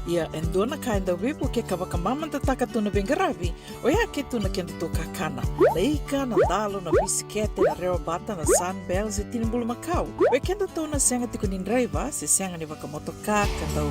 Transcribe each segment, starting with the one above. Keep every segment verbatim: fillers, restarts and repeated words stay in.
Ia e dua na ka e dau veivuke ka vakamamadataka tu na veiqaravi, oya ke tu na kedatou kakana. Na ika, na dalo, na bisikete, na rewabata, na Sunbell se tini bulumakau. Oi kedatou na sega tiko ni draiva se sega ni vakamotoka ka dau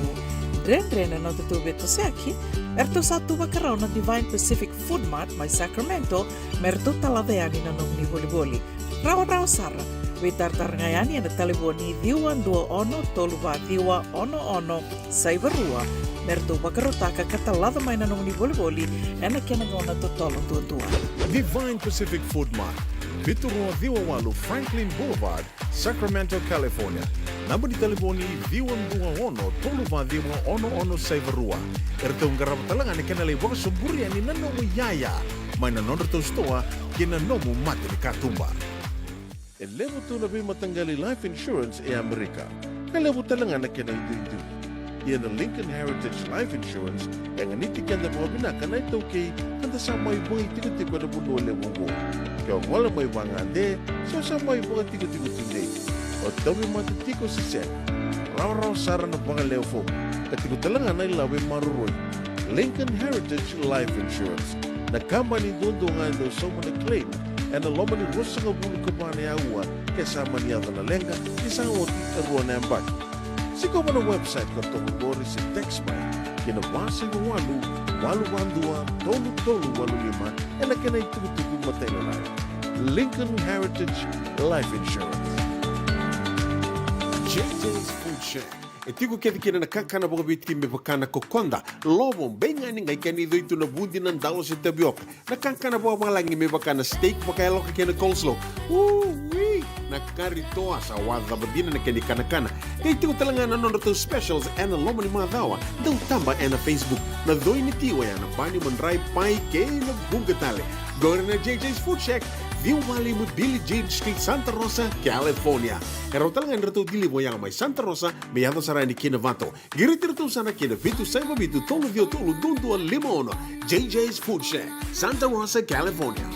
dredre na nodatou veitosoyaki, eratou sa tu vakarau na Divine Pacific Food Mart mai Sacramento me ratou talaca yani na nomuni volivoli. Rawarawa sara. Veitaratara ga yani ena talevoni ciwa dua ono tolu va ciwa ono ono saiva rua me ratou vakarautaka ka talaca mai na nomuni volivoli ena kena gauna totolo duadua. Divine Pacific Food Mart, vitu rua ciwa walu Franklin Boulevard, Sacramento, California. Naba ni talevoni ciwa dua ono tolu va ciwa ono ono saiva rua. Eratou qarava tale ga na kena lai vakasoburi yani na nomu iyaya mai na nodratou sitoa kei na nomu mata ni katuba. E levu tu na veimataqali life insurance e Amerika, ka levu tale ga na kena iduidui. Ia na Lincoln Heritage Life Insurance e ganiti keda vakavinaka na iTaukei ka da sa mai vakaitikotiko ena vanua levu oqo. Ke o gole mai vagade se o sa mai vakatikotiko tudei, o tauvimate tiko se sega, rawarawa sara na vakalewe fomu ka tiko tale ga na ilavo e maroroi. Lincoln Heritage Life Insurance, na kabani duadua ga e dau sauma na claim ena loma ni ruasagavulu ka va na aua ke sa mani yaco na leqa ni sa oti e rua na yabaki. Sikova na website ka toka qori se text mai ki na va saiva walu, walu va dua, tolu tolu walu lima ena kena itukutuku matailalai. Lincoln Heritage Life Insurance. J J's Food Shack. E tiko kece kina na kakana vakaviti me vaka na kokoda, lovo, beigani, qai kena icoi tu na vudi, na dalo se tavioka. Na kakana vakavalagi me vaka na steak, vakayaloka kei na coleslaw. Ui! Na kari toa sa wacava dina na kena ikanakana. Qai tiko tale ga na nodratou specials ena loma ni macawa. Dau taba ena Facebook. Na coi ni ti oya na bani, madrai, pai kei na vuqa tale. Qori na J J's Food Shack, ciwa va lima Billie Jean Street, Santa Rosa, California. E rawa tale ga ni ratou deliver oya mai Santa Rosa me yaco sara yani ki Novato. Qiriti iratou sara ki na vitu saiva vitu tolu ciwa tolu dua dua lima ono. J J's Food Shack, Santa Rosa, California.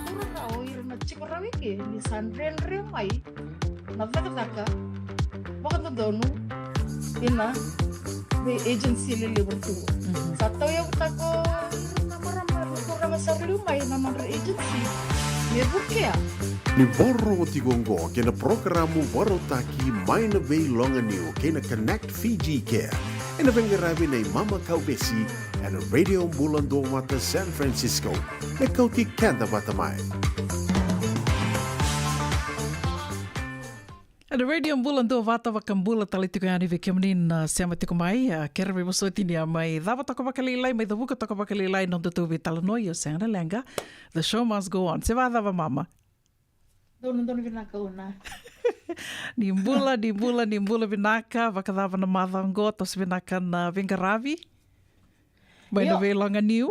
Ura rau ira na tiko rau i ke ni sa dredre mai na cakacaka vakadodonu ina vei agency lelevu tu. Mhm. Sa tauyavutaka o ira na marama, na turaga sa liu mai na nodra agency me vukea. Ni vakarorogo tiko oqo kei na parokaramu vakarautaki mai na veiloganiu kei na Connect Fiji Care, ena veiqaravi nei Mama Kauvesi ena Radio Bula Duavata San Francisco, me kauti keda vata mai. Ena Radio Bula Duavata, vakabula tale tiko yani vei kemuni na sema tiko mai. A, kere veivosoti ni a mai cava toka vakalailai, mai cavuka toka vakalailai na nodatou veitalanoa, io sega na leqa. The show must go on. Se vakacava, Mama? Donu, donu vinaka Una. Ni bula, ni bula, ni bula vinaka. Vakacava na macawa oqo? Toso vinaka na veiqaravi mai na, io, veiloganiu?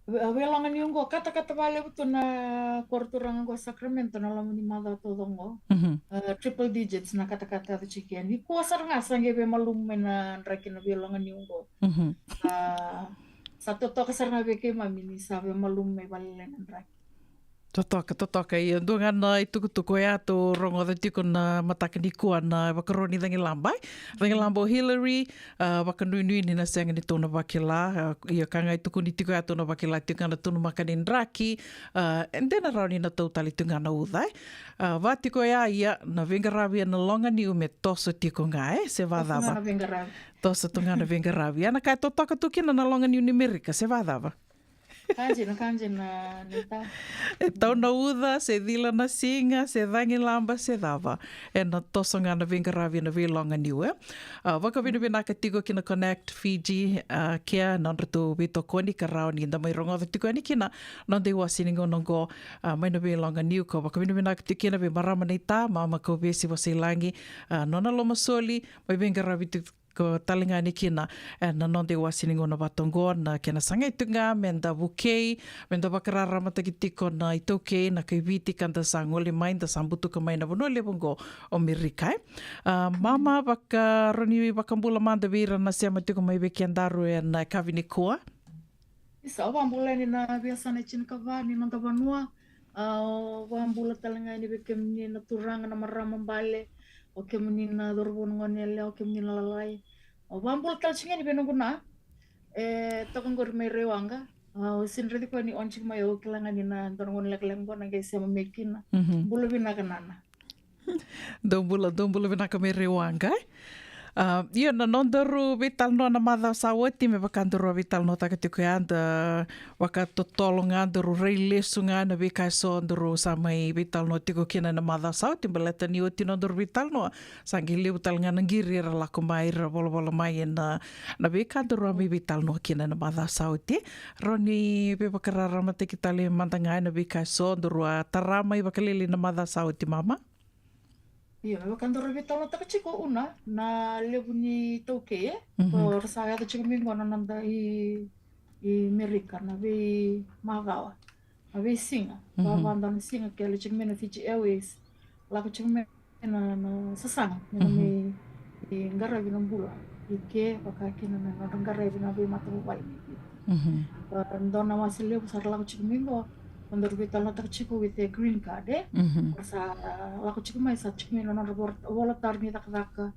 Ve-, veiloganiu oqo, katakata vakalevu tu na koro turaga oqo Sacramento na loma ni macawa taucoko oqo. Mhm. A, triple digits na katakata yaco tiko yani. Nikua sara ga sa qai veimalumu mai na draki na veiloganiu oqo. Mhm. A, sa totoka sara ga vei keimami ni sa veimalumu mai vakalailai na draki. Totoka, totoka. Ia, dua ga na itukutuku oya tou rogoca tiko na mataka nikua, na ivakarau ni cagilaba, e? Cagilaba o Hillary, a, vakanuinui ni na sega ni tou na vakila, a, ia ka ga e tukuni tiko ya tou na vakila tiko ga na tou na maka ni draki, a, e de na rawa ni na tau tale tiko ga na uca, e? A, va tiko ya, ia, na veiqaravi ena loganiu me toso tiko ga, e? Se vakacava? Toso tu ga na veiqaravi. Toso tu ga na veiqaravi. Ia na ka e totoka tu kina na loganiu ni Merika, se vakacava? Ka dina, ka dina, Nita. E tau na uca, se cila na siga, se cagilaba, se cava, ena toso ga na veiqaravi ena veiloganiu, e? A, vakavinavinaka tiko ki na Connect Fiji, a, Care, na nodratou veitokoni ka rawa ni da mai rogoca tiko yani kina noda iwase ni gauna oqo, a, mai na veiloganiu. Ka vakavinavinaka tiko kina vei marama naita, Mama Kauvesi Vasailagi, a, nona lomasoli, mai veiqaravi tiko tale ga yani kina, e, na noda iwase ni gauna vata oqo, na kena sagai tiko ga me da vukei, me da vakararamataki tiko na iTaukei, na kai Viti ka da sa gole mai, da sa butuka mai na vanua levu oqo o Merika, e. A, Mama, vakarau ni vakabula mada vei ira na sema tiko mai vei kedaru ena yakavi nikua. Isa, au vakabula yani na veiyasana e tinikava ni noda vanua. A, au vakabula tale ga yani vei kemuni na turaga, na marama bale, o kemuni na cauravou, na goneyalewa, o kemuni na lalai. Au vakabula tale tiko ga yani vei noqu na, e, toka qori mai Raiwaqa. Au sega ni raici koya ni on tiko mai, au kila ga ni na dua na gauna lekaleka qo na qai sema mai kina. Mhm. Bula vinaka nana. Dou bula, dou bula vinaka mai Raiwaqa, e? A, io, na nodaru veitalanoa na macawa sa oti, me vaka daru a veitalanoataka tiko ya, da vakatotolo ga, daru rai lesu ga na veika eso daru sa mai veitalanoa tiko kina na macawa sa oti, baleta ni oti nodaru veitalanoa, sa qai levu tale ga na qiri era lako mai, ra volavola mai ena, na veika daru a mai veitalanoa kina na macawa sa oti. Rawa ni veivakararamataki tale mada ga ena veika eso daru a tara mai vakalailai na macawa sa oti, mama? Io, me vaka daru veitalanoataka tiko, Una, na levu ni taukei, e? Mhm. Ko ra sa yaco tiko mai qo na noda i, i Merika, na veimacawa, na veisiga. Mhm. Vavada na siga ke yali tiko mai na Fiji Airways, lako tiko mai na, na sasaga, me na, mhm, mai, e, qaravi na bula i ke, vaka kina na nodra qaravi na veimatavuvale mai Viti. Mhm. Ka dua na wase levu sa ra lako tiko mai qo, ko daru veitalanoataka tiko with a green card, e? Mhm. Ko ra sa, a, lako tiko mai, sa tiko mai na nodra vol-, volataru ni cakacaka,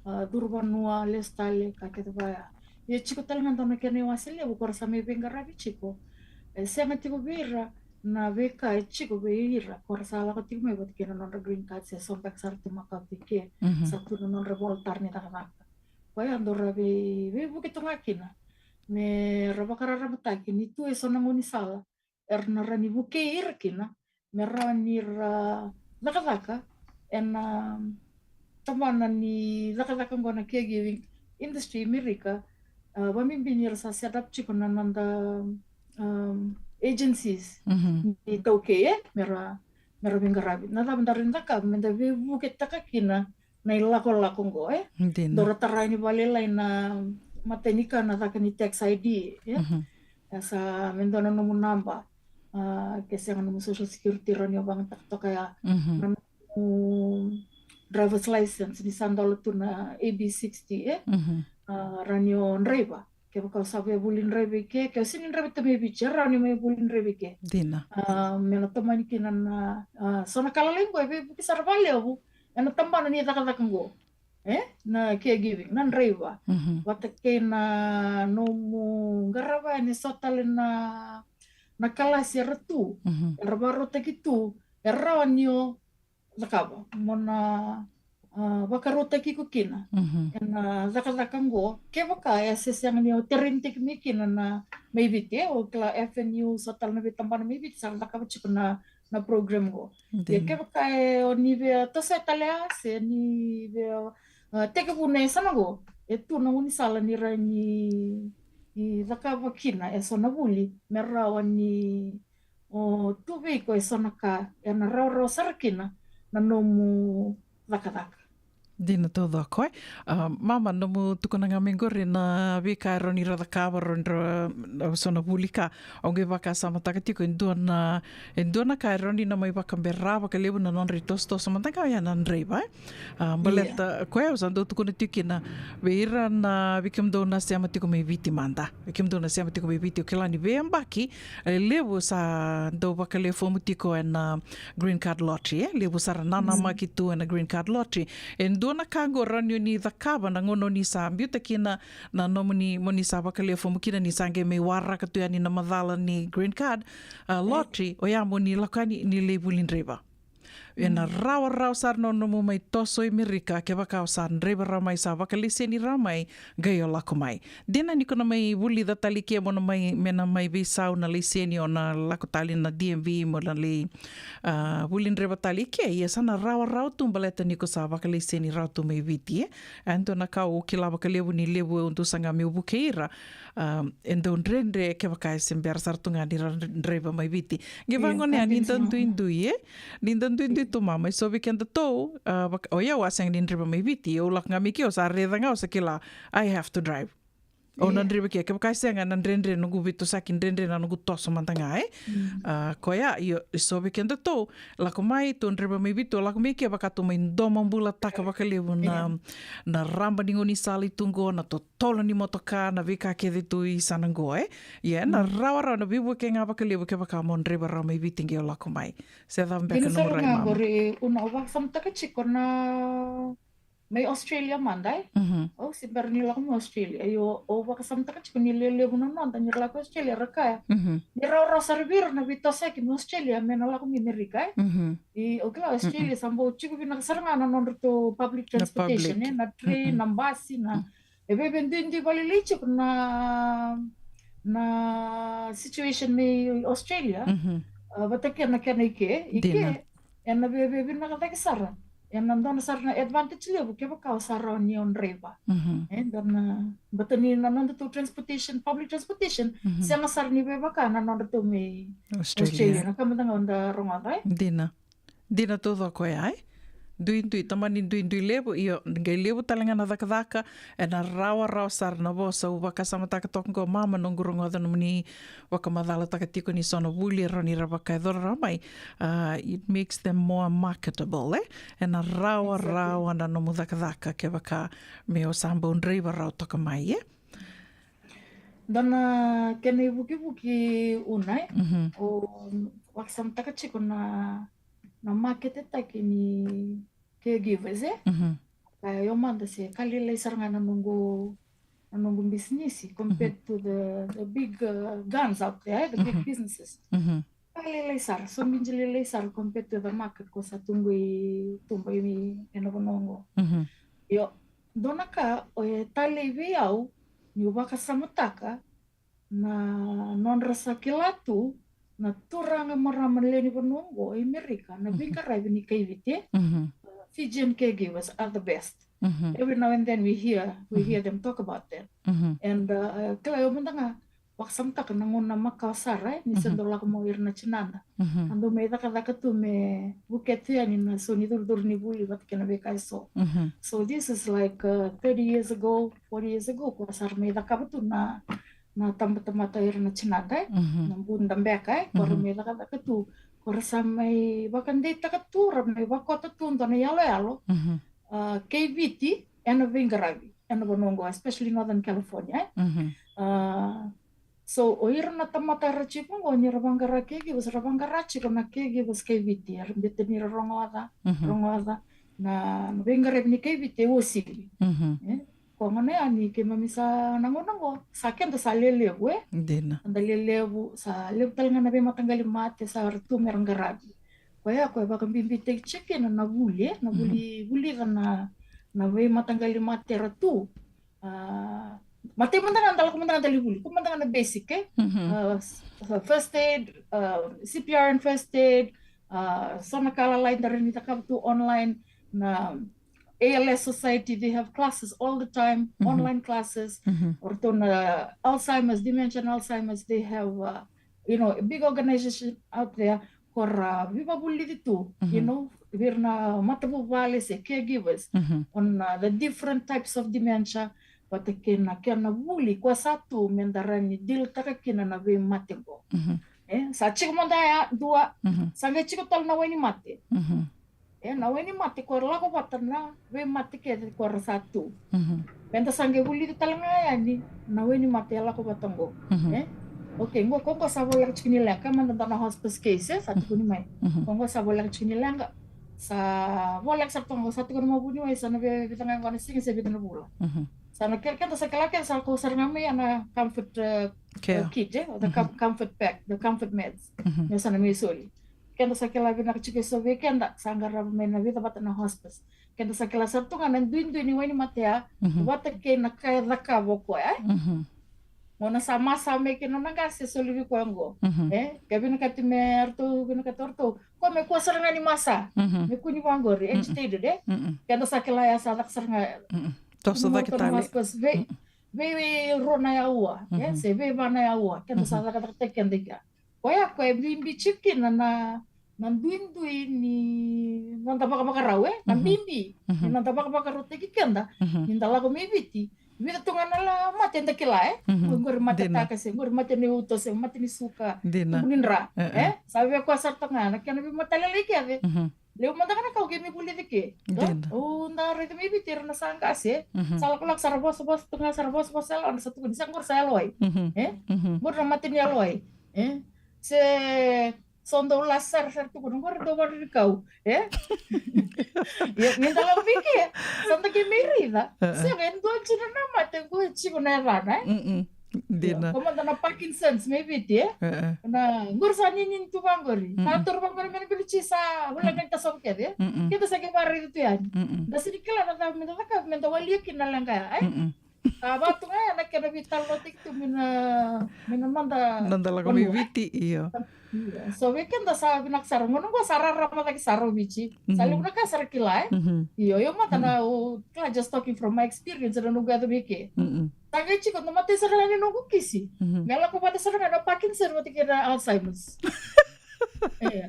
a, curu vanua, lesu tale, ka kece vaya. Ia tiko tale ga dua na kena iwase levu, ko ra sa mai veiqaravi tiko. E sega tiko vei ira na veika e tiko vei ira, ko ra sa lako tiko mai vata kei na nodra green card, se so beka sa ra tu makawa tiko ke, mhm, sa tu na nodra volataru ni cakacaka. Koya daru a vei, veivuke tu ga kina me ra vakararamataki ni tu eso na gaunisala era na rawa ni vukei ira kina, me rawa ni ra cakacaka ena tabana ni cakacaka qo na caregiving industry i Merika. A, vabibi ni ra sa set up tiko na noda, um, agencies, mhm, ni taukei, e? Me ra, me ra veiqaravi. Na cava daru na cakava me da veivuketaka kina na ilakolako qo, e? Dina. Daru a tara yani vakalailai na matai ni ka na caka ni tax I D, e? Mhm. E sa me dua na nomu naba, a, ke sega nomu social security, rawa ni o vakayagataka toka ya. Mhm. Na nomu driver's license, ni sa dola tu na A B sixty, e? Mhm. A, rawa ni o draiva. Kevaka o sa via vuli draiva i ke, ke o sega ni draiva tu mai Viti, e rawa ni mai vuli draiva i ke. Dina. A, me na tomani kina na, a, so na ka lalai qo e veivuke sara vakalevu ena tabana ni cakacaka qo, e? Na caregiving, na draiva. Mhm. Vata kei na nomu qarava yani so tale na, na kalasi era tu, mhm, era vakarautaki tu, e rawa ni o cakava, mo na, a, vakarautaki iko kina, mhm, ena cakacaka qo. Kevaka e se sega ni o tereni tiko mai kina na, mai Viti, e, o kila F N U, so tale na veitabana mai Viti sa cakava tiko na, na program qo. Ia, dina, kevaka e o ni via toso tale, a, se ni via, a, tekivu na yasana qo, e tu na gaunisala ni rawa ni, ni cakava kina eso na vuli me rawa ni o tu vei iko eso na ka ena rawarawa sara kina na nomu cakacaka. Dina taucoko, e? A, mama, nomu tukuna ga mai qori na veika e rawa ni ra cakava, rawa ni ra, a, so na vuli ka. Au qai vakasamataka tiko e dua na, e dua na ka e rawa ni na mai vakabera vakalevu na nodra itosotoso mada ga oya na draiva, e? A, baleta, ia, koya au sa dau tukuna tiko kina vei ira na, vei kemudou na sema tiko mai Viti mada. Vei kemudou na sema tiko mai Viti, au kila ni veiyabaki, e levu sa dau vakalewe fomu tiko ena green card lottery, e? Levu sara nanamaki tu ena green card lottery. E dua na ka qo rawa ni o ni cakava na gauna o ni sa biuta kina na nomuni, mo ni sa vakalewe fomu kina ni sa qai mai waraka tu yani na macala ni green card, a, lottery, oya mo ni lako yani ni lai vuli draiva. Ena rawarawa sara na nomu mai toso i Merika, kevaka o sa draiva rawa mai, sa vakalaiseni rawa mai, qai o lako mai. Dina ni ko na mai vulica tale i ke mo na mai, me na mai veisau na laiseni, o na lako tale na D M V mo na lai, a, vuli draiva tale i ke, ia sa na rawarawa tu baleta ni ko sa vakalaiseni rawa tu mai Viti, e? E dua na ka au kila vakalevu ni levu au dusa ga meu vukei ira, a, e dau dredre kevaka e se bera sara tu ga ni ra draiva mai Viti. Qai vagone yani da duidui, e? Ni da duidui tu, mama, e so vei kedatou, a, vaka, o yau a sega ni draiva mai Viti, au lako ga mai ke, au sa raica ga, au sa kila, I have to drive. Au na draiva ke, kevaka e sega na dredre noqu veitosoyaki, dredre na noqu toso mada ga, e? A, koya, io, e so vei kedatou, lako mai, tou draiva mai Viti, au lako mai ke, vaka tou mai domobulataka vakalevu na, na raba ni gaunisala i tu qo, na totolo ni motoka, na veika kece tu i sana qo, e? Ia, na rawarawa, na veivuke ga vakalevu kevaka mo draiva rawa mai Viti qai o lako mai. Se cava beka na nomu rai, mama? Qori, Una, au vakasamataka tiko na, mai Australia mada, e? Mhm. Au se bera ni lako mai Australia. Io, au vakasamataka tiko ni lelevu na noda ni ra lako Australia, ra kaya. Mhm. Ni rawarawa sara vei ira na veitosoyaki mai Australia me na lako mai Amerika, e? Mhm. I, au kila Australia sa bau tiko vinaka sara ga na nodratou public transportation, e? Na train, na basi, na, e veve duidui valelei tiko na, na situation mai Australia. Mhm. A, vata kei na kena i ke, i ke, ena veve vinaka cake sara. Ena dua na sara na advantage levu kevaka o sa rawa ni o draiva. Mhm. E, dua na, baleta ni na nodratou transportation, public transportation, mhm, sega sara ni vevaka na nodratou mai Australia. Australia. Na ka mada ga o da rogoca, e? Dina. Dina taucoko ya, e? Duidui, tamani duidui levu, io, qai levu tale ga na cakacaka, ena rawarawa sara na vosa. Au vakasamataka toka qo, mama, noqu rogoca nomuni vakamacalataka tiko ni so na vuli e rawa ni ra vakayacora rawa mai. A, it makes them more marketable, e? Ena rawarawa na nomu cakacaka kevaka me o sa bau draiva rawa toka mai, e? Dua na kena ivukivuki, Una, e? Mhm. O vakasamataka tiko na, na maketetaki ni caregivers, e? Mhm. Ka io mada se ka lailai sara ga na noqu, na noqu bisinisi compared to the, the big, uh, guns out there, the big businesses. Mhm. Ka lailai sara, so biji lailai sara compared to the market ko sa tu qo i tuba i, ena vanua qo. Mhm. Io, dua na ka, o e talei vei au, niu vakasamataka, na nodra sa kila tu na turaga, marama, lewe ni vanua oqo e Amerika, na veiqaravi ni kaiviti. Mhm. Fijian caregivers are the best. Mhm. Every now and then we hear, we hear them talk about that. Mhm. And, uh, kila, au mada ga vakasamataka na gauna makawa sara, e, ni se dau lako mai o ira na tinada. Mhm. A dau mai cakacaka tu me vukea tu yani na so ni curucuru ni vuli vata kei na veika e so. Mhm. So this is like, uh, thirty years ago, forty years ago, ko sa ra mai cakava tu na na tabatamata o ira na tinada, e? Mhm. Na buda beka, e? Ko ra mai cakacaka tu, ko ra sa mai vakadeitaka tu, ra mai vakota tu dua na iyaloyalo, mhm, a, kei Viti, ena veiqaravi ena vanua oqo, especially Northern California, e? Mhm. A, so o ira na tamata era tiko oqo, ni ra vaqara caregivers, ra vaqara tiko na caregivers kei Viti, era bita ni ra rogoca, mhm, rogoca na, na veiqaravi ni kei Viti e uasivi. Mhm. E? Ko gona yani keimami sa na gauna oqo, sa keda sa lelevu, e? Dina. Da lelevu, sa levu tale ga na veimataqali mate sa ra tu me ra qaravi. Koya, koya vakabibitaki tiko kina na vuli, e? Na vuli, vulica na, na veimataqali mate ra tu. A, matai mada ga da lako mada ga da lai vuli, ko mada ga na basic, e? Mhm. A, s-, first aid, a, C P R and first aid, a, so na ka lalai da rawa ni cakava tu online, na A L S Society, they have classes all the time, mhm, online classes. Mhm. O ratou na Alzheimer's, dementia and Alzheimer's, they have, uh, you know, a big organization out there. Ko ra veivakavulici tu, mhm, you know, vei ira na matavuvale se caregivers, mhm, on, uh, the different types of dementia, vata kei na kena vuli ko sa tu me da rawa ni deal taka kina na veimate qo. Mhm. E, sa tiko mada ya dua, mhm, sa qai tiko tale na wainimate. Mhm. E, na wainimate ko lako vata na veimate kece ko ra sa tu. Mhm. Me da sa qai vulica tale ga yani na wainimate e lako vata qo. Mhm. E? Okay, qo, ko qo sa voleka tiko ni leqa, mada dua na hospice case, e, sa tukuni mai. Mhm. Ko qo sa voleka tiko ni leqa. Sa voleka sara tu qo, sa tukuni mai vuniwai, sa na vei, vica ga qo na siga se vica na vula. Mhm. Sa na kere, keda sa kila kece sa ko sara ga mai ya na comfort, e, care, e, kit, e, the com-, comfort pack, the comfort meds. Mhm. Me sa na mai soli. Keda sa kila vinaka tiko e so vei keda, sa qarava mai na vica vata na hospice. Keda sa kila sara tu ga na duidui ni wainimate ya, mhm, vata kei na ka e cakava o koya, e? Mhm. Gauna sa masa mai kina na qase e soli vei koya qo. Mhm. E? Ke vinakati me ratou, vinakati o ratou. Ko me kua sara ga ni masa. Mhm. Me kua ni vaqori, mm-mm, agitated, e? Mm-mm. Keda sa kila ya sa caka sara ga. Mm-mm. Toso cake tale. Hospice vei, mm-mm, vei, vei rua na aua, e? Mhm. Se vei va na aua. Keda sa, mhm, cakacakataki keda i kea. Koya, koya e bibi tiko kina na, na duidui ni noda vakavakarau, e? Na, mhm, bibi, mhm, ni noda vakavakarautaki keda, mhm, ni da lako mai Viti. Vica tu ga na la mate da kila, e? Mhm. Qori mate, dina, takase, qori mate ni uto, se mate ni suka, dina, tubu ni dra, e, e, e? Sa via koya sara tu ga na kena veimatalailai kece. Mhm. Levu mada ga na ka au keimami vulica ke. Dina. O da raica mai Viti ira na sa qase, e? Mhm. Sa lakolako, sa ra vosavosa tu ga, sa ra vosavosa yalo, sa tukuni, sa qori sa yalowai. Mhm. E? Mhm. Qori na mate ni yalowai. E? Se So dau la sarasara tu qori, qori dau vara ni kau, e? Ia, me da lako vei ke, sa da ke mai raica. Sega, e dua tiko na mate qo e tiko na yacana, e? Dina. Ko mada na Parkinson's mai Viti, e? Na qori sa ninini tu vaqori. Sa toro vaqori me na bilici sa ula qai tasova kece, e? Keda sa ke varaica tu yani. Da sini kila na cava me da caka, me da walia kina na leqa ya, e? A vatu ga ya na kena veitalanoataki tu me na, me na noda, noda lako mai Viti, io. Io, so vei keda sa vinaka sara, gauna qo sa rarama cake sara o Viti. Sa levu na ka sara kila, e? Io, io mada na, o, kila, just talking from my experience, na noqu yaco vei ke. Sa qai tiko, na mate sara ga ni noqu kisi. Me lako vata sara ga na Parkinson, vata kei na Alzheimer's. Io.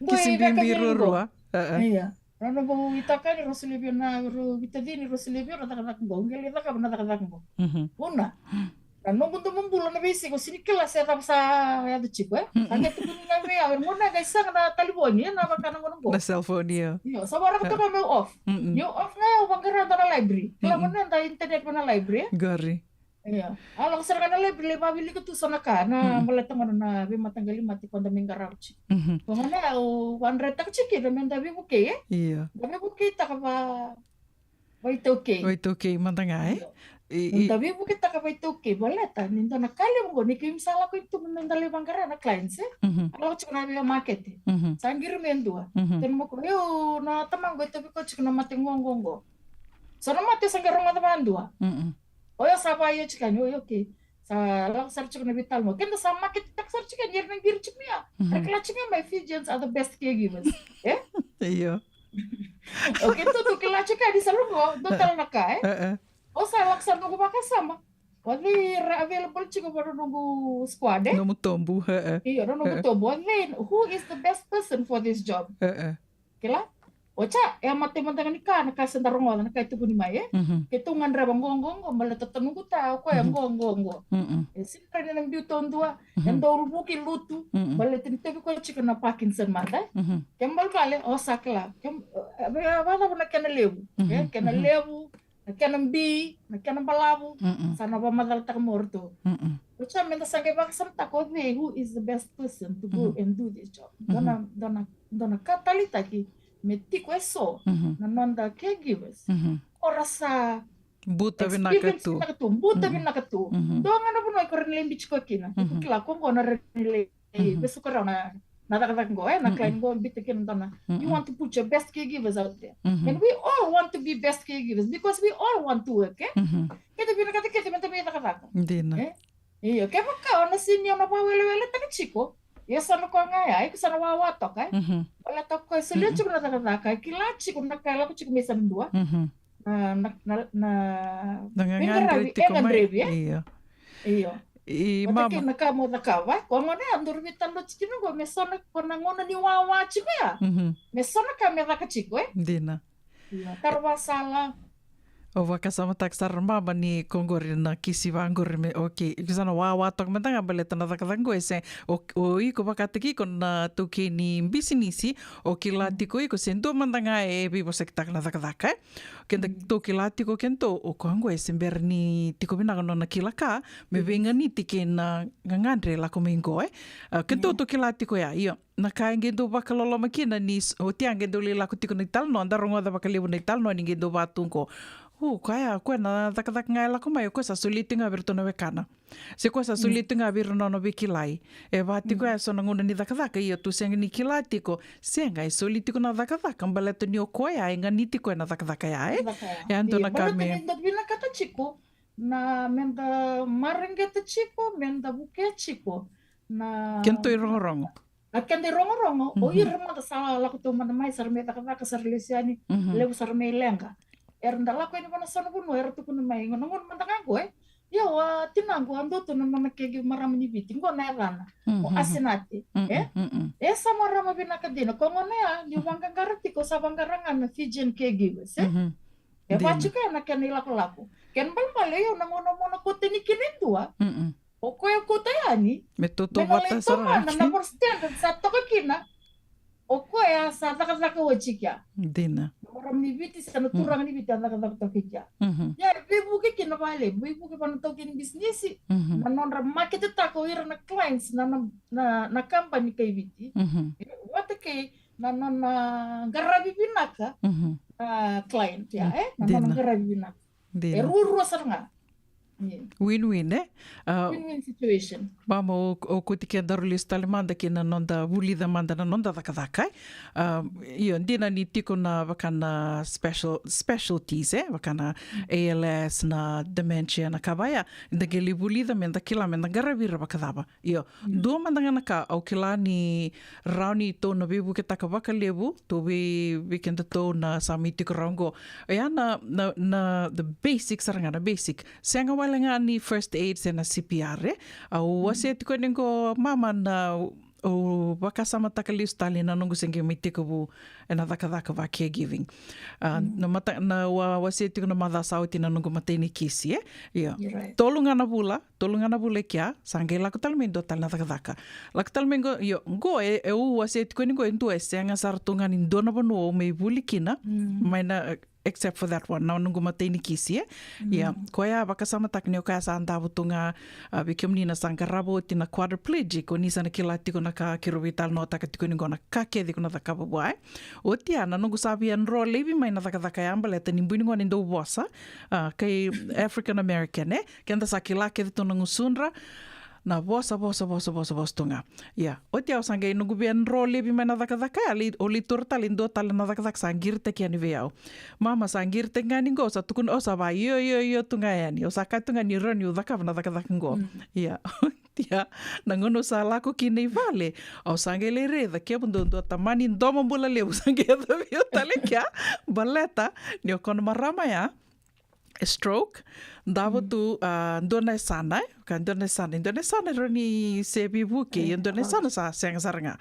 Kisi bibi ruarua. Io. Rau na vou itaka ni rau solia vei au na, rau veitacini, rau solia vei au na cakacaka qo, au qai lai cakava na cakacaka qo. Vuna na noqu domo bula na veisiga, au sini kila se cava sa yaco tiko, e? Sa qai tukuni ga vei au, e, gauna qai sega na talevoni, e, na vaka na gauna qo. Na cellphone, io. Io, sa waraka toka meu off. Niu off ga, au vaqara dua na library. Kila, gauna da internet vua na library, e? Qori. Io. A lako sara ga na library, lai vavilika tu so na ka, na baleta gona na veimataqali mate ko da mai qarava tiko. Ko gona au wandretaka tiko kina me da veivukei, e? Io. Da veivukeitaka va, vaitaukei. Vaitaukei mada ga, e? Io. I, i. Da veivukeitaka vaitaukei, baleta ni dua na ka levu qo, ni keimami sa lako i tuba me da lai vaqara na clients, e? A lako tiko na veimakete. Sa qiri me dua. Tena mako, io, na tamaqu e tauvi koya tiko na mate qo, qo, qo. So na mate sa qai rogoca vadua. O yau sa vakaio tiko yani, oi, okay. Sa lako sara tiko na veitalanoa. Keda sa market taka sara tiko yani, era na qiri tiko ya. Era kila tiko mai Fijians are the best caregivers. E? Io. Okay, tu, tu kila tiko yani sa lako, dua tale na ka, e? O sa lako sara noqu vakasama. O cei era available tiko vua na noqu squad, e? Nomu tobu, e, e. Io, na noqu tobu. O cei, who is the best person for this job? E, e. Kila? Oti ya, e a mate mada ga ni ka, na ka sa da rogoca, na ka e tukuni mai, e? Keitou gadreva qo, qo, qo, baleta ta noqu ta, o koya qo, qo, qo. E sini rawa ni na biu taudua, e dau vuki lutu, baleta ni tauvi koya tiko na Parkinson mada, e? Ke balebale, o sa kila. Ke, e, e, vakacava na kena levu, e? Kena levu, na kena bi, na kena balavu, sa na vakamacalataka mai o ratou. Oti ya me da sa qai vakasamataka o cei, who is the best person to go and do this job. Dua na, dua na, dua na ka taleitaki me tiko e so na noda caregivers. O ra sa buta vinaka tu. Buta vinaka tu. Dua ga na vanua ko ra ni lai biuti koya kina. Iko kila ko qo na ra ni lai vesuka rawa na, na cakacaka qo, e, na client qo, biuta kina dua na. You want to put your best caregivers out there. And we all want to be best caregivers because we all want to work, e? Keda vinakata kece me da mai cakacaka. Dina. E? Io, kevaka o na sini o na vakaweleweletaka tiko. Ia sa na koya ga ya, iko sa na wawa toka, e? Baleta o koya e solia tiko na cakacaka, e kila tiko na ka e lako tiko mai sa na dua. Na, na, na, na gagadre tiko mai. E gadrevi, e? Io. Io. I mama. Vata kei na ka mo cakava, e? Ko gona ya, duru veitalanoa tiko na qo, me so na, ko na gauna ni wawa tiko ya. Me so na ka me caka tiko, e? Dina. Io, taro vakasala. Au vakasamataka sara mama ni ko qori na kisi vaqori me, okay. Iko sa na wawa toka mada ga baleta na cakacaka qo e se, o, o iko vakataki iko na taukei ni bisinisi, o kila tiko iko se dua mada ga e veivosakitaka na cakacaka, e? Keda tou kila tiko keda tou, o koya qo e se bera ni tiko vinaka nona kila ka me veiganiti kei na gagadre lako mai qo, e? A, keda tou kila tiko ya, io. Na ka e qai dau vakaloloma kina ni s-, oti ya qai dau lai lako tiko na italanoa, da rogoca vakalevu na italanoa ni qai dau vatu qo. O koya, koya na cakacaka ga e lako mai, o koya sa solia tiko ga vei iratou na wekana. Se koya sa solia tiko ga vei ira na nona veikilai. E vaka tiko ya so na gauna ni cakacaka, ia tou sega ni kila tiko. Sega, e soli tiko na cakacaka, baleta ni o koya e ganiti koya na cakacaka ya, e? Cakacaka ya. E a dua na ka me. Baleta ni da vinakata tiko, na me da mareqeta tiko, me da vukea tiko. Na. Keda tou irogorogo. A keda irogorogo, o ira mada sa lako tu mada mai, sa ra mai cakacaka, sa ra lesu yani, levu sa ra mai leqa. Era da lako yani vua na so na vanua, era tukuna mai, gauna, gauna mada ga qo, e? Io, a tinaqu, a dua tu na nona caregiver, marama ni Viti, qo na yacana. O Asinate, e? E sa marama vinaka dina, ko gauna ya, niu vaqaqara tiko, sa vaqara ga na Fijian caregivers, e? E vaka tiko ya na kena ilakolako. Kena ibalebale, io, na gauna mo na kauta yani kina e dua. O koya kauta yani. Me tautauvata sara. Na moral standard sa toka kina. O koya sa cakacaka oti kea. Dina. Forum ni Viti, se na turaga ni Viti a cakacaka toka i kea. Ia e veivuke kina vakalevu, veivuke vua na taukei ni bisinisi, na nodra maketetaka o ira na clients na, na, na, na company kai Viti. E, vata kei na nona qaravi vinaka na client, ia, e, na nona qaravi vinaka. E ruarua sara ga. Win-win, e? Win-win situation. Mama, o, o kuti kedaru lesu tale mada ki na noda vulica mada na noda cakacaka, e? Io, dina ni tiko na vaka na special, specialties, e? Vaka na A L S, na dementia, na ka vaya. Da qai lai vulica me da kila me da qaravi ira vakacava. Io, dua mada ga na ka au kila ni rawa ni tou na veivuketaka vakalevu, tou vei, vei kedatou na sa mai tiko rawa oqo. Ia na, na, na the basic sara ga, na basic. Sega wale ga ni first aid se na C P R, e? Au wasea tiko yani oqo, mama, na, au vakasamataka lesu tale na noqu se qai mai tekivu ena cakacaka va caregiving. A, na mata, na wa, wasea tiko na macawa sa oti na noqu matai ni kisi, e? Io. Tolu ga na vula, tolu ga na vula i kea, sa qai lako tale mai dua tale na cakacaka. Lako tale mai qo, io, qo e, e au wasea tiko yani qo e dua e sega sara tu ga ni dua na vanua au mai vuli kina, mai na, e, except for that one, na noqu matai ni kisi, e? Ia, koya vakasamataka ni o koya sa davo tu ga, a, vei kemuni na sa qarava oti na quadriplegic, o ni sa na kila tiko na ka keirau veitalanoataka tiko yani qo na ka kece ko na cakava vua, e? Oti ya, na noqu sa via draw laivi mai na cakacaka ya baleta ni bui ni gone dau vosa, a, kai African American, e? Keda sa kila kece tu na gusudra, na vosa, vosa, vosa, vosa, vosa tu ga. Ia, oti au sa qai noqu via draw laivi mai na cakacaka ya, lai, au lai taura tale e dua tale na cakacaka sa qiritaki yani vei au. Mama, sa qiritaki ga yani qo, sa tukuna, au sa va io, io, io tu ga yani. Au sa kaya tu ga ni rawa niu cakava na cakacaka qo. Ia, oti ya, na gauna au sa lako kina i vale, au sa qai lai raica kemudou dua tamani domobula levu sa qai yacovi au tale kea, baleta ni o koya na marama ya, e stroke, davo tu, a, dua na yasana, e? Ka dua na yasana, dua na yasana e rawa ni se veivuke, ia dua na yasana sa sega sara ga.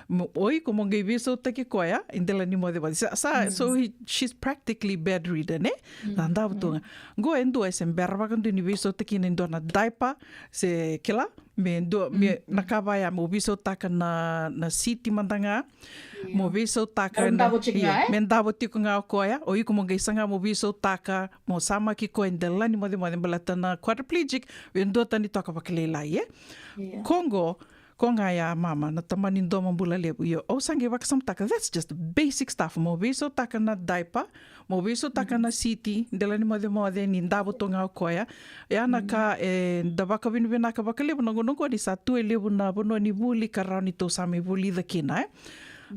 Mo, o iko mo qai veisautaki koya e dela ni mocemoce. Sa, sa, so he, she's practically bedridden, e? Sa davo tu ga. Qo e dua e se bera vakadua ni veisautaki kina e dua na diaper, se kila, me dua, me na ka vaya, mo veisautaka na, na siti mada ga, mo veisautaka na, me davo tiko ga, e? Me davo tiko ga o koya, o iko mo qai saga mo veisautaka, mo samaki koya e dela ni mocemoce baleta na quadriplegic, e duatani toka vakalailai, e? Ko qo, ko ga ya mama, na tamani domobula levu, io, au sa qai vakasamataka, that's just basic stuff, mo veisautaka na diaper, mo veisautaka na siti, dela ni mocemoce, ni davo tu ga o koya. Ia na ka, e, da vakavinavinaka vakalevu na gauna qo ni sa tu e levu na vanua ni vuli ka rawa ni tou sa mai vulica kina, e?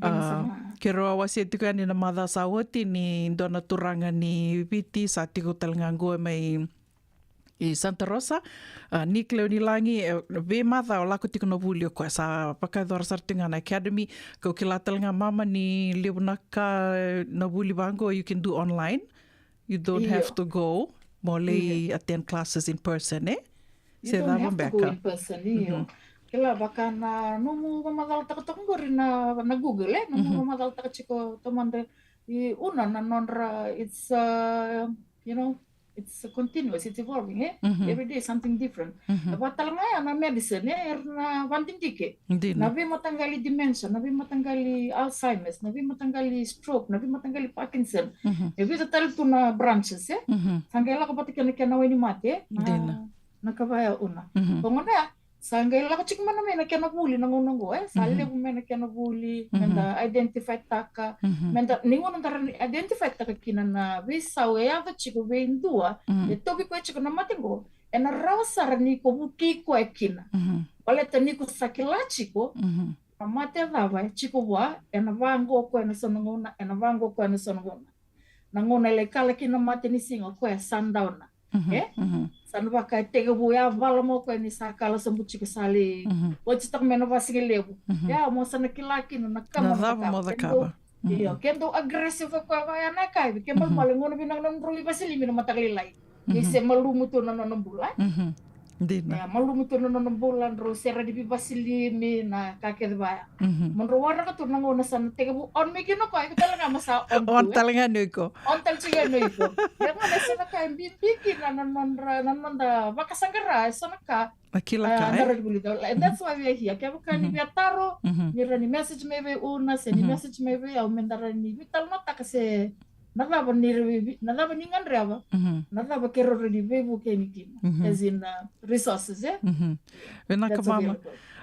A, keirau a wasea tiko yani na macawa sa oti ni dua na turaga ni Viti sa tiko tale ga qo mai i Santa Rosa, a, Nick Leonilagi, e, veimacawa lako tiko na vuli o koya, sa vakayacora sara tiko ga na academy, kau kila tale ga mama ni levu na ka, e, na vuli vaqo, you can do online. You don't have to go mo lai attend classes in person, e? Se cava beka? You don't have to go in person, io. Kila vaka na nomu vamacalataka toka qori na, na Google, e? Nomu vamacalataka tiko tomada i Una na nodra, it's, uh, you know, it's continuous, it's evolving, e? Every day something different. E vaka tale ga ya na medicine, e, era na vadidike. Na veimataqali dementia, na veimataqali Alzheimer's, na veimataqali stroke, na veimataqali Parkinson. E vica tale tu na branches, e? Sa qai lako vata kei na kena wainimate, e? Na, na ka vaya Una. Ko gona ya, sa qai lako tiko mai na, mai na kena vuli na gauna qo, e? Sa levu mai na kena vuli, me da identify taka, me da, ni gauna da rawa ni identify taka kina na veisau e yaco tiko vei dua e tauvi koya tiko na mate qo, ena rawa sara ni ko vukei koya kina. Baleta ni ko sa kila tiko na mate cava e tiko vua, ena vaqo koya na so na gauna, ena vaqo koya na so na gauna. Na gauna e lai kala kina na mate ni siga, koya sa dauna. E? Sa na vaka e tekivu yavala mai o koya ni sa kala sobu tiko, sa lai oti toka mai na vasiga levu. Ya mo sa na kila kina na ka mo na cakava. Io, ke dau aggressive o koya vaya na yakavi, ke malumalumu, gauna vinaka na nodrau lai vasilimi na mataka lailai. Ni se malumu tu na nona bula. Dina. Ia, malumu tu na nona bula, drau sega ni veivasilimi, na ka kece vaya. Mo drau waraka tu na gauna sa na tekivu on mai kina o koya, iko tale ga mo sa on tu, e? On tale ga ni o iko. On tale tiko ga ni o iko. Ia, gauna sa na ka e bibi kina na nodra, na noda vakasaqara e so na ka. Na kila ka, e? Na rawa ni vulica. And that's why we are here. Kevaka ni via taro, ni rawa ni message mai vei Una, se ni message mai vei au, me da rawa ni veitalanoataka se na cava ni ra veivi-, na cava ni gadreva, na cava keirau rawa ni veivukei kina. As in, uh, resources, e? Vinaka mama.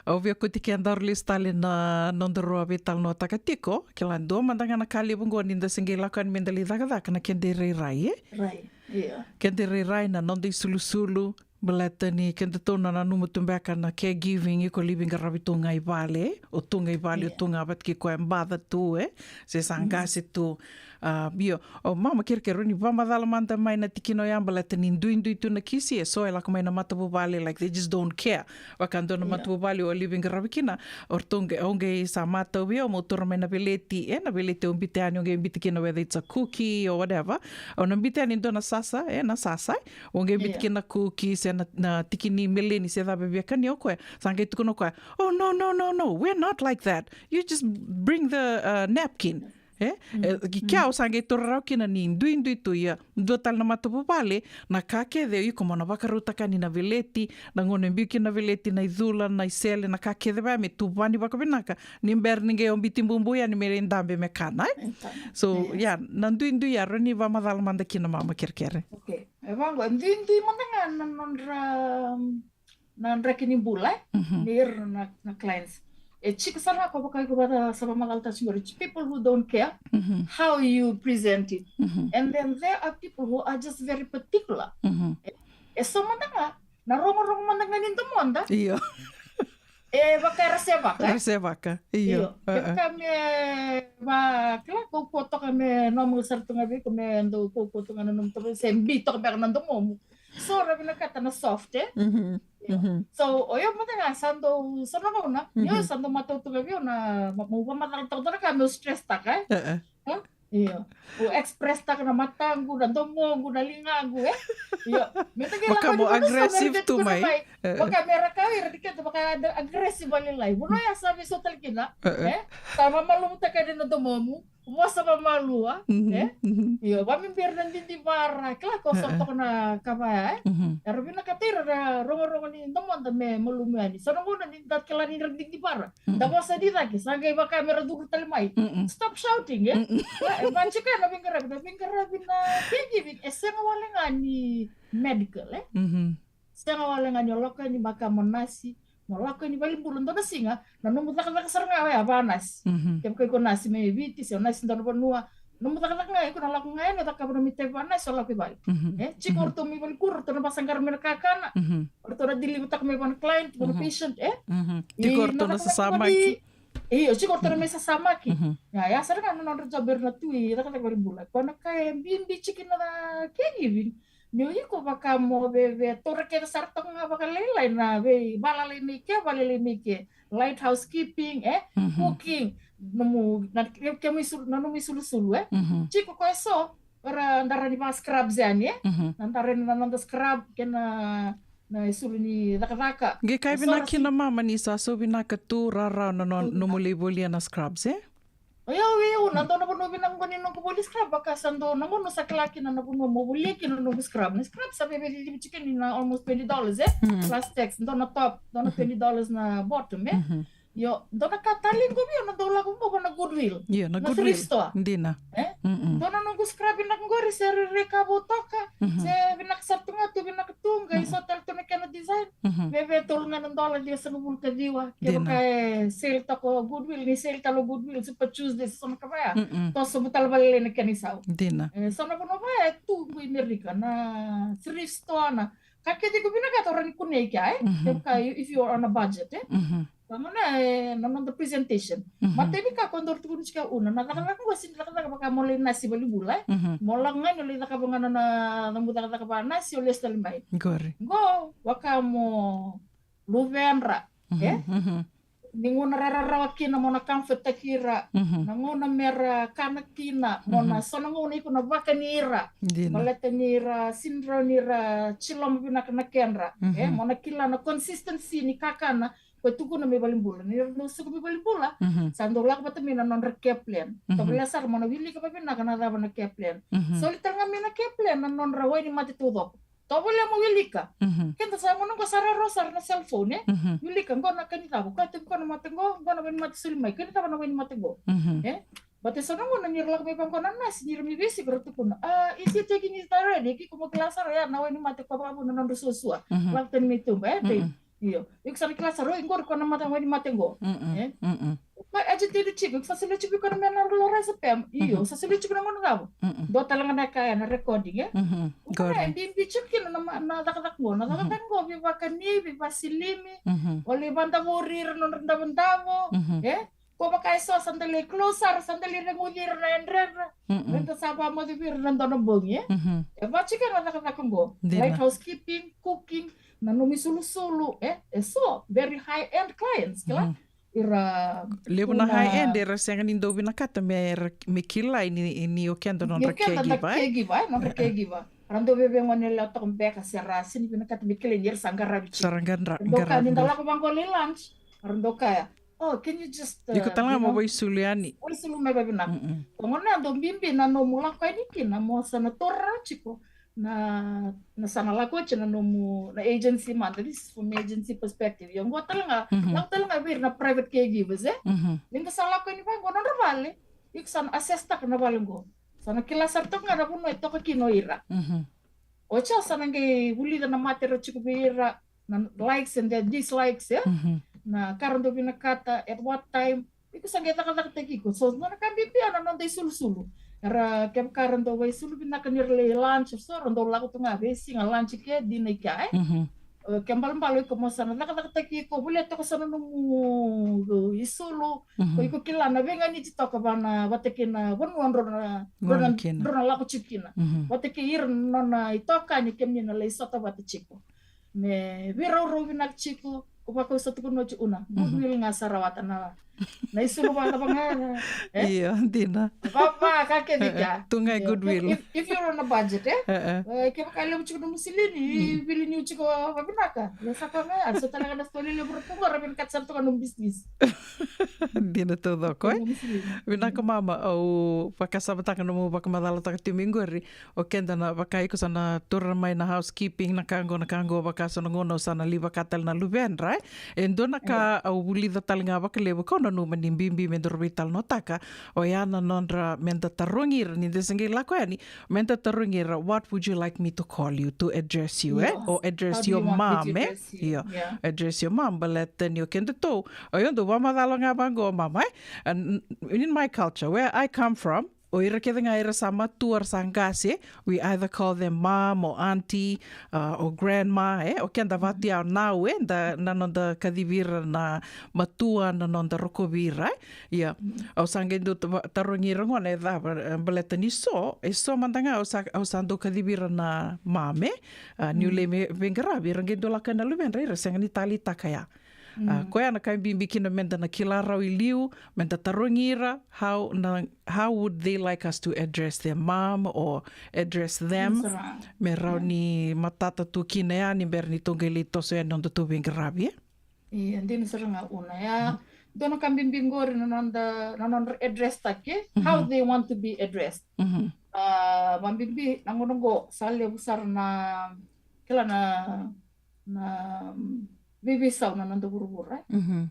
Au via kauti kedaru lesu tale na nodaru a veitalanoataka tiko, kila dua mada ga na ka levu oqo ni da se qai lako yani me da lai cakacaka na keda irairai, e? Rai, io. Keda irairai, na noda isulusulu, baleta ni kedatou na nanuma tu beka na caregiving, iko lai veiqaravi tu ga i vale, o tu ga i vale, o tu ga vata kei koya e baca tu, e? Se sa qase tu. A, io, o mama kerekere, ni vakamacala mada mai na tikina oya, baleta ni duidui tu na kisi, e so e lako mai na matavuvale, like, they just don't care. Vaka dua na matavuvale au a lai veiqaravi kina, o ratou qai, au qai sa matau vei au meu taura mai na veleti, e, na veleti au biuta yani, au qai biuta kina whether it's a cookie or whatever. Au na biuta yani dua na sasa, e, na sasa, e. Au qai biuta kina na cookie, se na, na tiki ni meleni, se cava e via kania o koya. Sa qai tukuna o koya, "Oh, no, no, no, no, we're not like that. You just bring the, uh, napkin." E? E, ki kea au sa qai taura rawa kina ni duidui tu, ia dua tale na matavuvale, na ka kece iko mo na vakarautaka yani na veleti, na gauna e biu kina na veleti, na icula, na isele, na ka kece vaya me tuvani vakavinaka, ni bera ni qai o biuti bubu yani me lai dabe me kana, e? So, ia, na duidui ya, rawa ni vakamacala mada kina mama kerekere. Okay. E vaqo, duidui mada ga na nodra, um, na draki ni bula, e? Ni ira na, na clients. E tiko sara ga ko vaka iko vata sa vakamacalataka tiko qori, it's people who don't care how you present it. And then there are people who are just very particular. E, e so mada ga, na rogorogo mada ga ni domoda. Io. E vaka era sevaka, e? Era sevaka, io. Io. Kevaka me va, kila, kaukauwa toka me nomu sara tu ga vei iko, me dau kaukauwa toka na nomu toka, se bi toka beka na domomu. So ra vinakata na soft, e? Io. So o yau mada ga sa dau, so na gauna, io, sa dau matau tu ga vei au na, ma, mau vakamacala toka na ka meu stress taka, e? Io. Au express taka na mataqu, na domoqu, na ligaqu, e? Io. Me ta qai lako ni aggressive tu mai. Vaka me ra kaya ira ni keda vaka aggressive lailai. Vanua ya sa veisautaki kina, e? Sa vamalumu taka na domomu. Vosa vamalua, e? Io, vamibira na didivara, kila ko sa toka na ka vaya, e? Era vinakata ira na rogorogo ni domoda me malumu yani. So na gauna ni da kila ni ra didivara. Da vosa ni cake, sa qai vaka me ra curu tale mai. Stop shouting, e? E, e, vaka tiko na veiqaravi, na veiqaravi na caregiving, e sega wale ga ni medical, e? Sega wale ga ni o lako yani vaka mo nasi, mo lako yani valenibula dua na siga, na nomu cakacaka sara ga oya vakanasi. Kevaka iko nasi mai Viti, se o nasi dua na vanua, nomu cakacaka ga iko na lako ga yani, o cakava nomu itavi vakanasi, o lako i vale. E, tiko o ratou mai valenikuro, ratou na vakasaqara mai na kakana, o ratou na deliver taka mai vua na client, vua na patient, e? Tiko o ratou na sasamaki. Io, tiko o ratou na mai sasamaki. Ia, ya sara ga na nodra job era na tui, cakacaka valenibula. Ko na ka e bibi tiko na caregiving. Ni o iko vaka mo veve, taura kece sara toka ga vakalailai na veivakalai mai ke, vakalai mai ke. Light housekeeping, e? Cooking. Nomu, na, ke, kemu isulu, na nomu isulusulu, e? Tiko ko e so, era dara ni va scrubs yani, e? Na dara ni na noda scrub, kei na, na isulu ni cakacaka. Qai kaya vinaka kina mama ni sa so vinaka tu, rarawa na no, nomu lai volia na scrubs, e? Io, io, na dua na vanua vinaka qo ni noqu voli scrub, vaka sa dua na gauna sa kila kina na vanua mo volia kina na noqu scrub. Na scrub sa veve lilivi tiko ni na almost twenty dollars, e? Plus tax, dua na top, dua na twenty dollars na bottom, e? Io, dua na ka talei qo vei au na dau lako qo na Goodwill. Io, na Goodwill. Na thrift store. Dina. E? Dua na noqu scrub vinaka qori se rere ka vou toka, se vinaka sara tu ga tu, vinaka tu, qai so tale tu na kena design. Veve tolu ga na dola, ciwasagavulu ka ciwa. Dina. Kevaka e sale toka o Goodwill, ni sale tale o Goodwill, Super Tuesday, se so na ka vaya. Toso vou tale vakalailai na kena isau. Dina. E, so na vanua vaya e tu qo i Merika, na thrift store, na ka kece iko vinakata o rawa ni kunei kea, e? Kevaka, if you are on a budget, e? Vagona, e, na noda presentation. Matai ni ka ko dau tukuni tiko, una, na cakacaka qo sega ni cakacaka vaka mo lai nasi valenibula, e? Mo lako ga ni o lai cakava ga na, na, nomu cakacaka vakanasi, o lesu tale mai. Qori. Qo, vaka mo luvedra, e? Ni gauna ra rarawa kina mo na comforttaki ira, na gauna me ra kana kina, mo na so na gauna iko na vakani ira. Dina. Baleta ni ra sega ni ra tiloma vinaka na kedra, e? Mo na kila na consistency ni kakana, ko e tukuna mai valenibula. Ni ra dau suka mai valenibula, sa dau lako vata mai na nodra care plan. Tovolea sara mo na wilika vavinaka na cava na care plan. Soli tale ga mai na care plan na nodra wainimate taucoko. Tovolea mo wilika. Keda sa gauna qo sa rarawa sara na cellphone, e? Wilika, qo na ka ni cava, koya tiko qo na mate qo, qo na wainimate soli mai, ka ni cava na wainimate qo. E? But e so na gauna ni ra lako mai vaqo na nasi, ni ra mai veisiko, ra tukuna, "Ah, is he taking it already?" Ke iko mo kila sara ya na wainimate ko vakavuna na nodra suasua. Mhm. Lako tani mai tuba, e, tei. Mm-mm. Io. Iko sa na kila sara, oi, qori ko na mata wainimate qo. Mm-mm. E? Mm-mm. Ko agitated tiko, iko sa solia tiko iko na mena na loraisapam. Io, mhm, sa solia tiko na gauna cava. Mm-mm. Dua tale ga na ka ya na recording, e? Mhm. Qori. E bibi tiko kina na ma-, na cakacaka qo. Na cakacaka qo, veivakani, veivasilimi. Mhm. O lai vadavori ira na nodra davodavo. Mhm. E? Ko vaka e so sa da lai close sara, sa da lai reguci ira na yadredra. Mm-mm. Eda sa vakamoce vei ira na dua na bogi, e? Mhm. E vaka tiko na cakacaka qo. Dina. Light housekeeping, cooking, na nomu isulusulu, e? E so, very high end clients, kila? Mhm. Ira levu na high end, era sega ni dau vinakata me ra, me kilai ni, ni o keda nodra caregiver, e? Ni o keda na caregiver, e? Nodra caregiver. Ra dau via veigonelewa toka beka se ra sega ni vinakata me kilai ni ra sa qaravi tiko. Sa ra qara-, qaravi. Ra dau kaya ni da lako vaqo lai lunch, ra dau kaya, "Oh, can you just, uh, iko tale ga mo vaisulu yani." Vaisulu mai vavinaka. Mm-mm. Qo na dau bibi na nomu lako yani kina mo sa na taura tiko na, na sa na lako oti na nomu, na agency mada, this is from agency perspective. Io qo tale ga, mhm, lako tale ga vei ira na private caregivers, e? Mhm. Ni da sa lako yani vaqo nodra vale, iko sa na assess taka na vale qo. Sa na kila sara toka ga na vanua e toka kina o ira. Mhm. Oti ya sa na qai vulica na mate ra tiko vei ira, na likes and their dislikes, e? Mhm. Na ka ra dau vinakata, at what time. Iko sa qai cakacakataki iko. So, na ka bibi ya na noda isulusulu. Era kevaka ra dau vaisulu vinaka ni ra lai lunch, so ra dau lako tu ga veisiga lunch ke, dinner ke, e? Mhm. E, ke balabala iko mo sa na cakacakataki iko, volia toka sa na nomu isulu. Mhm. Ko iko kila na veiganiti toka vana, vata kei na vanua drau na, drau na, drau na lako tiko kina. Mhm. Vata kei ira na nona itokani kemuni na lai sota vata tiko. Me veiraurau vinaka tiko, ko vaka au sa tukuna oti, Una. Mhm. Goodwill ga sa rawata na, na isulu vakacava ga, e? Io, dina. Va, va, ka kece ka. Tu ga e goodwill. If, if you're on a budget, e? E, e. E, kevaka e levu tiko na nomu silini, mm, vili niu tiko vavinaka. Ia sa koya ga ya, so tale ga na sitoa lelevu ra tu qo, ra vinakata sara toka nomu business. Dina taucoko, e? Nomu silini. Vinaka mama, au vakasamataka nomu vakamacalataka tiko mai qori. O keda na vaka iko sa na taura mai na housekeeping, na ka qo, na ka qo, vaka so na gauna au sa na lai vaka tale na luvedra, e? E dua na ka au vulica tale ga vakalevu, kau nanuma ni bibi me daru veitalanoataka, oya na nodra, meda tarogi ira, ni da se qai lako yani, meda tarogi ira, "What would you like me to call you, to address you," e? Io. Or address your mom, e? How do you want me to address you? Io. Yeah. Address your mom, baleta ni o kedatou, o yau dau vakamacala ga vaqo, mama, e? And in my culture, where I come from, o ira kece ga era sa matua, era sa qase, we either call them mom or auntie, uh, or grandma, e? O keda vatu ya o nau, e? Da, na noda kacivi ira na matua, na noda rokovi ira, e? Ia, au sa qai dau ta-, tarogi ira gona e cava, e, baleta ni so, e so mada ga au sa, au sa dau kacivi ira na mom, e? A, niu lai me-, veiqaravi, ira qai dau lako na luvedra, ira sega ni taleitaka ya. A, koya na ka e bibi kina meda na kila rawa i liu, meda tarogi ira, how na, how would they like us to address their mom or address them? That's right. Me rawa ni matata tu kina ya ni bera ni tou qai lai toso yani nodatou veiqaravi, e? Ia, dina sara ga Una ya. Dua na ka bibi qori na noda, na nodra address taki, e? How they want to be addressed. Mhm. A, vabibi, na gauna qo, sa levu sara na, kila na, na, mm, veiveisau na noda vuravura, e? Mhm.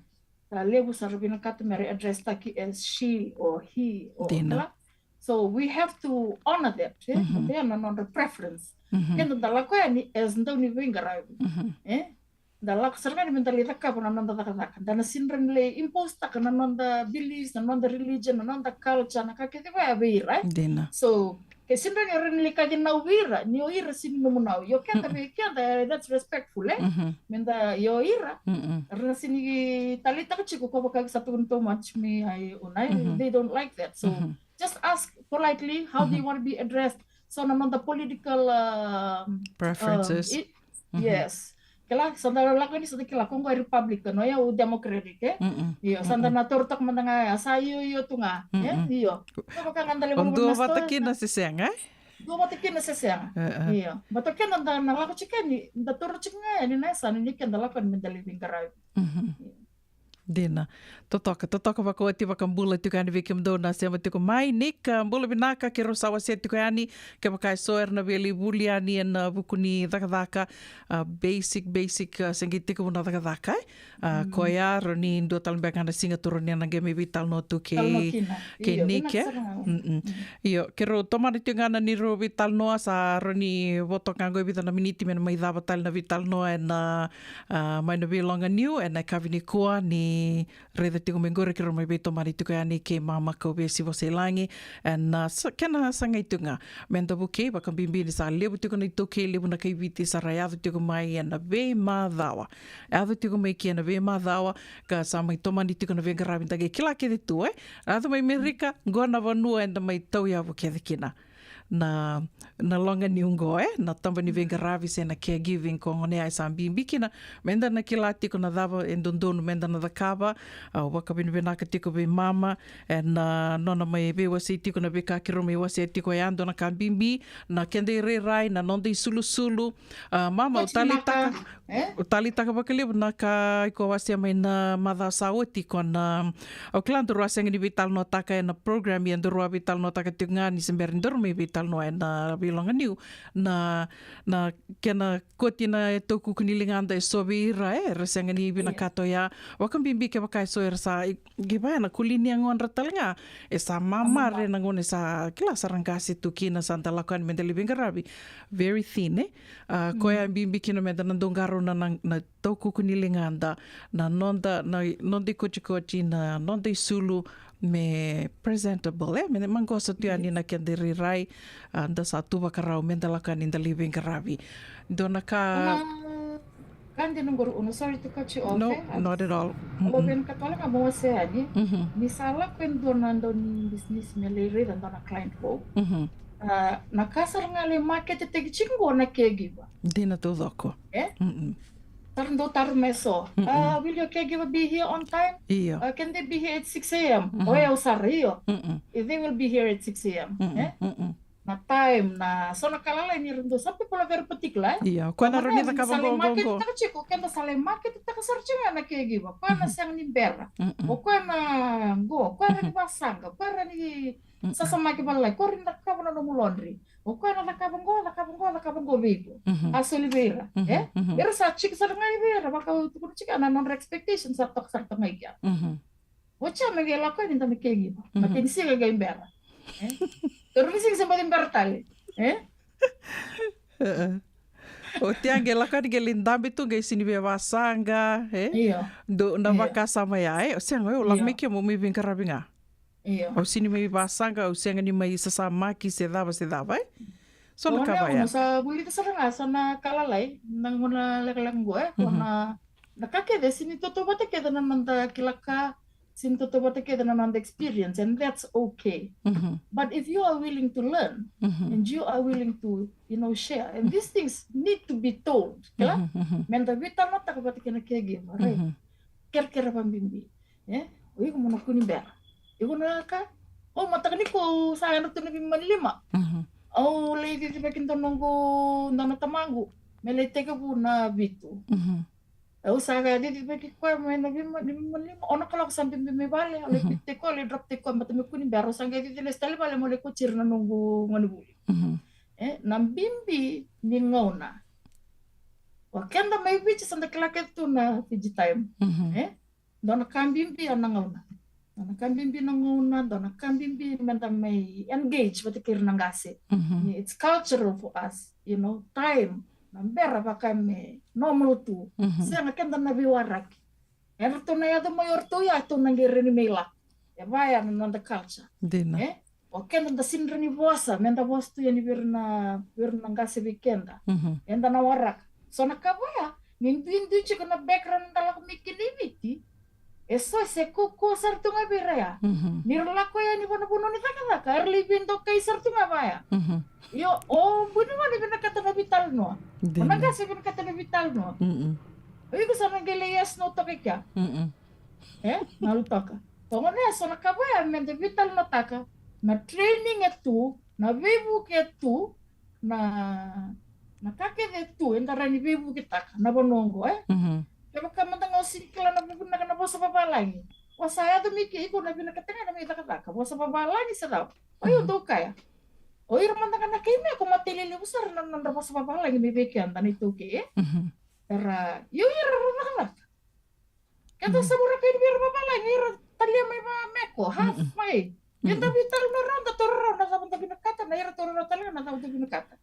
Sa levu sara vinakata me ra address taki as she or he or, dina, kila. So we have to honor that, e? Mhm. But then na nodra preference. Mhm. Keda da lako yani as dau ni veiqaravi. Mhm. E? Da lako sara ga ni meda lai cakava na noda cakacaka. Da na sega ni lai impose taka na noda beliefs, na noda religion, na noda culture, na ka kece vaya vei ira, e? Dina. So, ke sega ni rawa ni lai kaci nau vei ira, ni o ira sega ni nomu nau. Io keda vei keda, that's respectful, e? Mhm. Meda, io ira, mm-mm, ra na sega ni taleitaka tiko ko vaka sa tukuni too much me, I, Una, e? Mhm. They don't like that. So, mhm, just ask politely how they want to be addressed. So, na noda political, um, preferences. Um, i-, mhm. Yes. Kila, sa da lako ni sa da kila, ko qo e Republican, o yau Democratic, e? Mm-mm. Io, sa da, mm-mm, na taura toka mada ga, sa io, io tu ga, e? Mm-mm. Io. Ko vaka ga da lai, o dua vata kina se sega, e? Dua vata kina se sega. E, e. Io. But o keda da na lako tiko yani, da taura tiko ga yani na yasana ni keda lako yani meda lai veiqaravi. Mhm. Io. Dina. Totoka, totoka vakaoti, vakabula tiko yani vei kemudou na sema tiko mai. Nika, bula vinaka, keirau sa wasea tiko yani kevaka e so era na via lai vuli yani ena vuku ni cakacaka, a, basic, basic, a, se qai tekivu na cakacaka, e? A, koya, rawa ni dua tale beka ga na siga tu rawa ni na qai mai veitalanoa tu kei, kei Nike, e? Io, keirau tomana tiko ga na neirau veitalanoa, sa rawa ni vo toka ga qo e vica na miniti me na mai cava tale na veitalanoa ena, a, mai na veiloga niu ena yakavi nikua. Ni raica tiko mai qori keirau mai veitomani tiko yani kei Mama Kauvesi Vosailagi. Ena, a, sa, kena sagai tiko ga me da vukei, vakabibi ni sa levu tiko na iTaukei, levu na kai Viti sa ra yaco tiko mai ena veimacawa. Yaco tiko mai kina veimacawa, ka sa mai tomani tiko na veiqaravi, da qai kila kece tu, e? Yaco mai Merika, qo na vanua eda mai tauyavu kece kina. Na, na loga niu qo, e? Na taba ni veiqaravi se na caregiving, ko gona ya e sa bibi kina me da na kila tiko na cava e dodonu me da na cakava. Au vakavinavinaka tiko vei Mama ena, a, nona mai veiwasei tiko na veika keirau mai wasea tiko ya, dua na ka bibi na keda irairai, na noda isulusulu. A, Mama, au taleitaka, e? Au taleitaka vakalevu na ka iko wasea mai na macawa sa oti, ko na, au kila daru a sega ni veitalanoataka ena program, ia daru a veitalanoataka tiko ga ni se bera ni daru mai veitalanoa ena veiloga niu, na, na kena koti na taukuku ni ligada e so vei ira, e, era sega ni vinakata oya. Vakabibi kevaka e so era sa i, qai vaya na koli ni yagodra tale ga. E sa mamare na gauna e sa kila sa ra qase tu kina, sa da lako yani me da lai veiqaravi. Very thin, e? A, koya e bibi kina me da na dau qarauna na, na taukuku ni ligada, na noda, na noda ikotikoti, na noda isulu me presentable, e? Me maqosa tu yani na keda irairai, a, da sa tu vakarau me da lako yani da lai veiqaravi. Dua na ka. Ka dina qori, Una, sorry to cut you off, no, e? Not at all. Au via katola ga mo wasea yani. Ni sa lako e dua na dau ni business me lai raica dua na client vou. A, na ka sara ga lai market-taki tiko qo na caregiver. Dina taucoko. E? Sa ra dau taroga e so. A, will your caregiver be here on time? Io. A, can they be here at six a m? O yau sara, io. They will be here at six a m. E? Na time, na so na ka lalai ni ra dau, some people are very particular, e? Io, o koya na rawa ni cakava qo, qo, qo. Keda sa lai market-taka tiko, keda sa lai market-taka sara tiko ga na caregiver. O koya na sega ni bera. O koya na qo, o koya na rawa ni vasaqa, o koya na rawa ni sasamaki valalai, o koya na rawa ni cakava na nomu laundry. O koya na cakava qo, cakava qo, cakava qo vei iko. A soli vei ira, e? Era sa tiko sara ga i vei ira, vaka au tukuna tiko, na nodra expectation sa toka sara toka ga i kea. Oti ya me qai lako yani dua na caregiver. Matai ni siga qai bera. E? Tolu ni siga se baci bera tale. E? Oti ya qai lako yani qai lai dabe tu qai sini via vasaqa, e? Io. Dua na vakasama ya, e? O sega, au lako mai ke mo mai veiqaravi ga. Io. Au sini mai vasaqa, au sega ni mai sasamaki se cava se cava, e? So na ka vaya. Sa vulica sara ga so na ka lalai na gauna lekaleka qo, e? Ko na, na ka kece sini tautauvata kece na noda kila ka, sini tautauvata kece na noda experience, and that's okay. But if you are willing to learn and you are willing to, you know, share, and these things need to be told, kila? Me da veitalanoataka vata kei na caregiver, right? Kerekere vabibi. E? O iko mo na kua ni bera. Iko na ka, o mataka ni ko sa yadra tu na veimama ni lima. Au lai cicivaki dua noqu, dua na tamaqu me lai tekivu na vitu. Au sa qai cicivaki koya mai na veimama ni lima, ono kaloko sa bibi mai vale, au lai pick-taki koya, au lai drop-taki koya, baleta me kua ni bera, au sa qai cici lesu tale i vale meu lai kauti ira na noqu gonevuli. E, na bibi ni gauna. O keda mai Viti sa da kila kece tu na Fiji time. E? Dua na ka bibi ya na gauna. Dua na ka bibi na gauna, dua na ka bibi me da mai engage vata kei ira na qase. It's cultural for us, you know, time na bera vaka me normal tu. Sega, keda na veiwaraki. Eratou na yaco mai o ratou ya, tou na qai rawa ni mai lako. E vaya na noda culture. Dina. E? O keda da sini rawa ni vosa, me da vosa tu yani vei ira na, vei ira na qase vei keda. Eda na waraka. So na ka vaya, ni duidui tiko na background da lako mai kina i Viti, e so e se kaukaua sara tu ga vei ira ya. Ni ra lako yani vua na vanua ni cakacaka, era lai veidokai sara tu ga vaya. Io, o bui ni gone vinakata na veitalanoa. O na qase vinakata na veitalanoa. O iko sa na qai lai yes no toka i kea. E, malu toka. Toka na, so na ka vaya me da veitalanoataka, na training e tu, na veivuke e tu, na, na ka kece e tu eda rawa ni veivuketaka na vanua oqo, e? Kevaka mada ga o sega ni kila na vakavinaka na vosa vavalagi, o sa yaco mai ke, iko na vinakata ga na mai cakacaka vosa vavalagi se cava. O io, dou kaya, o ira mada ga na kai meko mate lelevu sara na nodra vosa vavalagi mai vei keda na iTaukei, e? Era, io, ira ra cakacaka. Keda sa vura kai ni vei ira vavalagi, ira talia mai vameko, half mai. Ia da veitalanoa rau, da taura rau na cava da vinakata, na ira taura rau tale ga na cava da vinakata.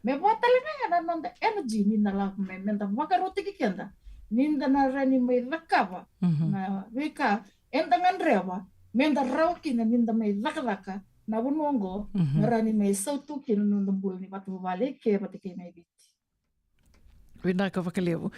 Me vaka tale ga ya na noda energy ni na lako me, me da vakarautaki keda ni da na rawa ni mai cakava na veika eda gadreva me da rawa kina ni da mai cakacaka na vanua oqo, na rawa ni mai sautu kina na noda bula ni vatavuvale ke vata kei na i Viti. Vinaka vakalevu.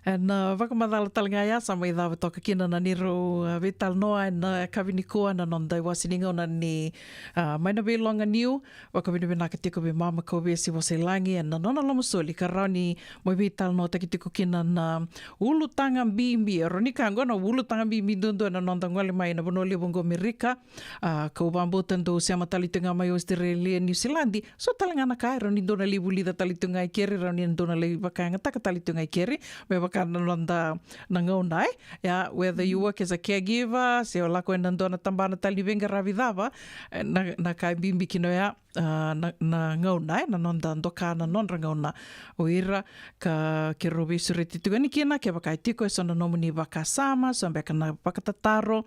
Ena, a, vakamacala tale ga ya, sa mai cava toka kina na neirau, a, veitalanoa ena, a, yakavi nikua, na noda iwasi ni gauna ni, a, mai na veiloga niu. Vakavinavinaka tiko vei Mama Kauvesi Vosailagi ena nona lomasoli ka rawa ni mai veitalanoataki tiko kina na ulutaga bibi, e rawa ni kaya oqo na ulutaga bibi duadua ena noda gole mai na vanua levu oqo Amerika. A, kau vakabauta dou sema tale tu ga mai Australia, Niusiladi, so tale ga na ka e rawa ni dou na lai vulica tale tu ga i keri, rawa ni dou na lai vakayagataka tale tu ga i keri, me vaka na noda na gauna, e. Ia, whether you work as a caregiver, se o lako ena dua na tabana tale ni veiqaravi cava, e, na, na ka e bibi kina oya, a, na, na gauna, e, na noda doka na nodra gauna o ira, ka keirau veisureti tiko yani kina, kevaka e tiko eso na nomuni vakasama, so beka na vakatataro,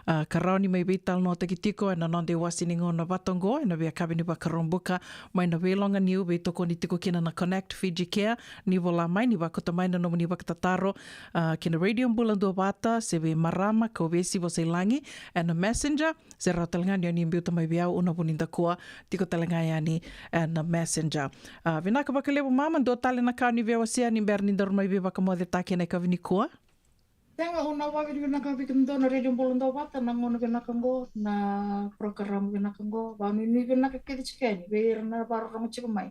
a, ka rawa ni mai veitalanoataki tiko ena noda iwasi ni gauna vata oqo ena veiyakavi ni Vakaraubuka mai na veiloga niu, veitokoni tiko kina na Connect Fiji Care. Ni vola mai, ni vakauta mai na nomuni vakatataro, a, ki na Radio Bula Duavata se vei Marama Kauvesi Vosailagi ena Messenger, se rawa tale ga ni o ni biuta mai vei au, Una Vunidakua, tiko tale ga yani ena Messenger. A, vinaka vakalevu Mama, dua tale na ka o ni via wasea ni bera ni daru mai veivakamocetaki ena yakavi nikua? Sega, au na vakavinavinaka vei kemudou na Radio Bula Duavata na gauna vinaka oqo, na program vinaka oqo, vakanuinui vinaka kece tiko yani vei ira na vakarorogo tiko mai.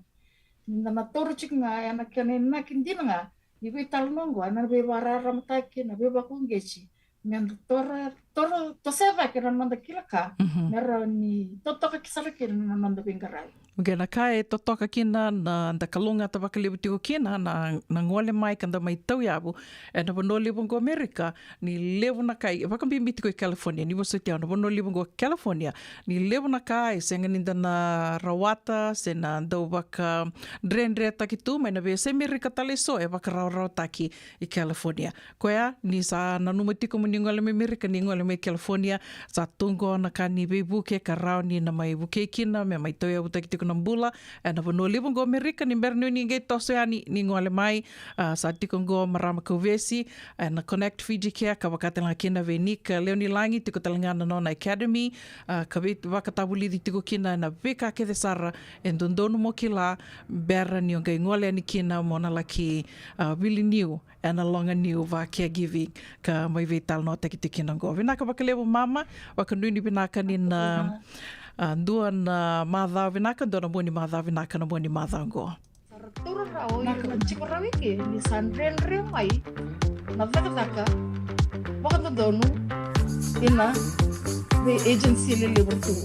Ni da na taura tiko ga ena kena inaki dina ga ni veitalanoa oqo, ena veivakararamataki, na veivakauqeti, me da toro, toro, toso cake na noda kila ka, me rawa ni totoka sara kina na noda veiqaravi. Oqo na ka e totoka kina, na da kalougata vakalevu tiko kina na, na gole mai ka da mai tauyavu ena vanua levu oqo Amerika, ni levu na ka, vakabibi tiko i California, ni vosoti au na vanua levu oqo California, ni levu na ka e sega ni da na rawata se na dau vakadredretaki tu mai na veiyasai Amerika tale eso, e vakarawarawataki i California. Koya, ni sa nanuma tiko mo ni gole mai Amerika, ni gole mai California, sa tu oqo na ka ni veivuke ka rawa ni na mai vukei kina me mai tauyavutaki tiko na bula ena vanua levu oqo Amerika. Ni bera ni o ni qai toso yani, ni gole mai, a, sa tiko oqo Marama Kauvesi ena Connect Fiji Care, ka vaka tale ga kina vei Nick Leonilagi, tiko tale ga na nona academy, a, ka veivakatavulici tiko kina ena veika kece sara e dodonu mo kila bera ni o qai gole yani kina mo na laki, a, vili niu ena loga niu va caregiving, ka mai veitalanoataki tiko kina oqo. Vinaka vakalevu Mama, vakanuinui vinaka ni na, a, dua na macawa vinaka, dua na mua ni macawa vinaka na mua ni macawa oqo. Sa ra taura rawa o ira na tiko rawa i ke ni sa dredre mai na cakacaka vakadodonu ena vei agency lelevu tu.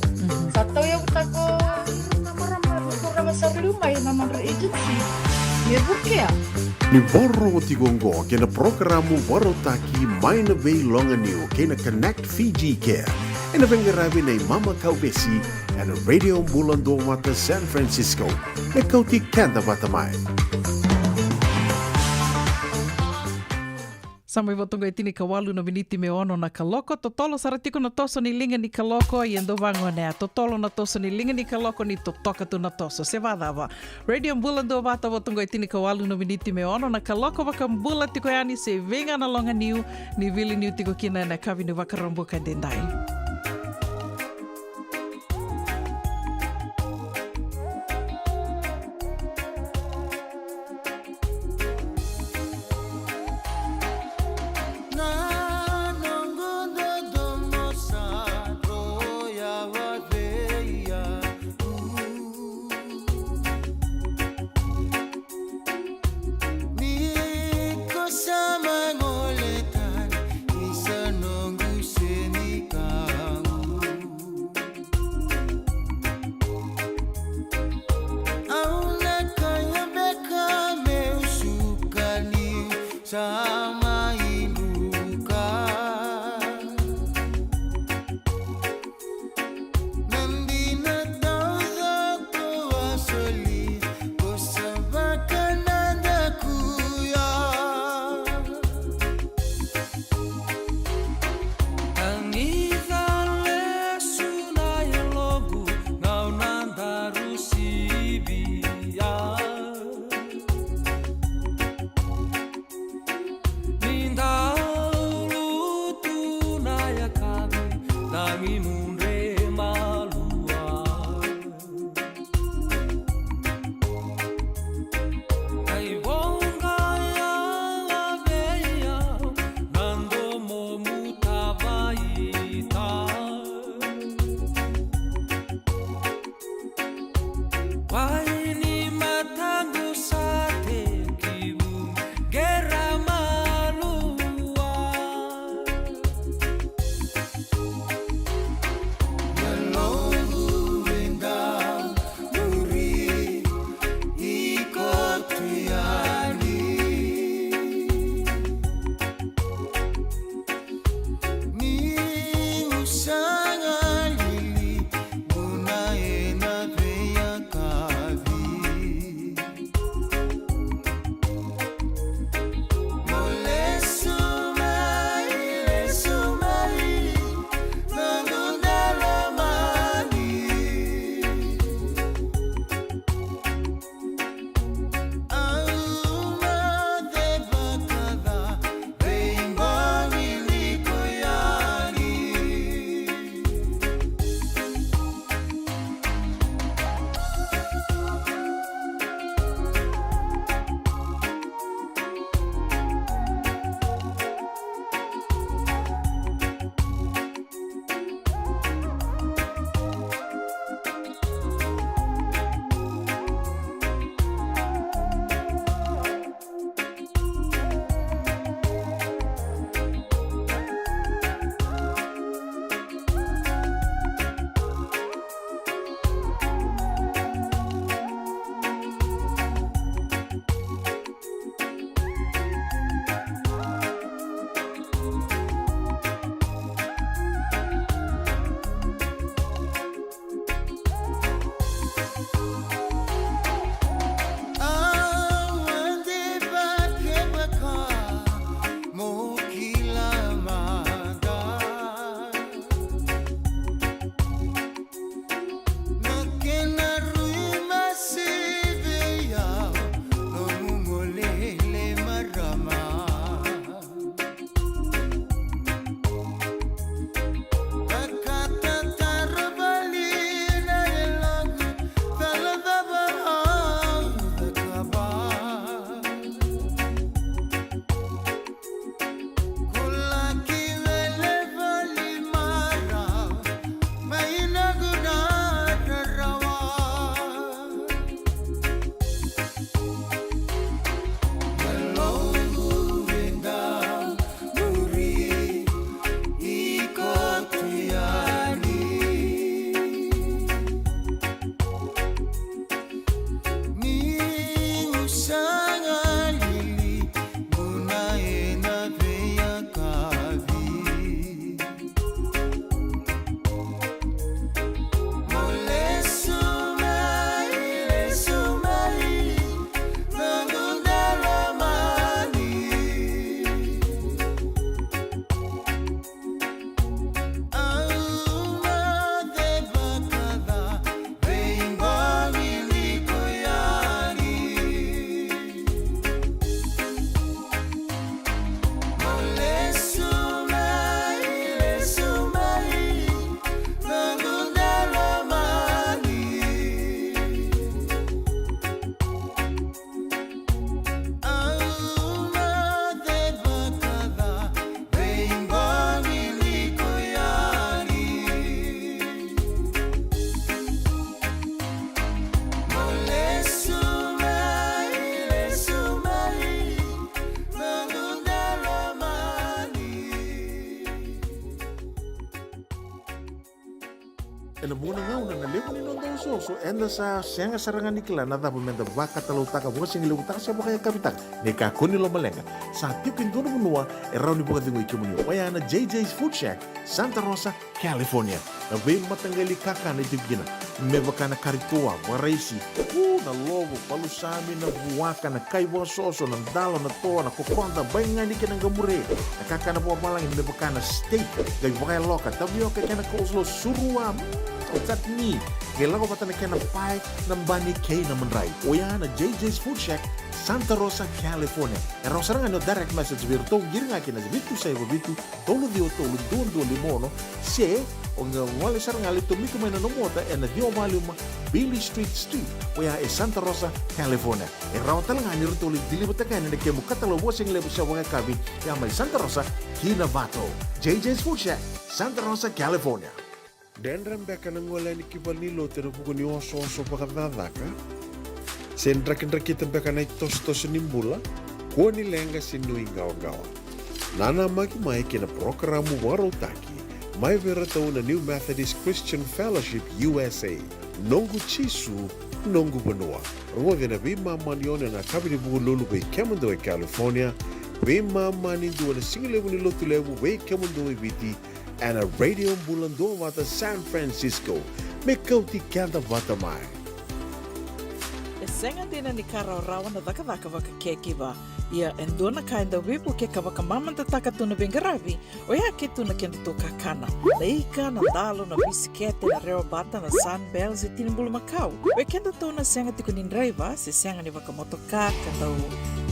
Sa tauyavutaka o ira na marama, turaga sa ra liu mai na nodra agency me vukea. Ni vakarorogo tiko oqo kei na porokaramu vakarautaki mai na veiloga niu kei na Connect Fiji Care, ena veiqaravi nei Mama Kauvesi ena Radio Bula Duavata San Francisco, me kauti keda vata mai. Sa mai vo toka e tinikawalu na miniti me ono na kaloko, totolo sara tiko na toso ni liga ni kaloko, ia dou vagonea, totolo na toso ni liga ni kaloko ni totoka tu na toso, se vacava. Radio Bula Duavata, vo toka e tinikawalu na miniti me ono na kaloko, vakabula tiko yani se vei ga na loga niu ni vili niu tiko kina ena yakavi ni Vakaraubuka edaidai. Na noqu dodomo sa roya vadeia. Ni ko sa mai gole tani, ni sa noqu senika. Ena vuqa na gauna na levu ni noda osooso, eda sa sega sara ga ni kila na cava meda vakatalautaka, vakasigalevu taka se vakayakavi taka. Ni kakua ni lomaleqa, sa tiko e dua na vanua e rawa ni vakacegui kemuni. Oya na J J's Food Shack, Santa Rosa, California. Na veimataqali kakana e tiko kina, me vaka na kari toa, vakaraisi, u, na lovo, palusami, na vuaka, na kai vakasoso, na dalo, na toa, na kokoda, baigani kei na qamure. Na kakana vakavalagi me vaka na steak, qai vakayaloka, tavioka kei na coleslaw, surua, mm, chutney. Qai lako vata na kena pae, na bani kei na madrai. Oya na J J's Food Shack, Santa Rosa, California. E rawa sara ga ni o direct message vei iratou, qiri ga kina vitu saiva vitu, tolu ciwa tolu, dua dua lima ono, se o qai gole sara ga, lai tomika mai na nomu ota ena ciwa walu lima Beale Street Suite, oya e Santa Rosa, California. E rawa tale ga ni ratou lai deliver-taka yani na kemu katalau vakasigalevu se vakayakavi, ya mai Santa Rosa ki Novato. J J's Food Shack, Santa Rosa, California. Dredre beka na gole yani ki valenilotu ena vuku ni osooso vakacakacaka? Se drakidrakita beka na itosotoso ni bula? Kua ni leqa se nuiqawaqawa. Nanamaki mai ki na parokaramu vakarautaki mai vei iratou na New Methodist Christian Fellowship U S A, Noqu Jisu, Noqu Vanua. Rogoci ena veimama ni ono ena yakavi ni Vukelulu vei kemudou e California, veimama ni dua ena sigalevu ni Lotulevu vei kemudou e Viti, ena Radio Bula Duavata San Francisco. Me kauti keda vata mai. E sega dina ni ka rawarawa na cakacaka vaka caregiver. Ia e dua na ka e dau veivuke ka vakamamadataka tu na veiqaravi, oya ke tu na kedatou kakana. Na ika, na dalo, na bisikete, na rewabata, na Sunbell se tini bulumakau. Vei kedatou na sega tiko ni draiva se sega ni vakamotoka, ka dau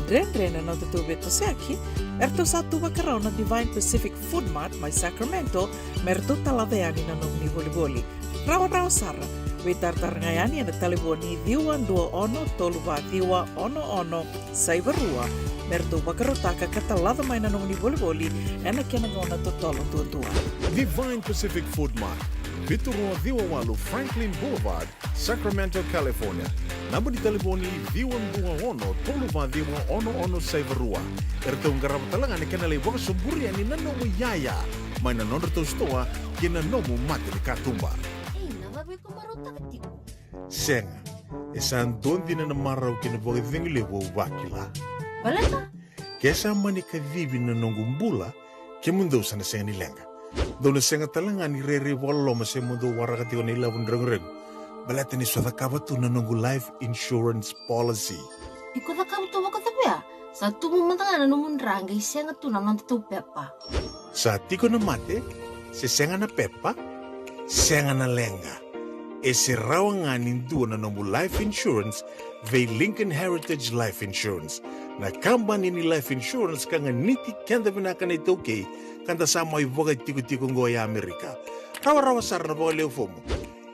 dredre na nodatou veitosoyaki, eratou sa tu vakarau na Divine Pacific Food Mart mai Sacramento me ratou talaca yani na nomuni volivoli. Rawarawa sara, veitaratara ga yani ena talevoni ciwa dua ono tolu va ciwa ono ono saiva rua me ratou vakarautaka ka talaca mai na nomuni volivoli ena kena gauna totolo duadua. Divine Pacific Food Mart, vitu rua ciwa walu Franklin Boulevard, Sacramento, California. Naba ni talevoni ciwa dua ono tolu va ciwa ono ono saiva rua. Eratou qarava tale ga na kena lai vakasoburi yani na nomu iyaya mai na nodratou sitoa ki na nomu mata ni katuba. Ei, na cava iko marautaka tiko? Sega, e sa dua dina na marau kei na vakacegu levu au vakila. Baleta? Ke sa mani kacivi na noqu bula, kemudou sa na sega ni leqa. Dou na sega tale ga ni rairai vakaloloma se mo dou waraka tiko na ilavo ni reguregu, baleta niu sa cakava tu na noqu life insurance policy. Iko cakava tu vakacava ya? Sa tubu mada ga na nomu dra qai sega tu na nodatou pepa. Sa tiko na mate, se sega na pepa, sega na leqa. E se rawa ga ni dua na nomu life insurance vei Lincoln Heritage Life Insurance, na kabani ni life insurance ka ganiti keda vinaka na iTaukei, ka da sa mai vakatikotiko oqo e Amerika. Rawarawa sara na vakalewe fomu.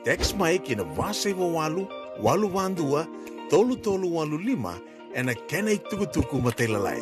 Text mai ki na va saiva walu, walu va dua, tolu tolu walu lima, ena kena itukutuku matailalai.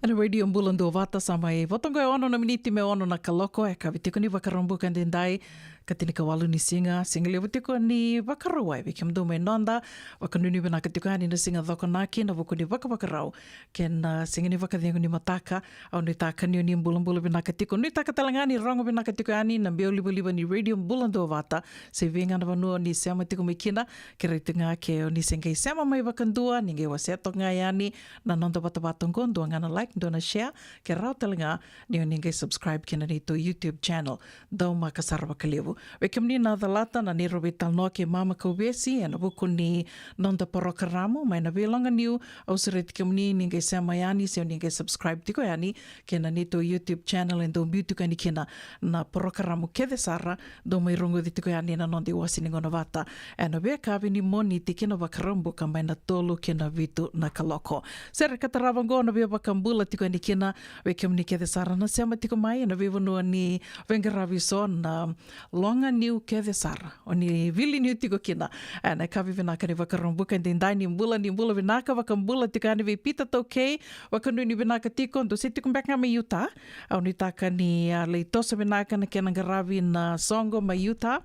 Ena Radio Bula Duavata, sa mai vota oqo e ono na miniti me ono na kaloko, e yakavi tiko ni Vakaraubuka edaidai, ka tinikawalu ni siga, siga levu tiko ni Vakarauwai vei kemudou mai noda. Vakanuinui vinaka tiko yani na Siga Cokonaki ena vuku ni vakavakarau kei na siga ni vakacegu ni mataka. Au nuitaka ni o ni bulabula vinaka tiko, nuitaka tale ga ni rogo vinaka tiko yani na biau livaliva ni Radio Bula Duavata, se vei ga na vanua o ni sema tiko mai kina. Kerei tiko ga ke o ni se qai sema mai vakadua, ni qai wasea toka ga yani na noda vatavata oqo, dua ga na like, dua na share, ke rawa tale ga ni o ni qai subscribe ki na neitou YouTube channel. Daumaka sara vakalevu. Vei kemuni na calata na neirau veitalanoa kei Mama Kauvesi ena vuku ni noda parokaramu mai na veiloga niu, au sureti kemuni ni qai sema yani se o ni qai subscribe tiko yani ki na neitou YouTube channel e dau biu tiko yani kina na parokaramu kece sara dau mai rogoci tiko yani ena noda iwase ni gauna vata ena veiyakavi ni Moniti ki na Vakaraubuka mai na tolu ki na vitu na kaloko. Sere ka tarava oqo na veivakabula tiko yani kina vei kemuni kece sara na sema tiko mai ena veivanua ni veiqaravi, so na loga niu kece sara o ni vili niu tiko kina. Ena yakavi vinaka ni Vakaraubuka edaidai, ni bula, ni bula vinaka, vakabula tiko yani vei Pita Taukei, vakanuinui vinaka tiko, dou se tiko beka ga mai Utah. Au nuitaka ni a lai toso vinaka na kena qaravi na soqo mai Utah.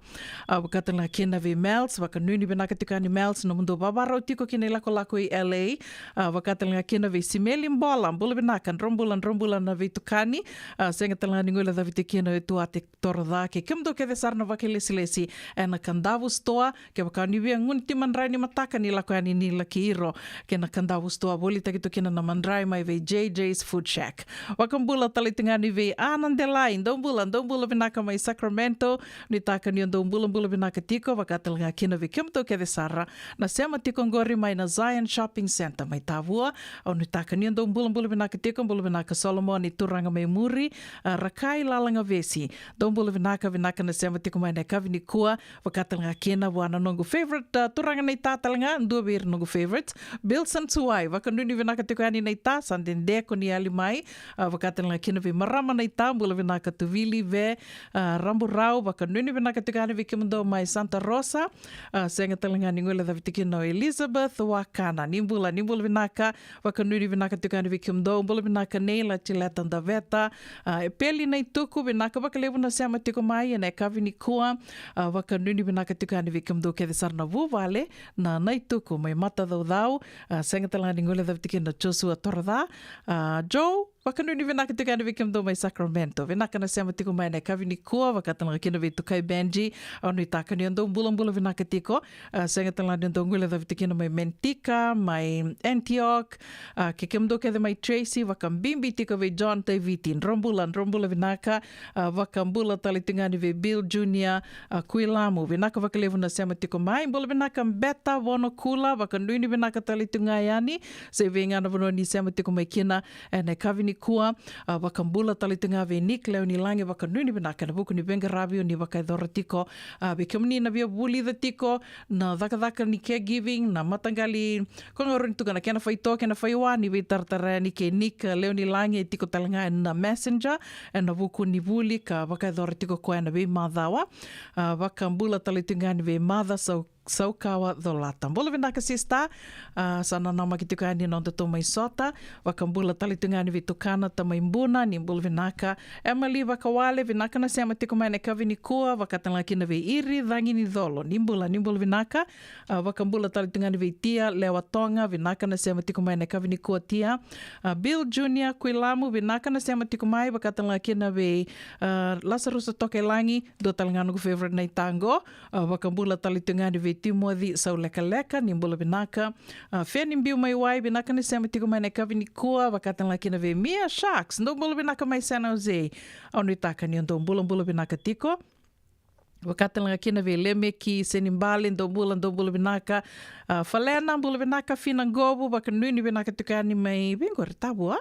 A, vaka tale ga kina vei Mels, vakanuinui vinaka tiko yani Mels, nomudou vavarau tiko ki na ilakolako i L A. A, vaka tale ga kina vei Simeli Bola, bula vinaka vinaka, dro bula, dro bula na veitukani. A, sega tale ga ni guilecavi tiko kina o Etuate Toroca kei kemudou kece sara na vakailesilesi ena Kadavu Store. Kevaka ni via gunu ti madrai ni mataka ni lako yani ni laki iro kei na Kadavu Store, volitaki tu kina na madrai mai vei J J's Food Shack. Vakabula tale tu ga ni vei Ana Delai, dou bula, dou bula vinaka mai Sacramento. Nuitaka ni o dou bulabula vinaka tiko, vaka tale ga kina vei kemudou kece sara na sema tiko qori mai na Zion Shopping Centre mai Tavua. Au nuitaka ni o dou bulabula vinaka tiko, bula vinaka Solomon i turaga mai muri, a, Rakai Lalagavesi. Dou bula vinaka, vinaka na sema tiko mai na yakavi nikua, vaka tale ga kina vua na noqu favorite, a, turaga naita tale ga, dua vei ira noqu favorites, Bilson Suwai, vakanuinui vinaka tiko yani naita, sa dede ko ni yali mai, a, vaka tale ga kina vei marama naita, bula vinaka Tuvili, Ve, a, Raburau, vakanuinui vinaka tiko yani vei kemudou mai Santa Rosa, a, sega tale ga ni guilecavi tiko kina o Elizabeth Wakana, ni bula, ni bula vinaka, vakanuinui vinaka tiko yani vei kemudou, bula vinaka Neila Tileta Daveta, a, Epeli Naituku, vinaka vakalevu na sema tiko mai ena yakavi nikua, a, vakanuinui vinaka tiko yani vei kemudou kece sara na vuvale na Naituku mai Matacaucau, a, sega tale ga ni guilecavi tiko kina Joshua Toroca, a, Joe, vakanuinui vinaka tiko yani vei kemudou mai Sacramento. Vinaka na sema tiko mai na yakavi nikua, vaka tale ga kina vei Tukai Benji, au nuitaka ni o dou bulabula vinaka tiko, a, sega tale ga ni o dou guilecavi tiko kina mai Manteca, mai Antioch, a, kei kemudou kece mai Tracy, vakabibi tiko vei John Taiviti, dro bula, dro bula vinaka, a, vakabula tale tu ga ni vei Bill Junior, a, Kuilamu, vinaka vakalevu na sema tiko mai, bula vinaka Beta Vonokula, vakanuinui vinaka tale tu ga yani, se vei ga na vanua ni sema tiko mai kina, ena yakavi nikua, a, vakabula tale tu ga vei Nick Leonilagi, vakanuinui vinaka ena vuku ni veiqaravi o ni vakayacora tiko, a, vei kemuni na via vulica tiko na cakacaka ni caregiving, na mataqali, ko ga rawa ni tukuna kena faitoa, kena faiwa, ni veitaratara yani kei Nick Leonilagi, e tiko tale ga ena Messenger, ena vuku ni vuli ka vakayacora tiko koya ena veimacawa, a, vakabula tale tu ga yani vei Maca Sau Saukawa Colata. Bula vinaka sista, a, sa nanamaki tiko yani na nodatou mai sota, vakabula tale tu ga yani vei Tukana Tamaibuna, ni bula vinaka. Emily Vakawale, vinaka na sema tiko mai na yakavi nikua, vaka tale ga kina vei Iri Caginicolo, ni bula, ni bula vinaka. A, vakabula tale tu ga yani vei Tia Lewatoga, vinaka na sema tiko mai na yakavi nikua Tia. A, Bill Junior Kuilamu, vinaka na sema tiko mai, vaka tale ga kina vei, a, Lasarusa Tokailagi, dua tale ga noqu favorite naita qo. A, vakabula tale tu ga yani vei Timoci Saulekaleka, ni bula vinaka. A, Feni Biu mai Wai, vinaka na sema tiko mai na yakavi nikua, vaka tale ga kina vei Mia Sharks, dou bula vinaka mai San Jose. Au nuitaka ni o dou bulabula vinaka tiko. Vaka tale ga kina vei Lemeki Senibale, dou bula, dou bula vinaka. A, Falena, bula vinaka, Fina Qovu, vakanuinui vinaka tiko yani mai vei qori Tavua.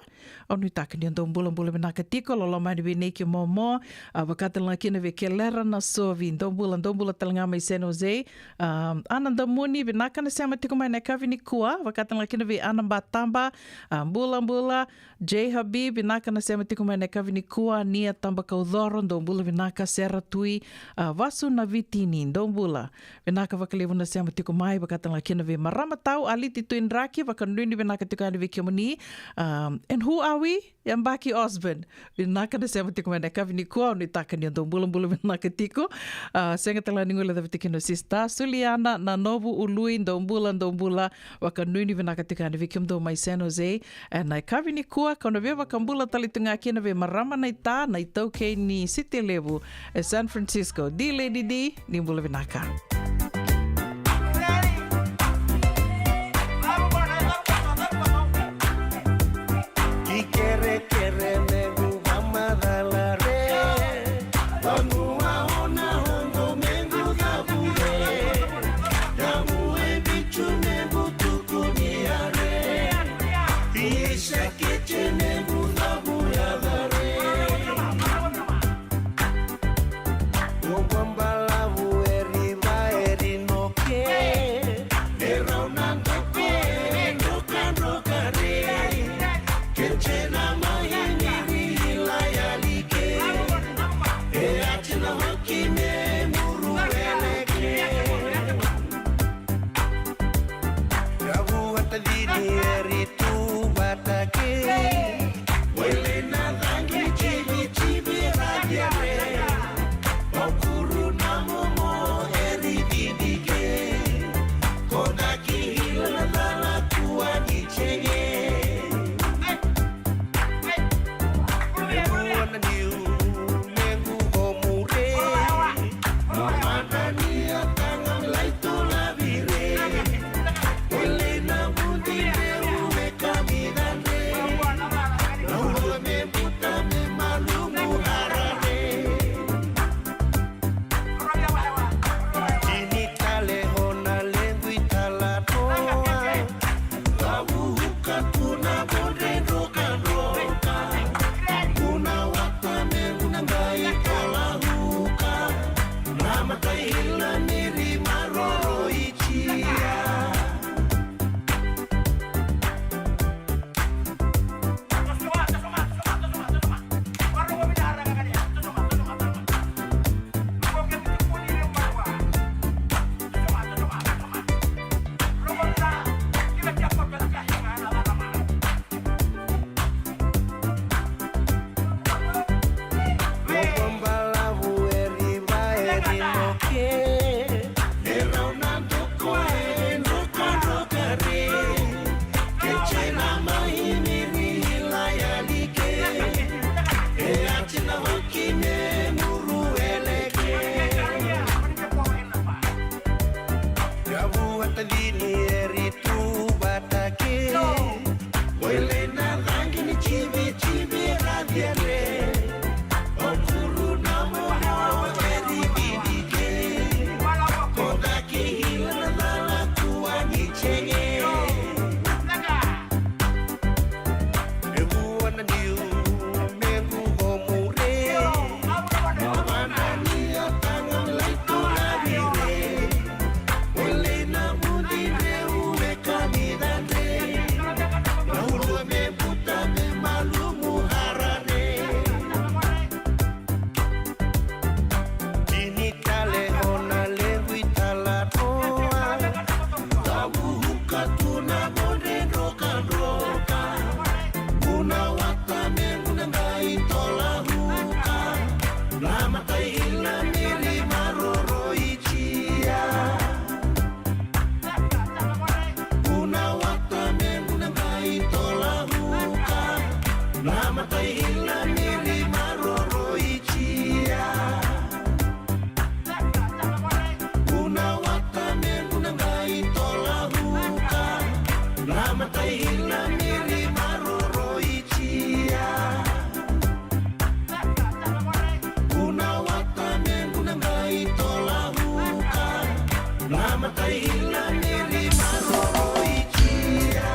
Au nuitaka ni o dou bulabula vinaka tiko, loloma yani vei Neiki Momo, a, vaka tale ga kina vei Kelera Nasovi, dou bula, dou bula tale ga mai San Jose. A, Ana Damuni, vinaka na sema tiko mai na yakavi nikua, vaka tale ga kina vei Ana Bataba, a, bula, bula, J Habib, vinaka na sema tiko mai na yakavi nikua, Nia Tabakaucoro, dou bula vinaka, Sera Tui, a, Vasu Navitini, dou bula. Vinaka vakalevu na sema tiko mai, vaka tale ga kina vei marama tau, Aliti Tuidraki, vakanuinui vinaka tiko yani vei kemuni. Um, and who are we? Yabaki Osborne. Vinaka na sema tiko mai na yakavi nikua, au nuitaka ni o dou bulabula vinaka tiko. A, sega tale ga ni guilecavi tiko kina o sista Suliana Nanovu Ului, dou bula, dou bula, vakanuinui vinaka tiko yani vei kemudou mai San Jose. Ena yakavi nikua, kau na via vakabula tale tu ga kina vei marama naita, na itaukei ni City Levu e San Francisco, D Lady D, ni bula vinaka. Ikerekere mequ vamacala re, vanua o na oqo mequ cavu re, yavu e vicu mequ tukuni a re, isa kece mequ cavu yaca re. Oqo balavu e riva e rinoke, e rau na doke, e drokadroka re. Kece na mai ni ri ila yalike, e ati na hoki me muru eleke. Yavu vata dini e ri tu vata ke. Na matai ila ni ri maroroi jia. Una wata me guna qai tola huka. Na matai ila ni ri maroroi jia. Una wata me guna qai tola huka. Na matai ila ni ri maroroi jia.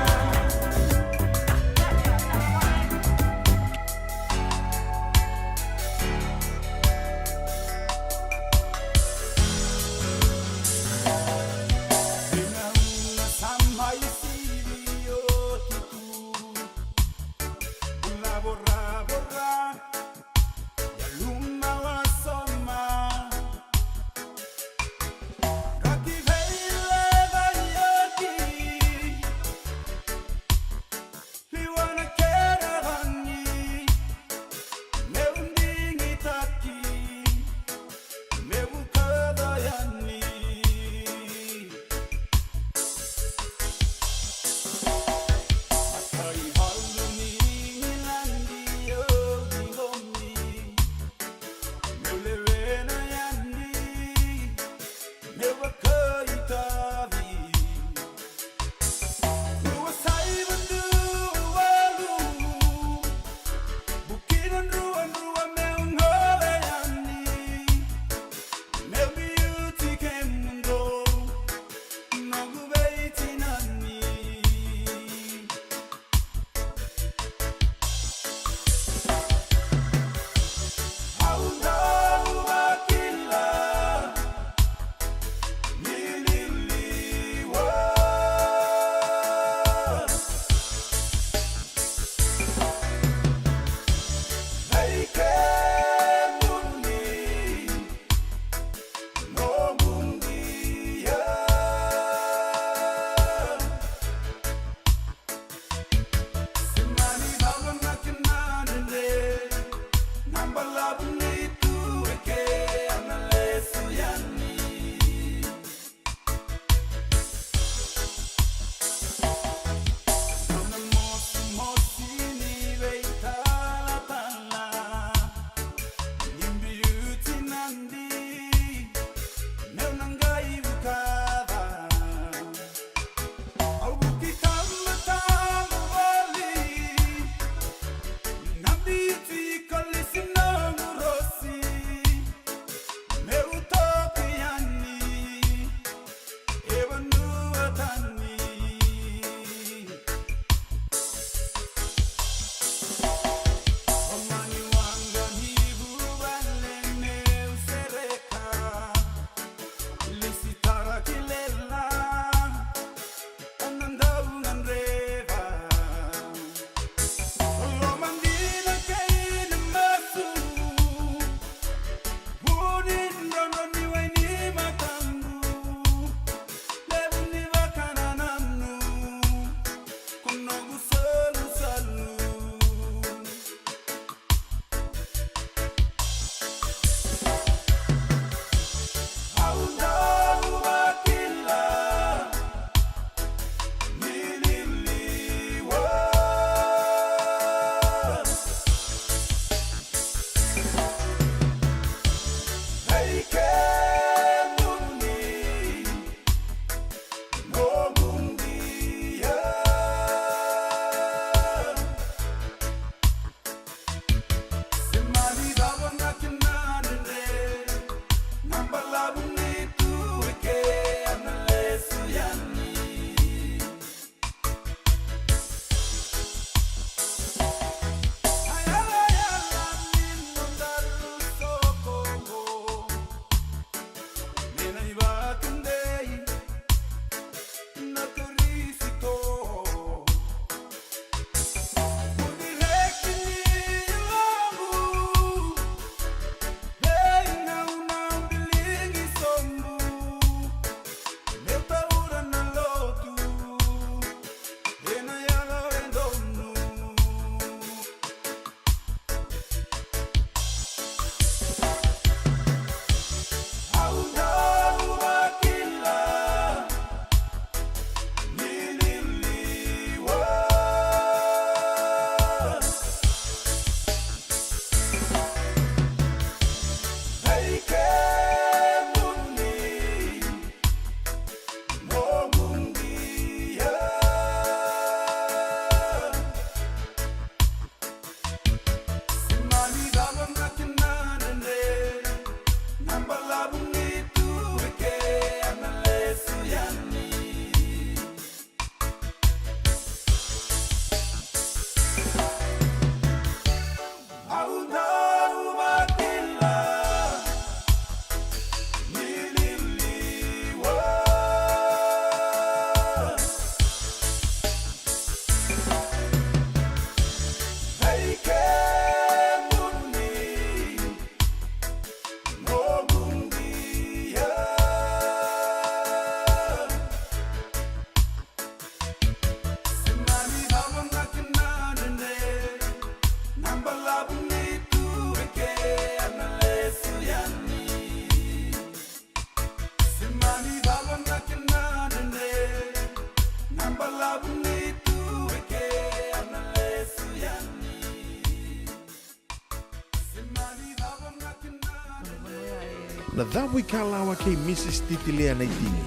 Na cavu i Kalawa kei Mrs Titilia Naitini.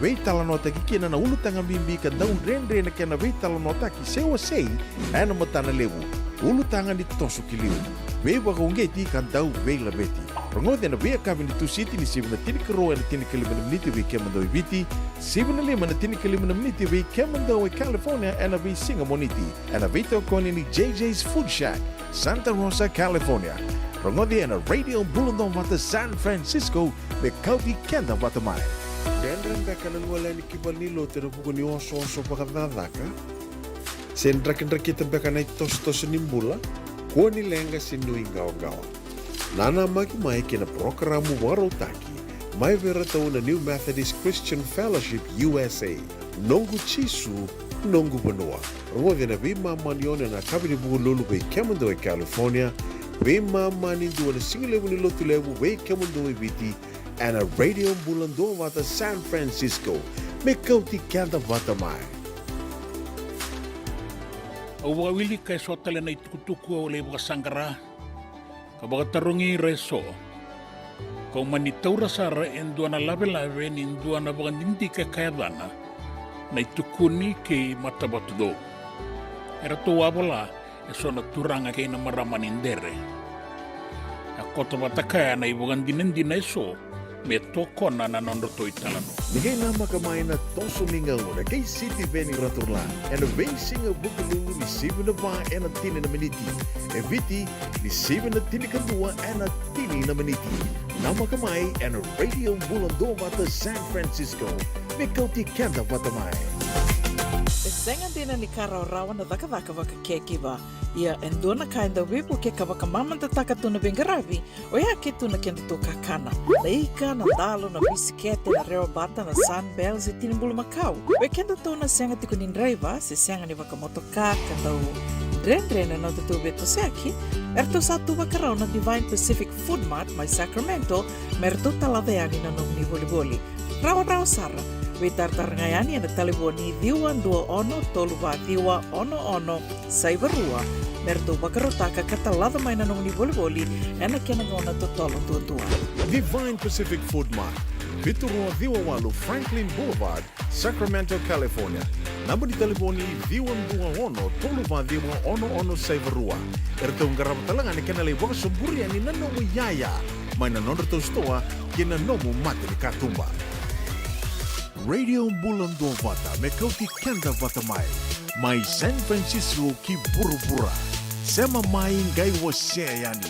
Veitalanoataki kina na ulutaga bibi ka dau dredre na kena veitalanoataki se wasei ena matana levu. Ulutaga ni toso ki liu. Veivakauqeti ka dau veilaveti. Rogoci ena veiyakavi ni Tusiti ni sivi na tinikarua ena tinikalima na miniti vei kemudou e Viti, sivi na lima ena tinikalima na miniti vei kemudou e California ena veisiga Moniti. Ena veitokoni ni J J's Food Shack, Santa Rosa, California. Rogoci ena Radio Bula Duavata San Francisco, me kauti keda vata mai. Dredre beka na gole yani ki valenilotu ena vuku ni osooso vakacakacaka? Se drakidrakita beka na itosotoso ni bula? Kua ni leqa se nuiqawaqawa. Nanamaki mai kei na parokaramu vakarautaki mai vei iratou na New Methodist Christian Fellowship U S A, Noqu Jisu, Noqu Vanua. Rogoci ena veimama ni ono ena yakavi ni Vukelulu vei kemudou e California, veimama ni dua ena sigalevu ni Lotulevu vei kemudou e Viti, ena Radio Bula Duavata San Francisco, me kauti keda vata mai. Au vakawilika eso tale na itukutuku au lai vakasaqara ka vakatarogi ira eso. Kau mani taura sara e dua na lavelave ni dua na vakadidike ka yacana Na iTukuni kei Matavatucou. Eratou a vola eso na turaga kei na marama ni Dere. A koto vata kaya na ivakadinadina eso me tokona na nodratou italanoa. Ni qai namaka mai na toso ni gauna kei Sitiveni Raturla ena veisiga Vukelulu ni sivi na va ena tini na miniti, e Viti ni sivi na tinikadua ena tini na miniti. Namaka mai ena Radio Bula Duavata San Francisco, me kauti keda vata mai. E sega dina ni ka rawarawa na cakacaka vakakekiva. Ia e dua na ka e dau veivuke ka vakamamadataka tu na veiqaravi, oya ke tu na kedatou kakana. Na ika, na dalo, na bisikete, na rewabata, na Sunbell se tini bulumakau. Vei kedatou na sega tiko ni draiva se sega ni vakamotoka ka dau dredre na nodatou veitosoyaki, eratou sa tu vakarau na Divine Pacific Food Mart mai Sacramento me ratou talaca yani na nomuni volivoli. Rawarawa sara. Veitaratara ga yani ena talevoni ciwa dua ono tolu va ciwa ono ono saiva rua me ratou vakarautaka ka talaca mai na nomuni volivoli ena kena gauna totolo duadua. Divine Pacific Food Mart, vitu rua ciwa walu Franklin Boulevard, Sacramento, California. Naba ni talevoni ciwa dua ono tolu va ciwa ono ono saiva rua. Eratou qarava tale ga na kena lai vakasoburi yani na nomu iyaya mai na nodratou sitoa kei na nomu mata ni katuba. Radio Bula Duavata me kauti keda vata mai, mai San Francisco ki vuravura. Sema mai qai wasea yani.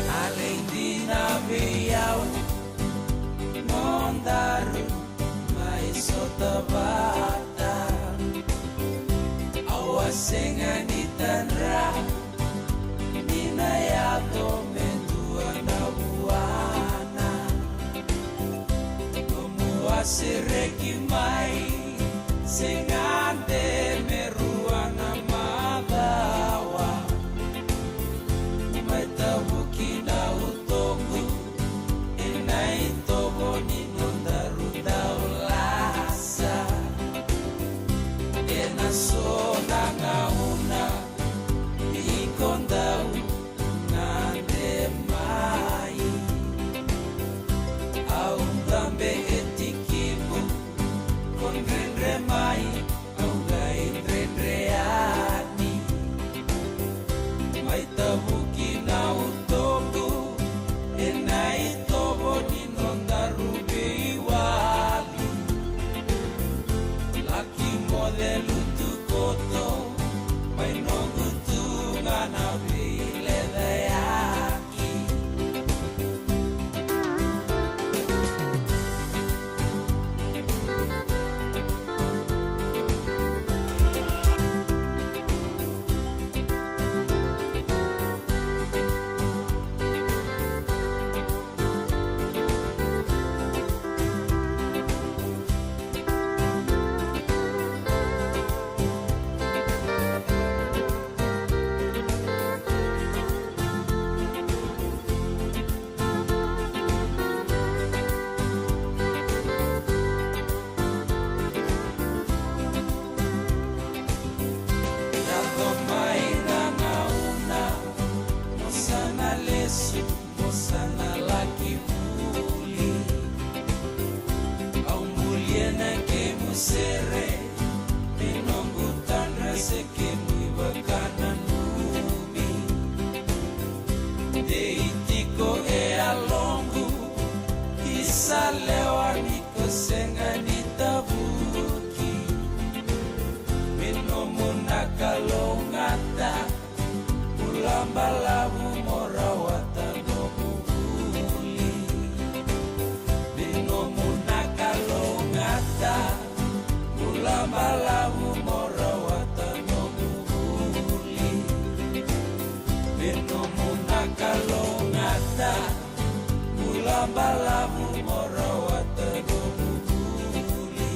Alei dina vei au nodaru mai sota vata. Au a sega ni tadra ni na yaco me dua na vuana. Nomu a sereki mai, sega de me rua na macawa. Mai tavuki na utoqu ena itovo ni nodaru dau lasa. Ena so na gauna iko dau gade mai. Au dabe e tikivu, ko dredre mai, au qai Sere, me noqu tadra se kemu ivakananumi. Dei tiko e yaloqu, isa lewa ni ko sega ni tavuki. Me nomu na kalougata, bula balavu mo rawata noqu vuli. Me nomu na kalougata, bula balavu mo rawata noqu vuli. Me nomu na kalougata, bula balavu mo rawata noqu vuli.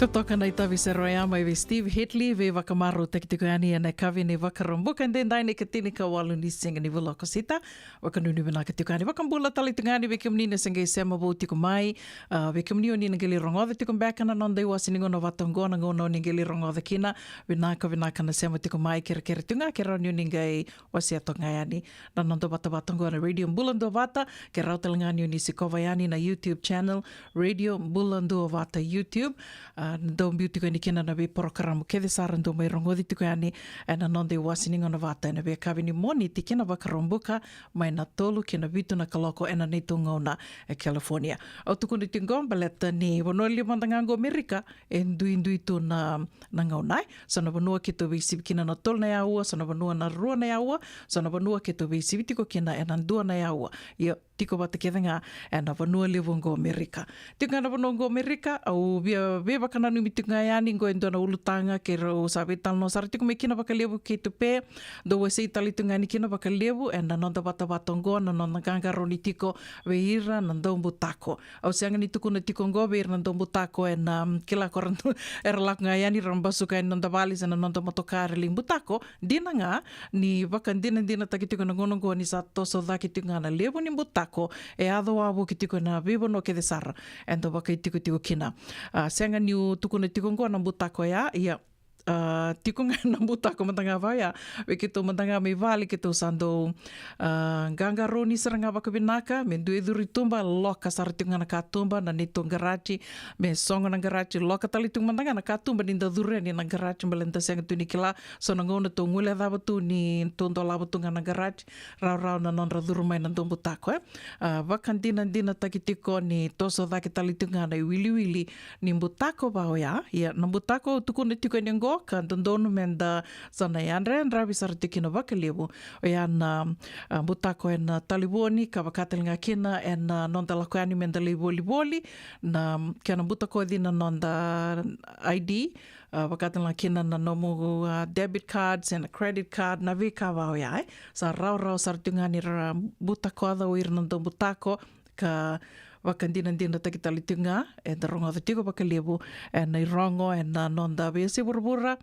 Totoka na itavi sere oya mai vei Steve Hitley, veivakamarautaki tiko yani ena yakavi ni Vakaraubuka edaidai, na ikatini ka walu ni siga ni vula o Okosita. Vakanuinui vinaka tiko yani, vakabula tale tiko yani vei kemuni na se qai sema vou tiko mai. A, vei kemuni o ni na qai lai rogoca tiko beka na noda iwase ni gauna vata oqo, na gauna o ni qai lai rogoca kina, vinaka, vinaka na sema tiko mai. Kerekere tiko ga ke rawa ni o ni qai wasea toka ga yani na noda vatavata oqo na Radio Bula Duavata. Ke rawa tale ga ni o ni sikova yani na YouTube channel Radio Bula Duavata YouTube. A, dau biu tiko yani kina na veiporokaramu kece sara dau mai rogoci tiko yani ena noda iwase ni gauna vata ena veiyakavi ni Moniti kina Vakaraubuka, mai na tolu kina vitu na kaloko ena neitou gauna e California. Au tukuna tiko oqo baleta ni vanua levu mada ga oqo Amerika e duidui tu na, na gauna, e. So na vanua keitou veisivi kina na tolu na yaua, so na vanua na rua na yaua, so na vanua keitou veisivi tiko kina ena dua na yaua. Io, tiko vata kece ga ena vanua levu oqo Amerika. Tiko ga na vanua oqo Amerika, au via veivakananumi tiko ga yani oqo e dua na ulutaga keirau sa veitalanoa sara tiko mai kina vakalevu kei Tupe. Dau wasei tale tiko ga yani kina vakalevu ena noda vatavata oqo na noda qaqarauni tiko vei ira na daubutako. Au sega ni tukuna tiko oqo vei ira na daubutako ena, mm, kila ko ra dau, era lako ga yani ra basuka yani noda vale se na noda motoka ra lai butako. Dina ga ni vakadinadinataki tiko na gauna oqo ni sa toso cake tiko ga na levu ni butako e yaco wavoki tiko ena veivanua kece sara eda vakaitikotiko kina. A, sega niu tukuna tiko oqo na butako ya, ia, a, tiko ga na butako mada ga vaya. Vei keitou mada ga mai vale keitou sa dau, a, qaqarauni sara ga vakavinaka, me dua e curu i tuba, loka sara tiko ga na katuba na neitou qaraji, me sogo na qaraji, loka tale tiko mada ga na katuba ni da curu yani na qaraji, baleta da sega tu ni kila so na gauna tou guilecava tu ni tou dolava tu ga na qaraji, rawarawa na nodra curu mai na daubutako, e. A, vakadinadinataki tiko ni toso cake tale tiko ga na iwiliwili ni butako va oya. Ia, na butako au tukuna tiko yani oqo ka dodonu meda sa na yadrayadravi sara tiko kina vakalevu, oya na, a, butako ena talevoni, ka vaka tale ga kina ena noda lako yani meda lai volivoli, na kena butakoci na noda I D, a, vaka tale ga kina na nomu, a, debit card se na credit card, na veika va oya, e. Sa rawarawa sara tiko ga ni ra butakoca o ira na daubutako, ka vakadinadinataki tale tiko ga eda rogoca tiko vakalevu ena irogo ena noda veiyasai vuravura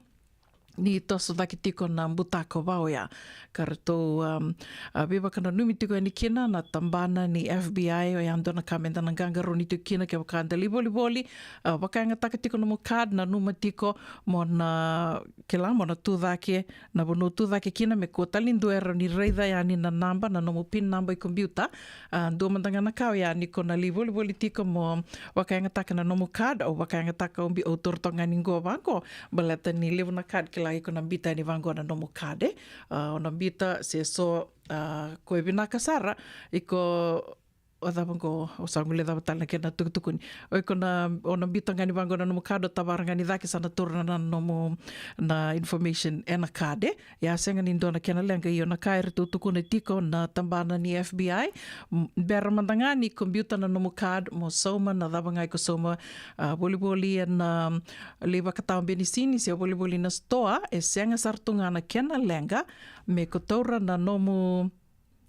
ni toso cake tiko na butako va oya. Ka ratou, um, a, veivakananumi tiko yani kina na tabana ni F B I, oya dua na ka meda na qaqarauni tiko kina kevaka da lai volivoli, a, vakayagataka tiko nomu card, nanuma tiko mo na, kila, mo na tu cake na vanua tu cake kina, me kua tale ni dua e rawa ni raica yani na naba, na nomu pin naba i kompiuta. A, dua mada ga na ka oya ni ko na lai volivoli tiko mo vakayagataka na nomu card, au vakayagataka, au bi-, au taura toka ga ni qo vaqo, baleta ni levu na card kila iko na bita yani vaqo na nomu card, e. A, o na bita se so, a, ko e vinaka sara, iko, o cava qo, o sa guilecava tale na kena tukutukuni. O iko na, o na bita ga ni vaqo na nomu card, o tavara ga ni cake sa na taura na nomu, na information ena card, e. Ia sega ni dua na kena leqa, io na ka eratou tukuna tiko na tabana ni F B I, m-, bera mada ga ni kompiuta na nomu card mo sauma na cava ga iko sauma, a, volivoli ena, a, lai vakatawa benisini se volivoli na sitoa, e sega sara tu ga na kena leqa me ko taura na nomu,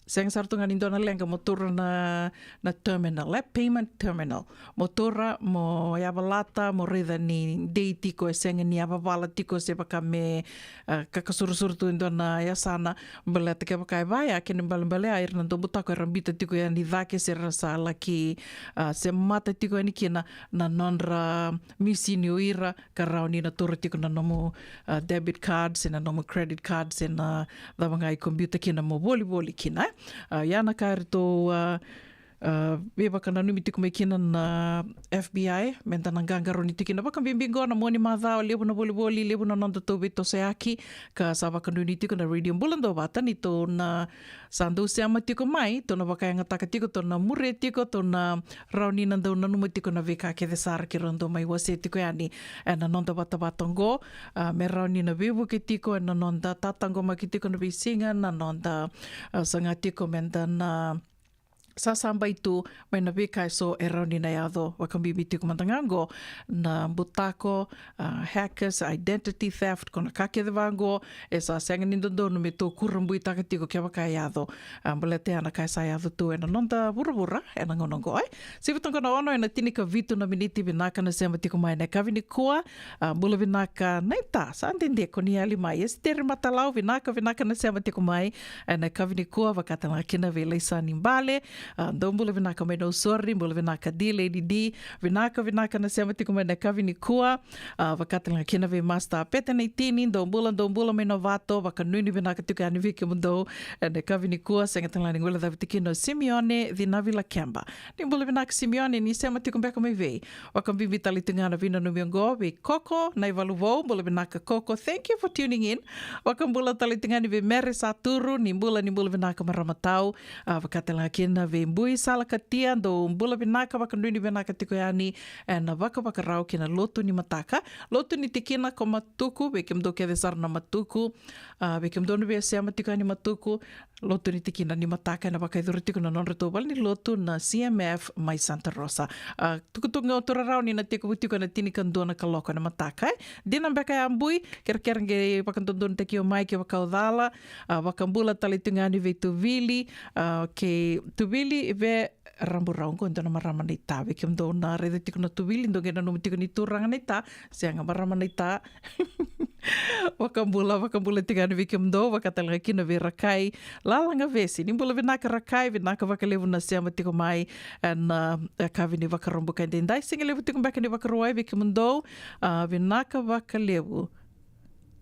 sega sara tu ga ni dua na leqa mo taura na, na terminal, e, payment terminal. Mo taura, mo yavalata, mo raica ni dei tiko, e sega ni yavavala tiko se vaka me, a, kakasurusuru tu e dua na yasana, baleta kevaka e vaya, kena ibalebale ya ira na daubutako era bita tiko yani cake se ra sa laki, a, se mata tiko yani kina na nodra misini o ira, ka rawa ni na taura tiko na nomu, a, debit card se na nomu credit card se na cava ga i kompiuta kina mo volivoli kina, e. A, ia na ka eratou, a, a, veivakananumi tiko mai kina na F B I, meda na qaqarauni tiko kina. Vakabibi qo na mua ni macawa, levu na volivoli, levu na noda tou veitosoyaki, ka sa vakanuinui tiko na Radio Bula Duavata ni tou na sa dou sema tiko mai, tou na vakayagataka tiko, tou na muria tiko, tou na rawa ni na dau nanuma tiko na veika kece sara keirau dau mai wasea tiko yani ena noda vatavata oqo, a, me rawa ni na veivuke tiko ena noda tataqomaki tiko na veisiga, na noda, a, saga tiko meda na sasabai tu mai na veika eso e rawa ni na yaco, vakabibi tiko mada ga oqo na butako, a, hackers, identity theft, ko na ka kece vaqo e sa sega ni dodonu me tou kurabuitaka tiko kevaka e yaco. A, baleta ya na ka e sa yaco tu ena noda vuravura ena gauna oqo, e. Sivi toka na ono ena tinikavitu na miniti. Vinaka na sema tiko mai ena yakavi nikua. A, bula vinaka naita, sa dede ko ni yali mai. Esiteri Matalau, vinaka, vinaka na sema tiko mai ena yakavi nikua, vaka tale ga kina vei Laisani Bale. A, dou bula vinaka mai Nausori, bula vinaka D Lady D. Vinaka, vinaka na sema tiko mai ena yakavi nikua. A, vaka tale ga kina vei Master Pete Naitini, dou bula, dou bula mai Novato, vakanuinui vinaka tiko yani vei kemudou ena yakavi nikua, sega tale ga ni guilecavi tiko kina o Simione Cinavi Lakeba. Ni bula vinaka Simione, ni sema tiko beka mai vei? Vakabibi tale tiko ga na veinanumi oqo vei Koko Naivaluvou, bula vinaka Koko, thank you for tuning in. Vakabula tale tiko ga yani vei Mere Saturu, ni bula, ni bula vinaka marama tau. A, vaka tale ga kina vei Bui Salakatia, dou bula vinaka, vakanuinui vinaka tiko yani ena vakavakarau kei na lotu ni mataka. Lotu ni tikina ko Matuku, vei kemudou kece sara na Matuku. A, vei kemudou na via sema tiko yani Matuku, lotu ni tikina ni mataka ena vakayacori tiko na nodratou valenilotu na C M F mai Santa Rosa. A, tukutuku ga o Turarau ni na tekivu tiko ena tinikadua na kaloko ena mataka, e. Dina beka ya Bui, kerekere qai vakadodonutaki au mai kevaka au cala. A, vakabula tale tiko ga yani vei Tuvili, a, kei Tuvili vei Raburau, qo dua na marama naita, vei kemudou na raica tiko na Tuvili, dou qai nanuma tiko ni turaga naita, sega, marama naita. Vakabula, vakabula tiko yani vei kemudou, vaka tale ga kina vei Rakai Lalagavesi. Ni bula vinaka Rakai, vinaka vakalevu na sema tiko mai ena, a, yakavi ni Vakaraubuka edaidai, siga levu tiko beka ni Vakarauwai vei kemudou, a, vinaka vakalevu.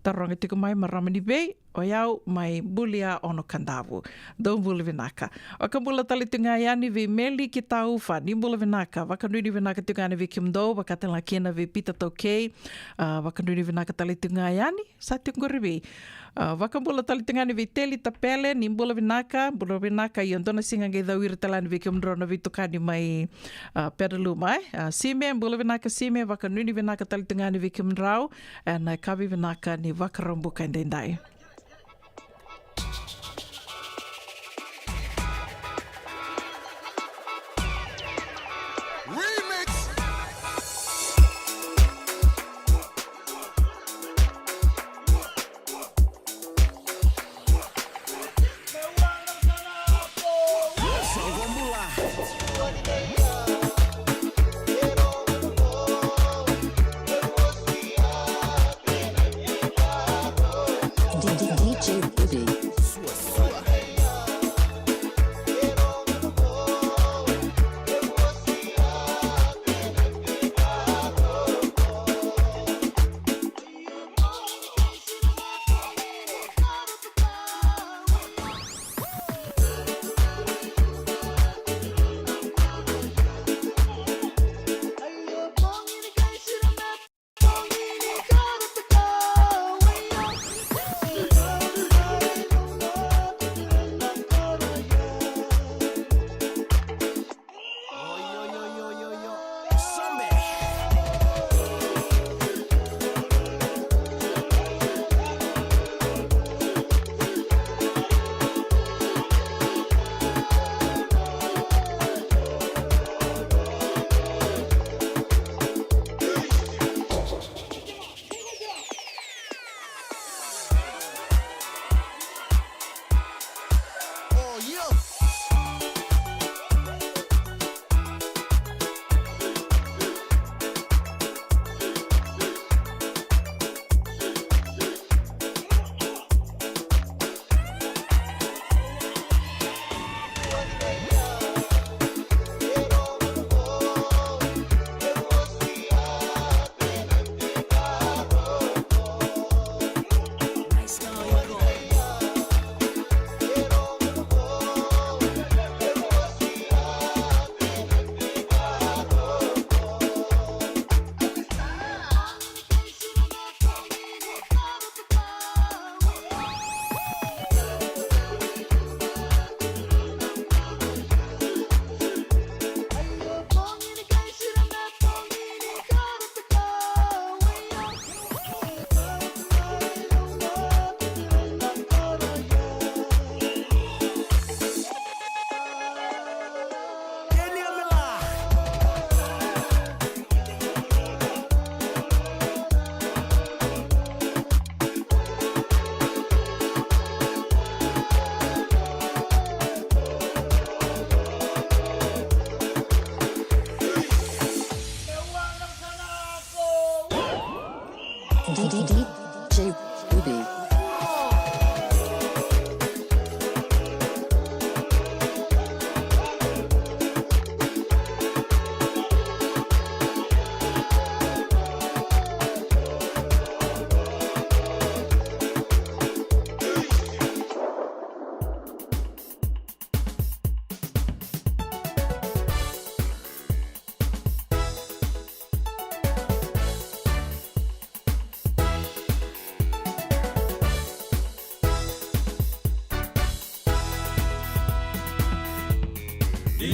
Taroga tiko mai marama ni vei, o yau mai Bulia Ono Kadavu. Dou bula vinaka. Vakabula tale tiko ga yani vei Meli Kitaufa, ni bula vinaka, vakanuinui vinaka tiko ga yani vei kemudou, vaka tale ga kina vei Pita Taukei, a, vakanuinui vinaka tale tiko ga yani, sa tiko qori vei. A, vakabula tale tiko ga yani vei Teli Tapele, ni bula vinaka, bula vinaka, io dua na siga qai cau ira tale yani vei kemudrau na veitokani mai, a, Perauma, e. A, Sime, bula vinaka Sime, vakanuinui vinaka tale tiko ga yani vei kemudrau, ena yakavi vinaka ni Vakaraubuka edaidai.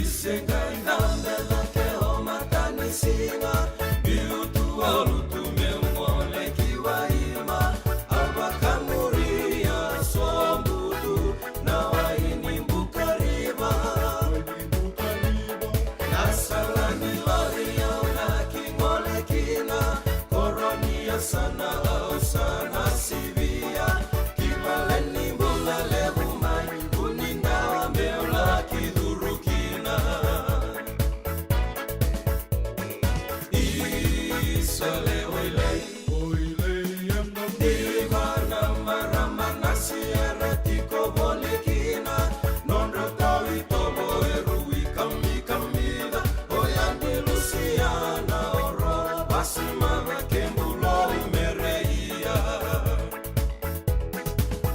Sega i dabe cake o matanisiga, biu tu a lutu meu gole ki Waima. A vakamuria sobu tu na wai ni Bukariva. Na sala ni lori au na ki gole kina, koro ni yasana au sa na sivia. Ki vale ni bula levu mai, vuni dawa meu laki curu kina. Isa lewa i lai. Diva na marama na siera tiko voli kina. Nodra tau itovo e rui kamikamica. O yadi Lusiana o ro vasimaca ke bulou mereia.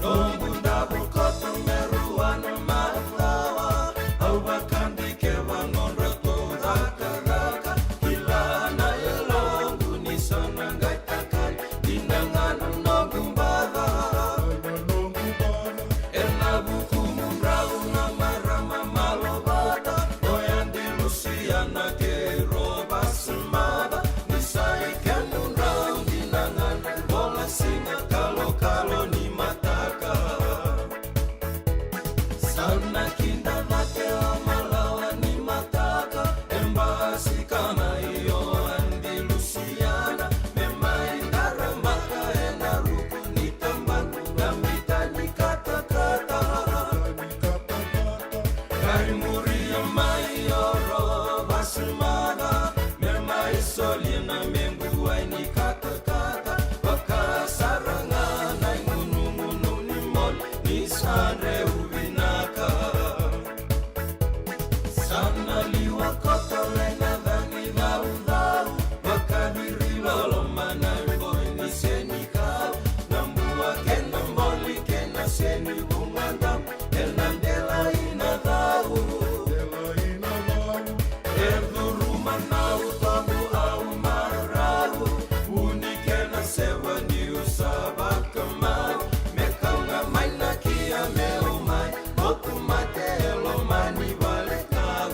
Noqu davo koto me rua na macawa, au vakadikeva nodratou cakacaka. Kila na yaloqu ni sa na qai takali, dina ga na noqu baca. Ena vukumudrau na marama malovata, o yadi Lusiana kei Rovasimaca. Ni sa i kemudrau dina ga na bola siga kalokalo ni mataka. Sa na kida cake o malawa ni mataka, e basika mai o yadi Lusiana, me mai daramaka ena ruku ni tabana, na mita ni katakata. Qai muria mai o Rovasimaca, me mai solia na mequ wai ni katakata. Vakasara ga na igunugunu ni moli, ni sa dreu vinaka. Sa na liwa koto lai na cagi caucau, vakaciri loloma na iboi ni senikau, na bua kei na boli kei na seni vugadamu, ena delai na cau. E curuma na utobu au marau, vuni kei na seva niu sa vakamau, me kau ga mai na kia meu mai, moku mate e loma ni vale kau.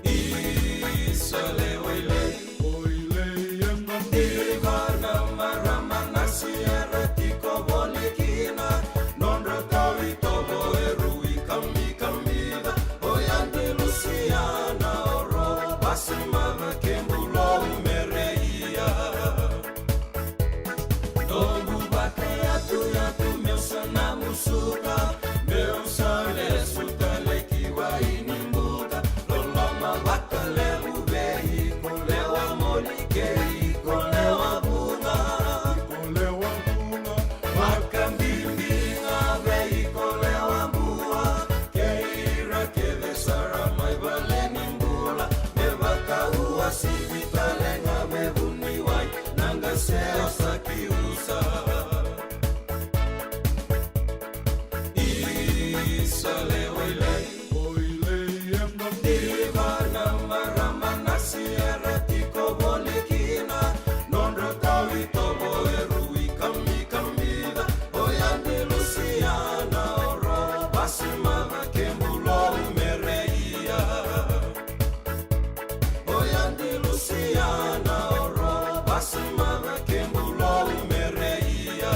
Isa lewa i lai. Diva na marama na siera tiko voli kina, nodra tau itovo e rui kamikamica. O yadi Lusiana o Rovasimaca ke bulou mereia. Noqu vakayatuyatu meu sa na musuka, meu sa lesu tale ki wai ni buka. Loloma vakalevu vei iko lewa moli kei iko lewa vuqa. Vakabibi ga vei iko lewa bua, kei ira kece sara mai vale ni bula. Me vakauasivi tale ga me vuniwai, na qase o sa kiusa. Isa lewa i lai. Diva na marama na siera tiko voli kina, nodra tau itovo e rui kamikamica. O yadi Lusiana o Rovasimaca ke bulou mereia. O yadi Lusiana o Rovasimaca ke bulou mereia.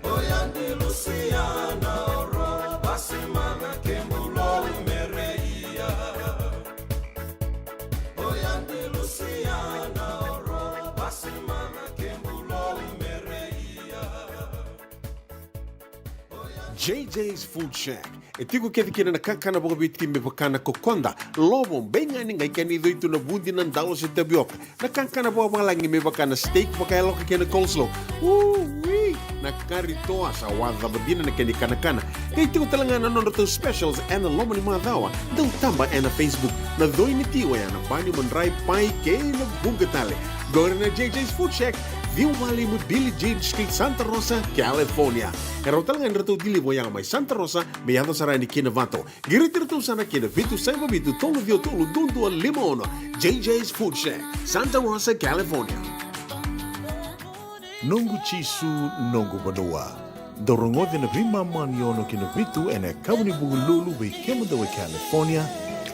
O yadi Lusiana o Rovasimaca ke bulou mereia. O yadi Lusiana o Rovasimaca ke bulou mereia. J J's Food Shack. E tiko kece kina na kakana vakaviti me vaka na kokoda, lovo, beigani, qai kena icoi tu na vudi, na dalo se tavioka. Na kakana vakavalagi me vaka na steak vakayaloka kei na coleslaw. Ui! Na kari toa, sa wacava dina na kena ikanakana. Qai tiko tale ga na nodratou specials ena loma ni macawa. Dau taba ena Facebook. Na coi ni ti oya na bani, madrai, pai kei na vuqa tale. Qori na J J's Food Shack, ciwa walu lima Billie Jean Street, Santa Rosa, California. E rawa tale ga ni ratou deliver oya mai Santa Rosa me yaco sara yani ki Novato. Qiriti iratou sara ki na vitu saiva vitu tolu ciwa tolu dua dua lima ono. J J's Food Shack, Santa Rosa, California. Noqu Jisu, noqu vanua. Dou rogoci ena veimama ni ono ki na vitu ena yakavi ni Vukelulu vei kemudou e California,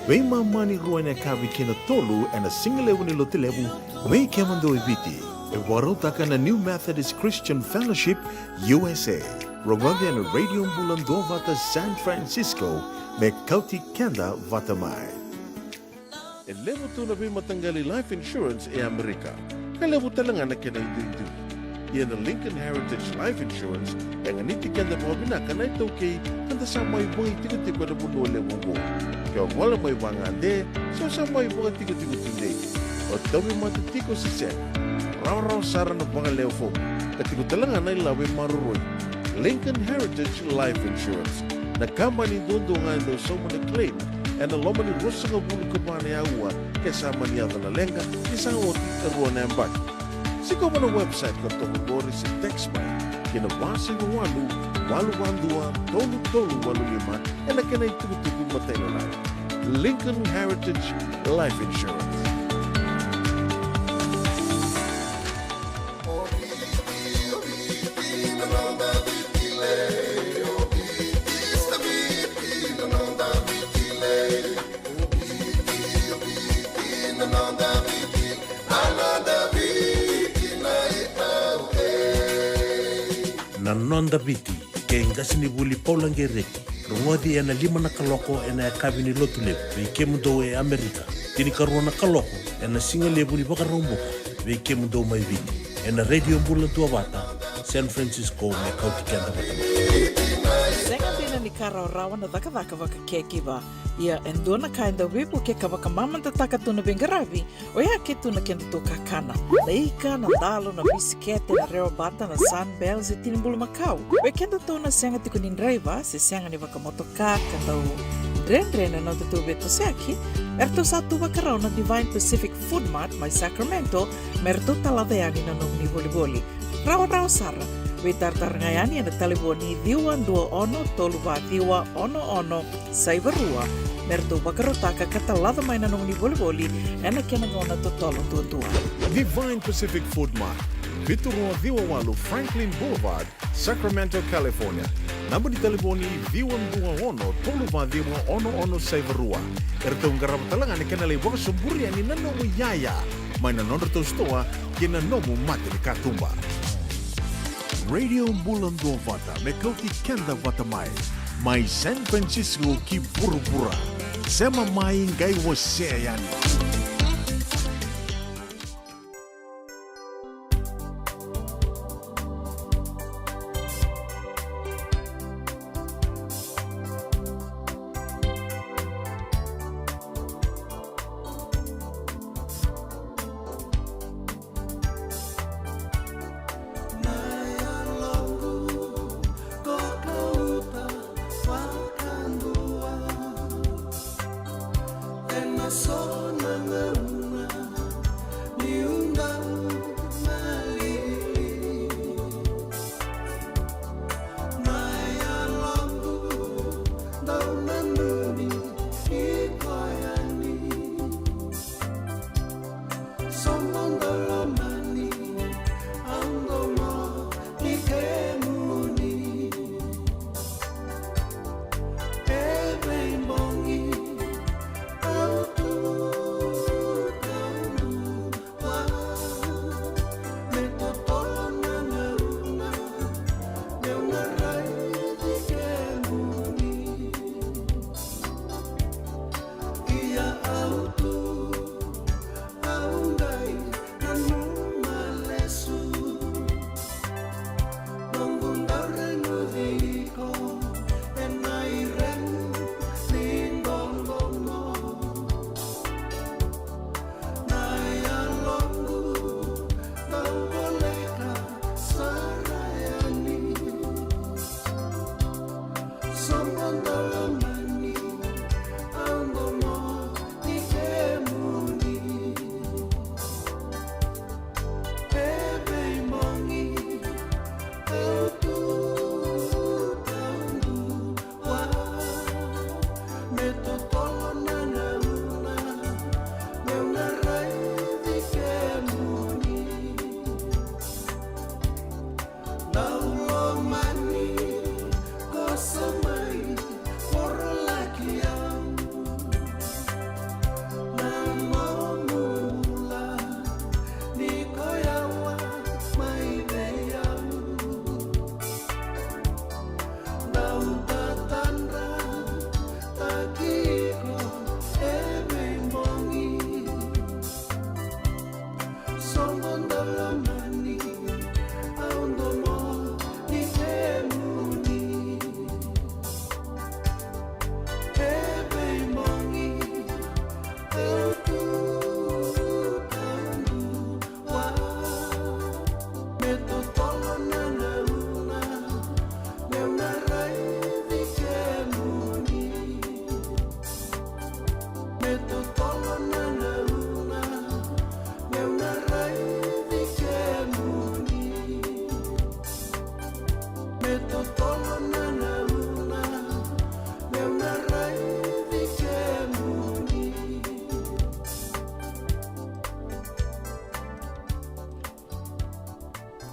veimama ni rua ena yakavi ki na tolu ena sigalevu ni Lotulevu vei kemudou e Viti. E vakarautaka na New Methodist Christian Fellowship U S A. Rogoci ena Radio Bula Duavata San Francisco me kauti keda vata mai. E levu tu na veimataqali life insurance e Amerika, ka levu tale ga na kena iduidui. Ia na Lincoln Heritage Life Insurance e ganiti keda vakavinaka na iTaukei, ka da sa mai vakaitikotiko ena vanua levu oqo. Ke o gole mai vagade se o sa mai vakatikotiko tudei, o tauvimate tiko se sega, rawarawa sara na vakalewe fomu, ka tiko tale ga na ilavo e maroroi. Lincoln Heritage Life Insurance, na kabani duadua ga e dau sauma na claim ena loma ni ruasagavulu ka va na aua ke sa mani yaco na leqa, ke sa oti e rua na yabaki. Sikova na website ka toka qori se text mai ki na va saiva walu, walu va dua, tolu tolu walu lima ena kena itukutuku matailalai. Lincoln Heritage Life Insurance. Na Noda Viti, kei qasenivuli Paula Qereti. Rogoci ena lima na kaloko ena yakavi ni Lotulevu vei kemudou e Amerika, tinikarua na kaloko ena sigalevu ni Vakaraubuka vei kemudou mai Viti, ena Radio Bula Duavata San Francisco, me kauti keda vata mai. Sega dina ni ka rawarawa na cakacaka vaka caregiver. Ia e dua na ka e dau veivukei ka vakamamadataka tu na veiqaravi, oya ke tu na kedatou kakana. Na ika, na dalo, na bisikete, na rewabata, na Sunbell se tini bulumakau. Vei kedatou na sega tiko ni draiva se sega ni vakamotoka ka dau dredre na nodatou veitosoyaki, eratou sa tu vakarau na Divine Pacific Food Mart mai Sacramento me ratou talaca yani na nomuni volivoli. Rawarawa sara. Veitaratara ga yani ena talevoni ciwa dua ono tolu va ciwa ono ono saiva rua me ratou vakarautaka ka talaca mai na nomuni volivoli ena kena gauna totolo duadua. Divine Pacific Food Mart, vitu rua ciwa walu Franklin Boulevard, Sacramento, California. Naba ni talevoni ciwa dua ono tolu va ciwa ono ono saiva rua. Eratou qarava tale ga na kena lai vakasoburi yani na nomu iyaya mai na nodratou sitoa kei na nomu mata ni katuba. Radio Bula Duavata me kauti keda vata mai, mai San Francisco ki vuravura. Sema mai qai wasea yani.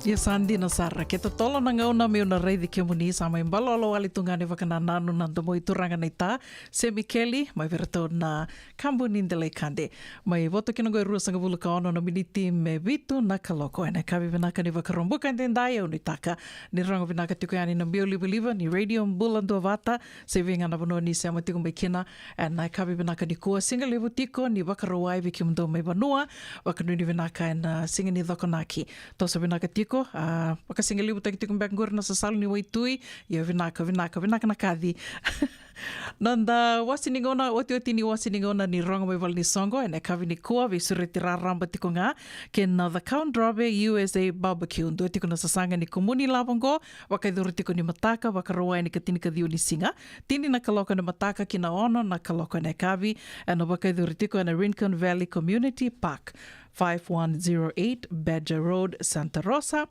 Ia sa dina sara, ke totolo na gauna meu na raici kemuni, sa mai balolo wale tu ga ni vakanananu na domo i turaga na ita, Semi Keli, mai vei ratou na Kabu ni Delai Kade. Mai voto kina qo e ruasagavulu ka ono na miniti me vitu na kaloko. Ena yakavi vinaka ni Vakaraubuka edaidai, au nuitaka ni rogo vinaka tiko yani na biau livaliva ni Radio Bula Duavata, se vei ga na vanua ni sema tiko mai kina. Ena yakavi vinaka nikua, siga levu tiko ni Vakarauwai vei kemudou mai vanua, vakanuinui vinaka ena siga ni Cokonaki. Toso vinaka tiko, a, vakasigalevu taki tiko beka qori na sasalu ni waitui. Ia vinaka, vinaka, vinaka na kaci. Noda wasi ni gauna, otioti ni wasi ni gauna ni rogo mai vale ni soqo, ena yakavi nikua, veisureti raraba tiko ga kei na The Count Drove U S A Barbecue. Dua tiko na sasaga ni kumuni lavo qo, vakayacori tiko ni mataka, Vakarauwai ni ka tinikaciwa ni siga, tini na kaloko ena mataka ki na ono na kaloko ena yakavi, ena vakayacori tiko ena Rincon Valley Community Park, five one zero eight Badger Road, Santa Rosa.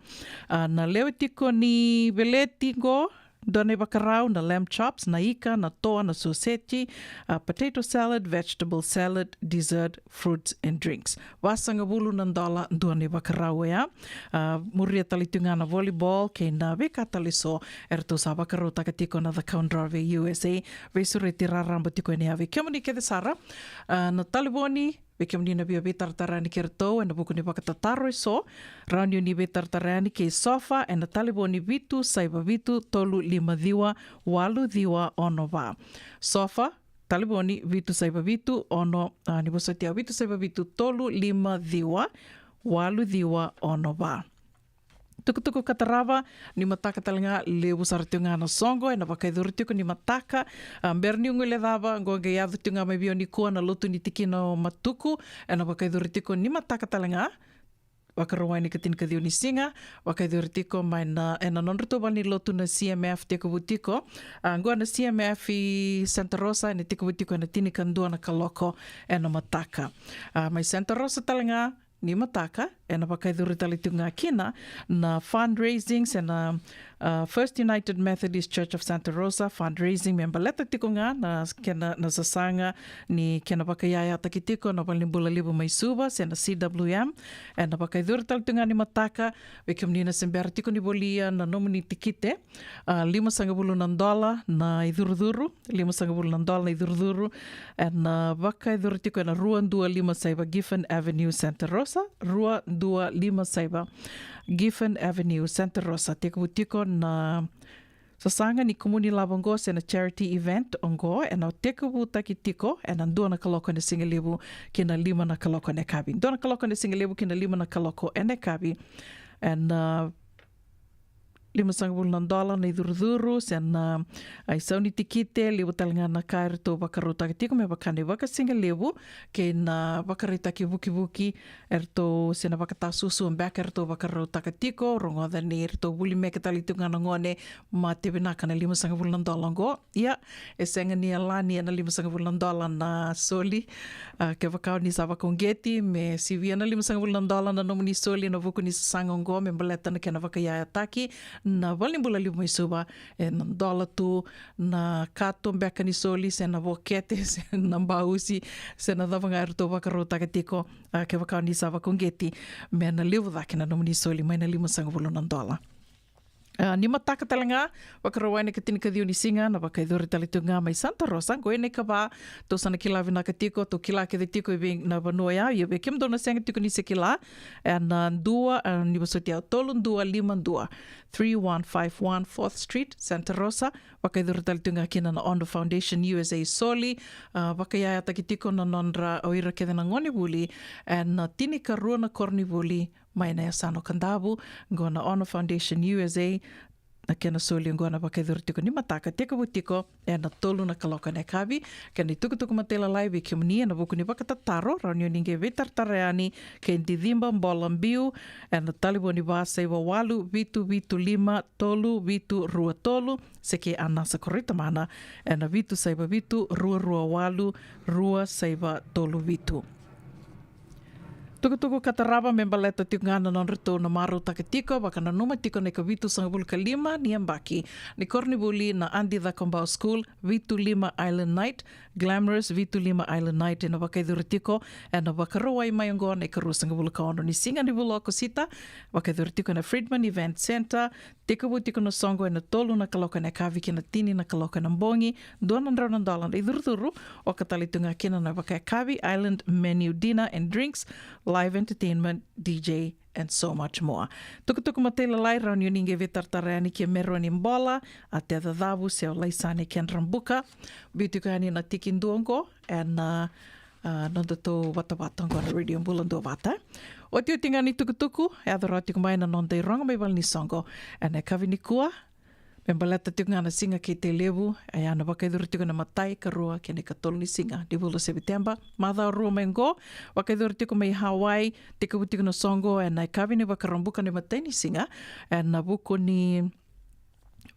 A, na lewe tiko ni veleti qo, dua na ivakarau, na lamb chops, na ika, na toa, na soseti, a, potato salad, vegetable salad, dessert, fruits and drinks. Vasagavulu na dola dua na ivakarau oya. A, muria tale tu ga na volleyball kei na veika tale so eratou sa vakarautaka tiko na The Count Drove U S A. Veisureti raraba tiko ena yavi. Kemuni kece sara, a, na talevoni, vei kemuni na via veitaratara yani kei ratou ena vuku ni vakatataro eso, rawa ni o ni veitaratara yani kei Sofa ena talevoni vitu saiva vitu tolu lima ciwa walu ciwa ono va. Sofa, talevoni vitu saiva vitu ono, a, ni vosoti au, vitu saiva vitu tolu lima ciwa walu ciwa ono va. Tukutuku ka tarava ni mataka tale ga, levu sara tiko ga na soqo ena vakayacori tiko ni mataka. A, bera niu guilecava, qo qai yaco tiko ga mai vei au nikua na lotu ni tikina o Matuku, ena vakayacori tiko ni mataka tale ga, Vakarauwai ni ka tinikaciwa ni siga, vakayacori tiko mai na, ena nodratou valenilotu na C M F, tekivu tiko. A, qo na C M F i Santa Rosa, ena tekivu tiko ena tinikadua na kaloko ena mataka. A, mai Santa Rosa tale ga, ni mataka, ena vakayacori tale tiko ga kina na fundraising, se na, a, First United Methodist Church of Santa Rosa fundraising, me baleta tiko ga na kena, na sasaga ni kena vakayayataki tiko na valenibula levu mai Suva, se na C W M. Ena vakayacori tale tiko ga ni mataka, vei kemuni na se bera tiko ni volia na nomuni tikite, a, limasagavulu na dola na icurucuru, limasagavulu na dola na icurucuru, ena vakayacori tiko ena rua dua lima saiva Giffen Avenue, Santa Rosa, rua dua lima saiva Giffen Avenue, Santa Rosa. Tekivu tiko na sasaga ni kumuni lavo qo, se na charity event oqo, ena tekivutaki tiko ena dua na kaloko ena sigalevu ki na lima na kaloko ena yakavi. Dua na kaloko ena sigalevu ki na lima na kaloko ena yakavi. Ena, a, limasagavulu na dola na icurucuru, se na, a, isau ni tikite, levu tale ga na ka eratou vakarautaka tiko me vaka na ivakasigalevu kei na vakaraitaki vukivuki eratou, se na vakatasuasua beka eratou vakarautaka tiko. Rogoca ni ratou vuli meke tale tiko ga na gone, mate vinaka na limasagavulu na dola oqo. Ia, e sega ni yalani ena limasagavulu na dola na soli. A, kevaka o ni sa vakauqeti me sivia na limasagavulu na dola na nomuni soli ena vuku ni sasaga oqo me baleta na kena vakayayataki na valenibula levu mai Suva, ena dola tu na kato beka ni soli, se na vokete, se na bausi, se na cava ga eratou vakarautaka tiko. A, kevaka o ni sa vakauqeti, me na levu cake na nomuni soli mai na limasagavulu na dola. A, ni mataka tale ga, Vakarauwai ni ka tinikaciwa ni siga, na vakayacori tale tiko ga mai Santa Rosa, qo ena ikava. Tou sa na kila vinaka tiko, tou kila kece tiko i vei na vanua ya, ia vei kemudou na sega tiko ni se kila, ena dua, a, ni vosoti au, tolu dua lima dua, three one five one Fourth Street, Santa Rosa. Vakayacori tale tiko ga kina na Ono Foundation U S A soli, a, vakayayataki tiko na nodra, o ira kece na gonevuli ena tinikarua na koronivuli mai na yasana o Kadavu. Qo na Ono Foundation U S A, na kena soli qo na vakayacori tiko ni mataka, tekivu tiko ena tolu na kaloko ena yakavi. Kena itukutuku matailalai vei kemuni ena vuku ni vakatataro, rawa ni o ni qai veitaratara yani kei Diciba Bola Biu ena talevoni va saiva walu vitu vitu lima tolu vitu rua tolu, se kei Anasa Koroitamana ena vitu saiva vitu rua rua walu rua saiva tolu vitu. Tukutuku ka tarava me baleta tiko ga na nodratou na marautaka tiko, vakananuma tiko na ikavitusagavulu ka lima ni yabaki ni koronivuli na Adi Cakobau School, vitu lima Island Night, Glamorous vitu lima Island Night, ena vakayacori tiko ena Vakarauwai mai oqo na ikaruasagavulu ka ono ni siga ni vula o Okosita, vakayacori tiko ena Fridman Event Centre, tekivu tiko na soqo ena tolu na kaloko ena yakavi ki na tini na kaloko ena bogi, dua na drau na dola na icurucuru, oka tale tu ga kina na vakayakavi, island menu dinner and drinks, live entertainment, D J, and so much more. Tukutuku matailalai, rawa ni o ni qai veitaratara yani kei Meroni Bola, a Teca Cavu, se o Laisane Kendrabuka. Biu tiko yani na tiki dua oqo ena, a, nodatou vatavata oqo na Radio Bula Duavata. Otioti ga ni tukutuku, e yaco rawa tiko mai na noda irogo mai valenisoqo ena yakavi nikua, me baleta tiko ga na Siga Keitelevu, e a na vakayacori tiko ena imatai, ikarua kei na ikatolu ni siga ni vula o Seviteba. Macawa rua mai oqo, vakayacori tiko mai Hawaii, tekivu tiko na soqo ena yakavi ni Vakaraubuka na imatai ni siga, ena vuku ni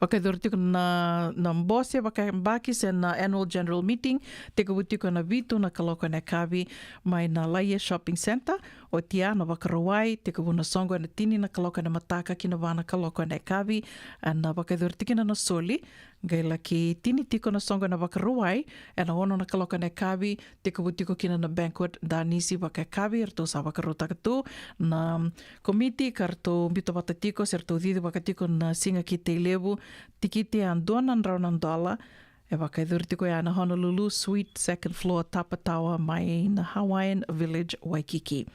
vakayacori tiko na, na bose vakayabaki se na annual general meeting, tekivu tiko ena vitu na kaloko ena yakavi mai na Laie Shopping Centre. Oti ya na Vakarauwai, tekivu na soqo ena tini na kaloko ena mataka ki na va na kaloko ena yakavi, ena vakayacori tiko kina na soli. Qai laki tini tiko na soqo ena Vakarauwai, ena ono na kaloko ena yakavi, tekivu tiko kina na banquet danisi vakayakavi, eratou sa vakarautaka tu na komiti ka ratou biuta vata tiko se ratou cicivaka tiko na Siga Keitelevu. Tikiti e dua na drau na dola, e vakayacori tiko ya na Honolulu Suite, second floor, Tapa Tower, mai na Hawaiian Village, Waikiki.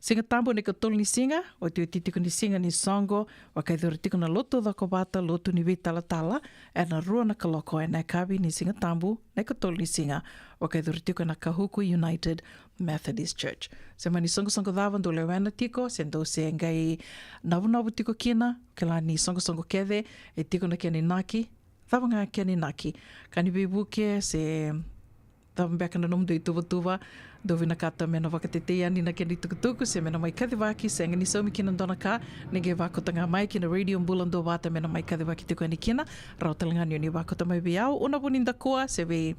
Siga Tabu na ikatolu ni siga, otioti tiko ni siga ni soqo, vakayacori tiko na lotu cokovata, lotu ni veitalatala, ena rua na kaloko ena yakavi ni Siga Tabu na ikatolu ni siga, vakayacori tiko ena Kahuku United Methodist Church. Se mani soqosoqo cava dou lewena tiko, se dou se qai navunavu tiko kina, kila ni soqosoqo kece e tiko na kena inaki, cava ga kena inaki, ka ni veivuke se cava beka na nomudou ituvatuva, dou vinakata me na vakatetei yani na kena itukutuku se me na mai kacivaki, sega ni saumi kina dua na ka, ni qai vakauta ga mai ki na Radio Bula Duavata me na mai kacivaki tiko yani kina. Rawa tale ga ni o ni vakauta mai vei au, Una Vunidakua, se vei,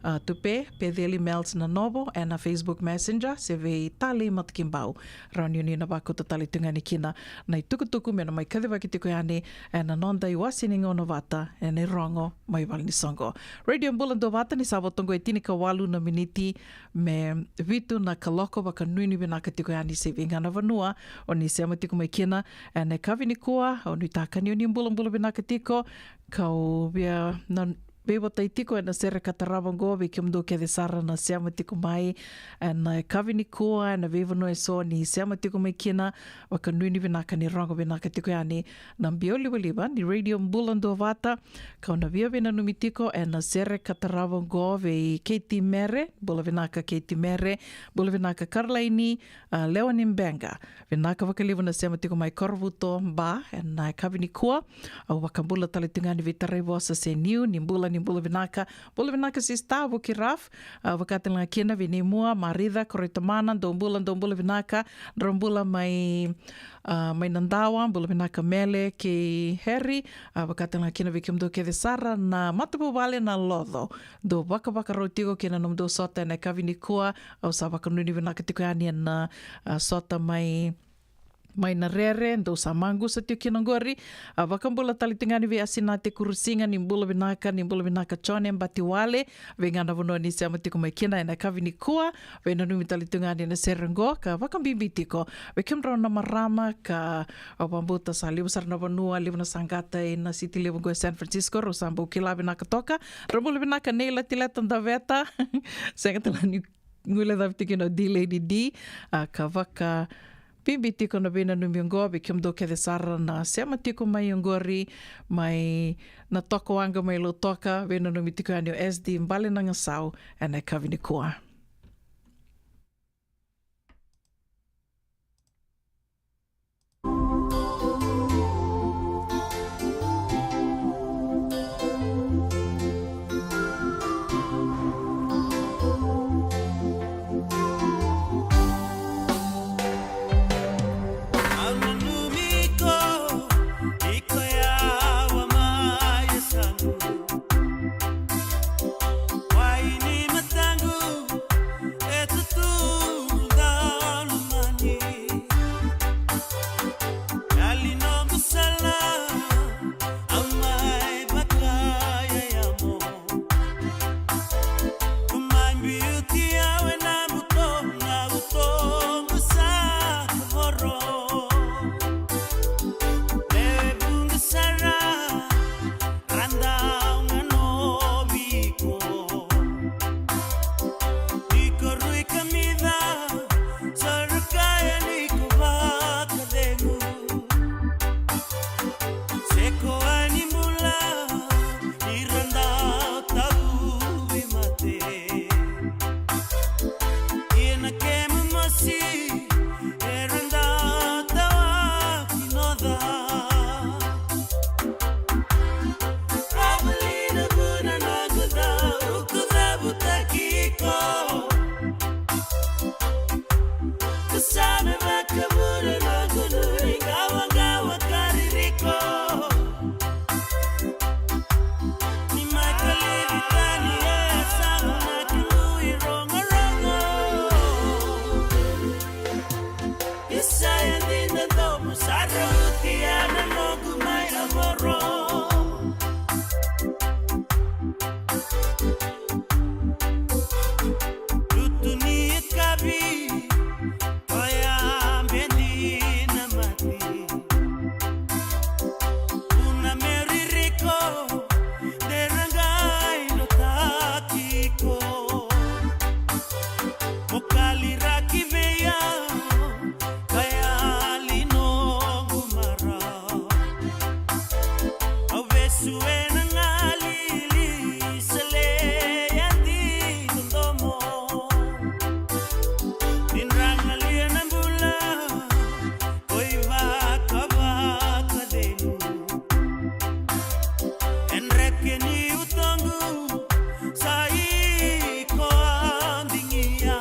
a, Tupe Peceli Mels Nanovo ena Facebook Messenger, se vei Talei Matakibau. Rawa ni o ni na vakauta tale tu ga yani kina na itukutuku me na mai kacivaki tiko yani ena noda iwase ni gauna vata ena irogo mai valenisoqo. Radio Bula Duavata, ni sa vo toqo e tinikawalu na miniti me vitu na kaloko. Vakanuinui vinaka tiko yani se vei ga na vanua o ni sema tiko mai kina ena yakavi nikua. Au nuitaka ni o ni bulabula vinaka tiko, kau via na veivotai tiko ena sere ka tarava oqo, vei kemudou kece sara na sema tiko mai ena yakavi nikua ena veivanua eso ni sema tiko mai kina. Vakanuinui vinaka ni rogo vinaka tiko yani na biau livaliva ni Radio Bula Duavata. Kau na via veinanumi tiko ena sere ka tarava oqo vei Keiti Mere. Bula vinaka Keiti Mere. Bula vinaka Karolaini, a, Lewa ni Beqa. Vinaka vakalevu na sema tiko mai Korovuto Ba ena yakavi nikua. Au vakabula tale tu ga ni veitarai vosa se niu ni bula, ni bula vinaka. Bula vinaka sista Vuki Raf, a, vaka tale ga kina vei Neimua Marica Koroitamana, dou bula, dou bula vinaka. Drau bula mai, a, mai Nadawa, bula vinaka Mele kei Heri, a, vaka tale ga kina vei kemudou kece sara na matavuvale na Loco. Dou vakavakarau tiko kei na nomudou sota ena yakavi nikua. Au sa vakanuinui vinaka tiko yani ena, a, sota mai, mai na rere dou sa maqusa tiko kina oqori. A, vakabula tale tu ga yani vei Asinate Kurusiga, ni bula vinaka, ni bula vinaka Jone Batiwale. Vei ga na vanua ni sema tiko mai kina ena yakavi nikua. Veinanumi tale tu ga yani ena sere oqo ka vakabibi tiko vei kemudrau na marama ka, au vakabauta sa levu sara na vanua, levu na saqata ena siti levu oqo e San Francisco, rau sa bau kila vinaka toka. Drau bula vinaka Nei Latileta Daveta. Sega tale ni guilecavi tiko kina o D Lady D, a, ka vakabibi tiko na veinanumi oqo vei kemudou kece sara na sema tiko mai oqori mai Natoka Waqa mai Lautoka. Veinanumi tiko yani o S D Balenagasau ena yakavi nikua. Suena ngalili sa leya ti dodomo. Ni dra galia na bula o i vakavakacegu. E dreke ni utoqu sa iko a digia.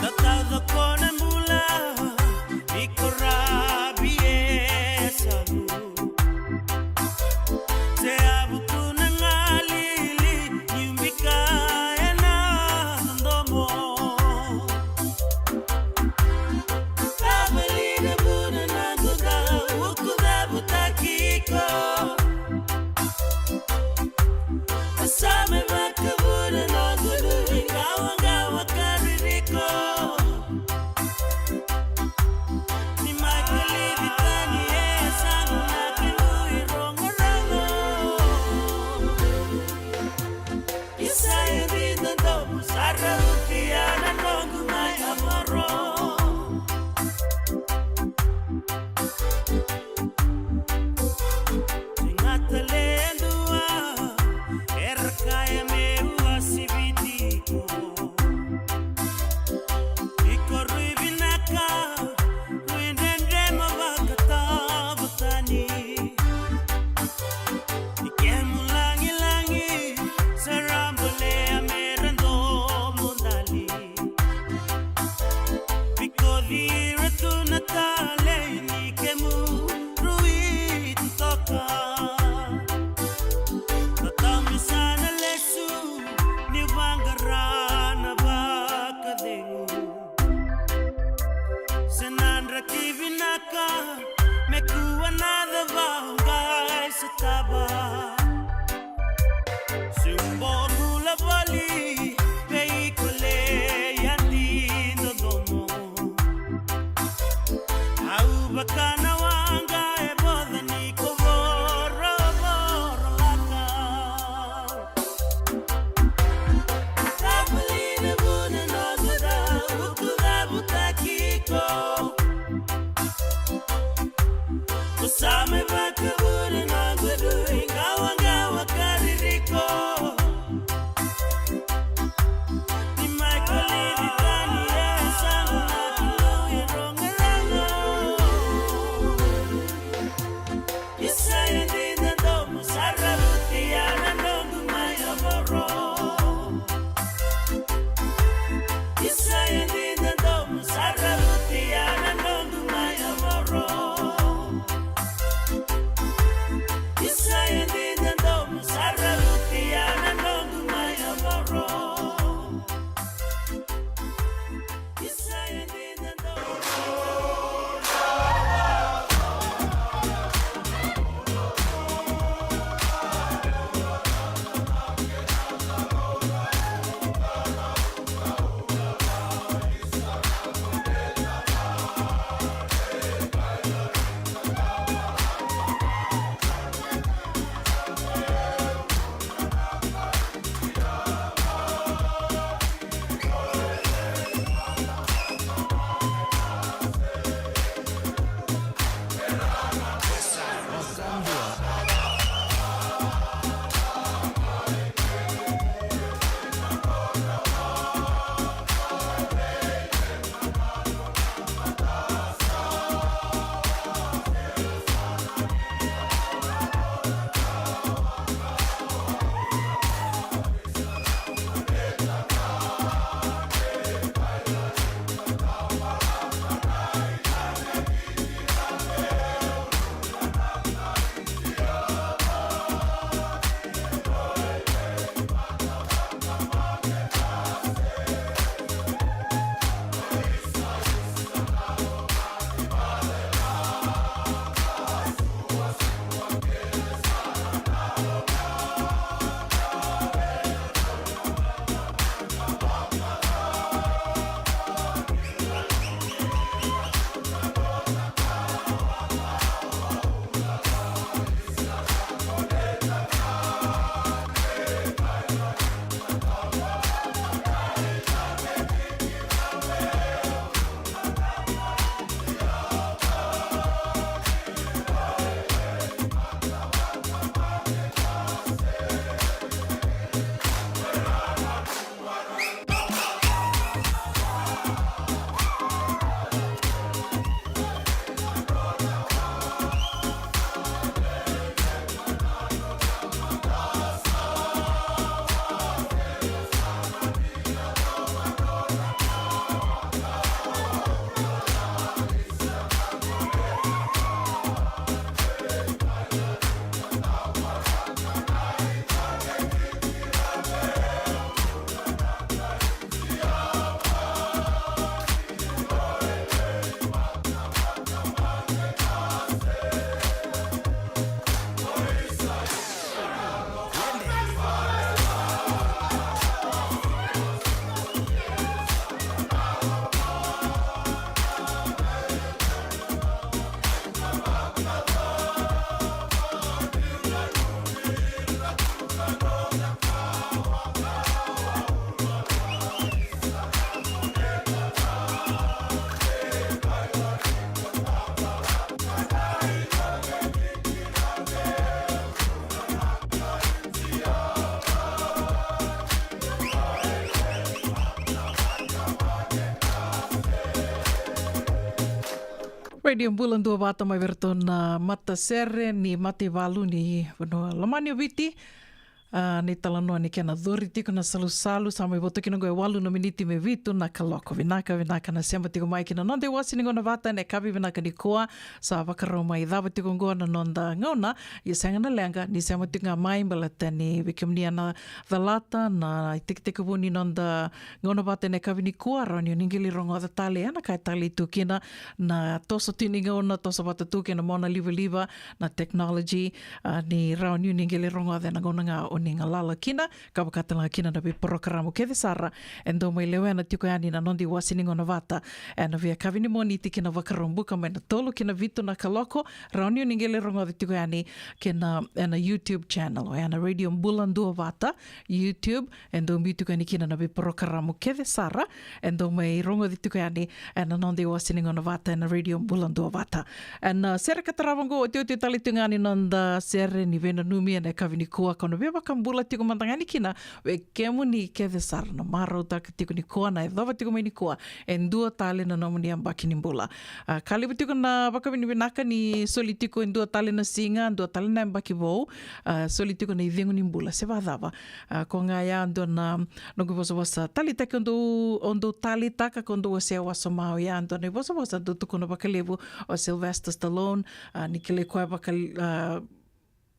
Tatauca ko na bula ni ko ravi e salu. Se a vutu na galili ni bika ena domo. Tavali na vuna na duda uku davutaki iko. Sa me vakavuna noqu dui kawakawa ka ririko. Ni mai kalivi tani e sagu na kemu i rogorogo. Isa e rida domu sa rauti ana noqu mai amoro. Sega tale e dua era kaya meu a siviti iko. Iko rui vinaka, rui dredre ma vakatavotani. Ni kemu lagilagi sa ra bolea me ra domo dali. Vikoci ira tu na talei ni kemu rui totoka. Tatami sa na lesu ni vaqara na vakacegu. Se na draki vinaka me kua na cava o qai sotava. Se u bau bula voli vei iko, leya ti dodomo. Au vaka na waqa e voca ni ko vorovoro laka. Tavali na vuna noqu dau uku davutaki iko. Ko sa Radio Bula Duavata mai vei iratou na matasere ni mataivalu ni vanua lomani o Viti. A, ni talanoa ni kena cori tiko na salusalu, sa mai voto kina oqo e walu na miniti me vitu na kaloko. Vinaka, vinaka na sema tiko mai kina noda iwasi ni gauna vata ena yakavi vinaka nikua. Sa vakarau mai cava tiko oqo na noda gauna, ia sega na leqa ni sema tiko ga mai baleta ni vei kemuni ena calata na itekitekivu ni noda gauna vata ena yakavi nikua, rawa ni o ni qai lai rogoca tale ena ka e talei tu kina na toso tini gauna, toso vata tu kei na monalivaliva, na technology, a, ni rawa ni o ni qai lai rogoca ena gauna ga o ni galala kina, ka vaka tale ga kina na veiporokaramu kece sara e dau mai lewena tiko yani na noda iwasi ni gauna vata ena veiyakavi ni Moniti ki na Vakaraubuka mai na tolu ki na vitu na kaloko, rawa ni o ni qai lai rogoca tiko yani kei na, ena YouTube channel, oya na Radio Bula Duavata YouTube, e dau biu tiko yani kina na veiporokaramu kece sara e dau mai rogoci tiko yani ena noda iwasi ni gauna vata ena Radio Bula Duavata. Ena, a, sere ka tarava oqo, otioti tale tiko ga ni noda sere ni veinanumi ena yakavi nikua, ka na via vakabula tiko mada ga yani kina vei kemuni kece sara na marautaka tiko nikua, na yacova tiko mai nikua e dua tale na nomuni yabaki ni bula. A, ka levu tiko na vakavinavinaka ni soli tiko e dua tale na siga, dua tale na yabaki vou, a, soli tiko na icegu ni bula se vacava. A, ko ga ya dua na noqu ivosavosa taleitaki o dou, o dou taleitaka, ko dou wasea wasoma, oya dua na ivosavosa dou tukuna vakalevu o Sylvester Stallone, a, ni kilai koya vaka, a,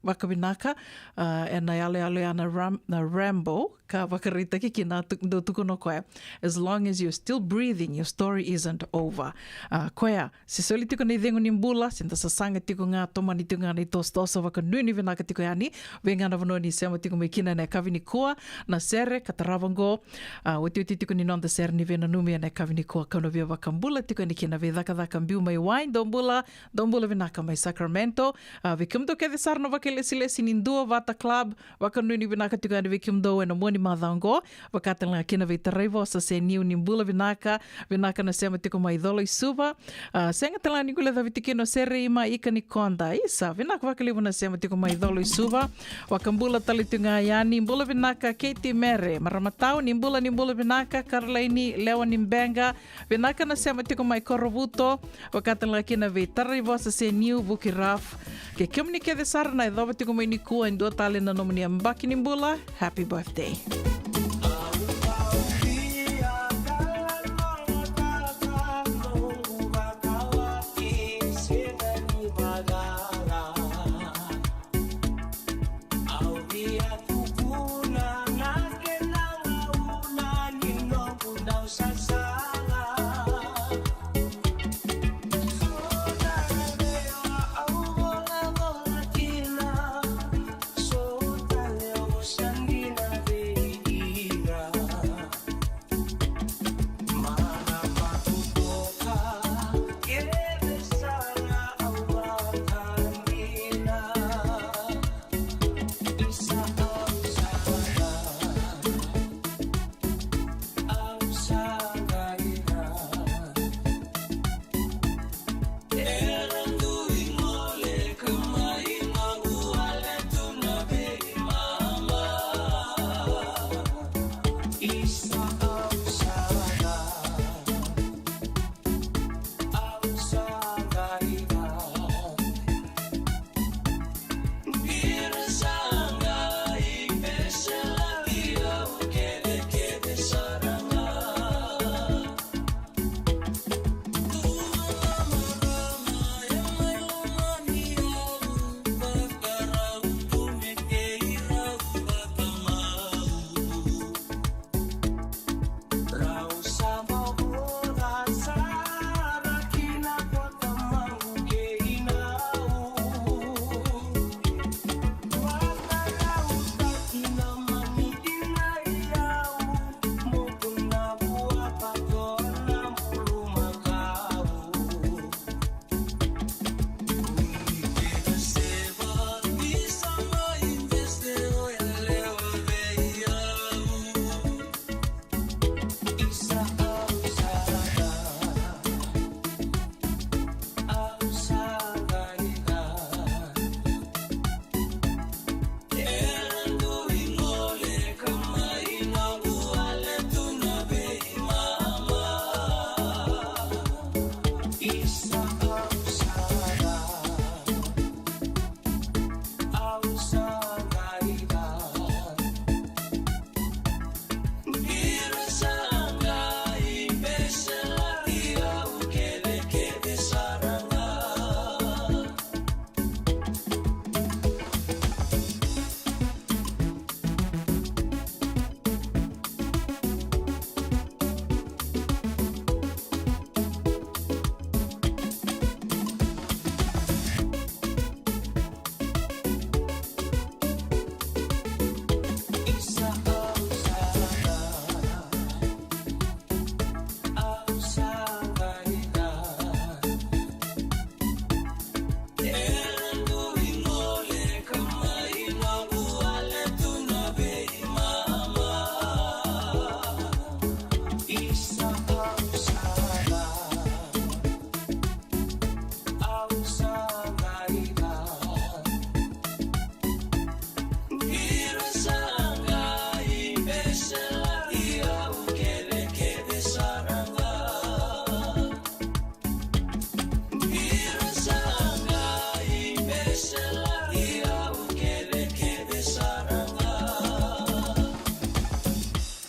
vakavinaka, a, ena yaloyalo ya na Ram-, na Rambo, ka vakaraitaki kina tu-, dou tukuna o koya, "As long as you're still breathing, your story isn't over." A, koya, se soli tiko na icegu ni bula, se da sasaga tiko ga, tomani tiko ga na itosotoso, vakanuinui vinaka tiko yani vei ga na vanua ni sema tiko mai kina ena yakavi nikua, na sere ka tarava oqo, a, otioti tiko ni noda sere ni veinanumi ena yakavi nikua, ka na via vakabula tiko yani kina vei Cakacaka Biu mai Wai, dou bula, dou bula vinaka mai Sacramento, a, vei kemudou kece sara na vakailesilesi ni Duavata Club, vakanuinui vinaka tiko yani vei kemudou ena mua ni macawa oqo, vaka tale ga kina vei Taraivosa se niu, ni bula vinaka, vinaka na sema tiko mai Colo i Suva. A, sega tale ga ni guilecavi tiko kina o Sereima Ika ni Koda. Isa, vinaka vakalevu na sema tiko mai Colo i Suva. Vakabula tale tiko ga yani, bula vinaka Keiti Mere, Maramatau, ni bula, ni bula vinaka, Karolaini Lewa ni Beqa, vinaka na sema tiko mai Korovuto, vaka tale ga kina vei Taraivosa se niu, Vuki Raf. Kei kemuni kece sara na yacova tiko mai nikua e dua tale na nomuni yabaki ni bula, happy birthday.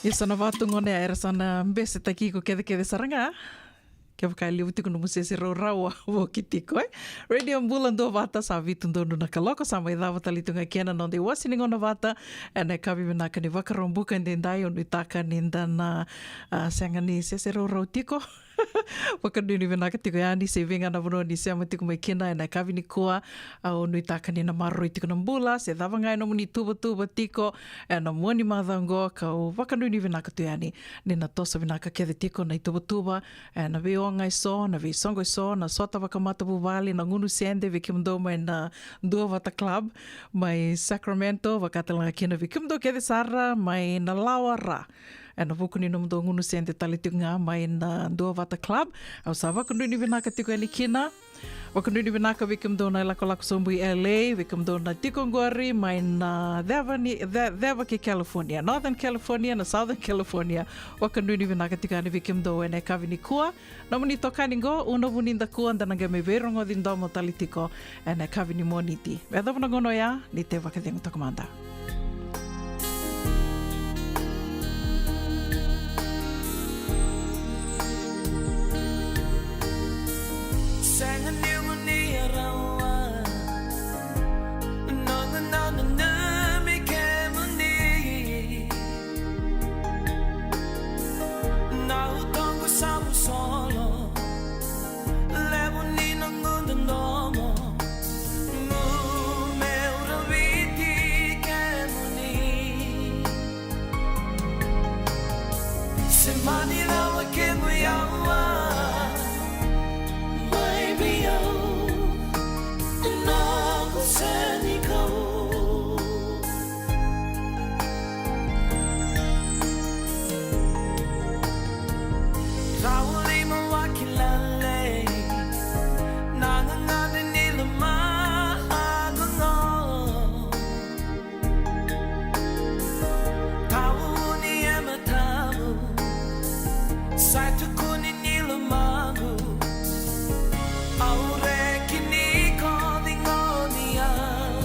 Isa na vatu gone, era sa na besetaki iko kecekece sara ga. Kevaka e levu tiko nomu sese raurau, a voki tiko, e. Radio Bula Duavata, sa vitu donu na kaloko, sa mai cava tale tu ga kina na noda iwase ni gauna vata ena yakavi vinaka ni Vakaraubuka edaidai. Au nuitaka ni da na, a, sega ni sese raurau tiko. Vakanuinui vinaka tiko yani se vei ga na vanua ni sema tiko mai kina ena yakavi nikua. Au nuitaka ni na maroroi tiko na bula se cava ga e nomuni tuvatuva tiko ena mua ni macawa oqo, kau vakanuinui vinaka tu yani ni na toso vinaka kece tiko na ituvatuva ena veioga eso, na veisoqo eso, na sota vakamatavuvale, na gunu sede vei kemudou mai na Duavata Club mai Sacramento, vaka tale ga kina vei kemudou kece sara mai na Lawara. Ena vuku ni nomudou gunu sede tale tiko ga mai na Duavata Club. Au sa vakanuinui vinaka tiko yani kina. Vakanuinui vinaka vei kemudou na ilakolako sobu i L A, vei kemudou na tiko oqori mai na ceva ni, ce-, ceva kei California, Northern California, na Southern California. Vakanuinui vinaka tiko yani vei kemudou ena yakavi nikua. Nomuni itokani qo, Una Vunidakua, da na qai mai veirogoci domo tale tiko ena yakavi ni Moniti. Me yacova na gauna oya, ni tei vakacegu toka mada. Sega ni muni a rawa, na, na, na, na, na, me kemuni. Na utoqu sa mu solo, levu ni noqu dodomo, meu raviti kemuni. Se mani rawa kemu yawa, mai vei au, noqu senikau. Rawa ni mo vakila, na gagadre ni lomaqu qo. Tauni e matamu, sa tukuni ni lomaqu. Au reki ni kovi goni au.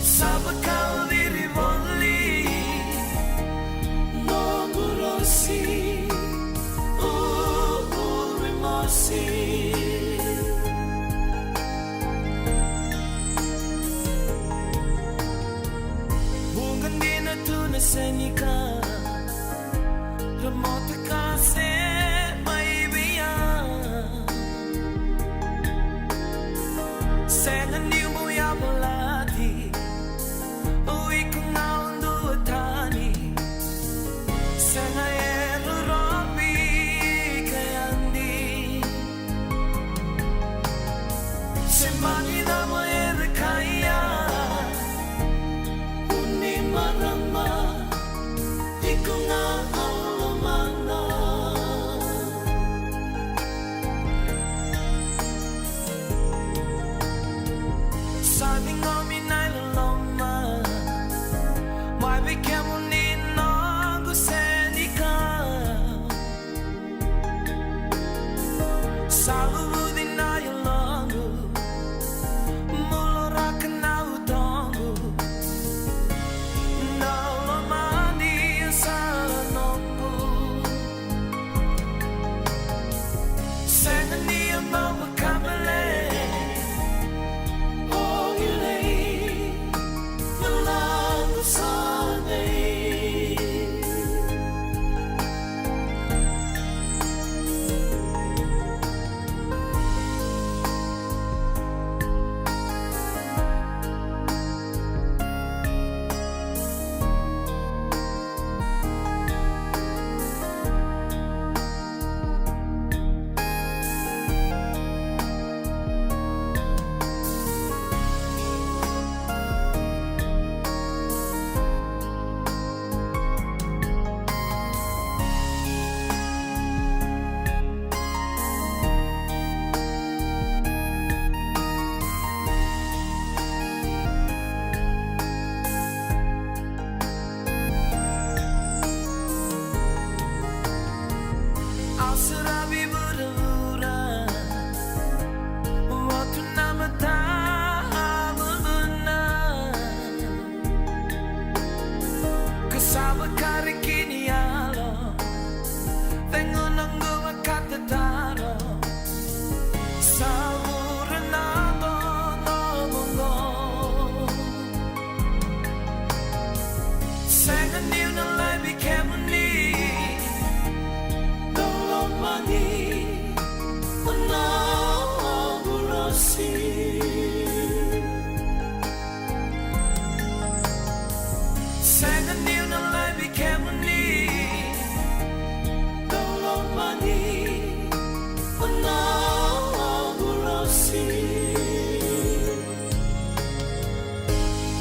Sa vakau viri voli noqu rosi, u, u rimosi. Vuqa dina tu na senikau, ra motoka se mai vei au. Sega ni bau yavalati, o iko ga au duatani. Sega e rorovi ka yadi. Se mani na mo era kaya, uni marama, iko ga au lomana. Sa ciqomi na iloloma mai vei kemuni noqu senikau. Sa luvuci na yaloqu, muloraka na utoqu, na lomani sa noqu. Sega ni a bau vakabale, o ilei, na lako sa nei. Au saravi vuravura, o tu na mata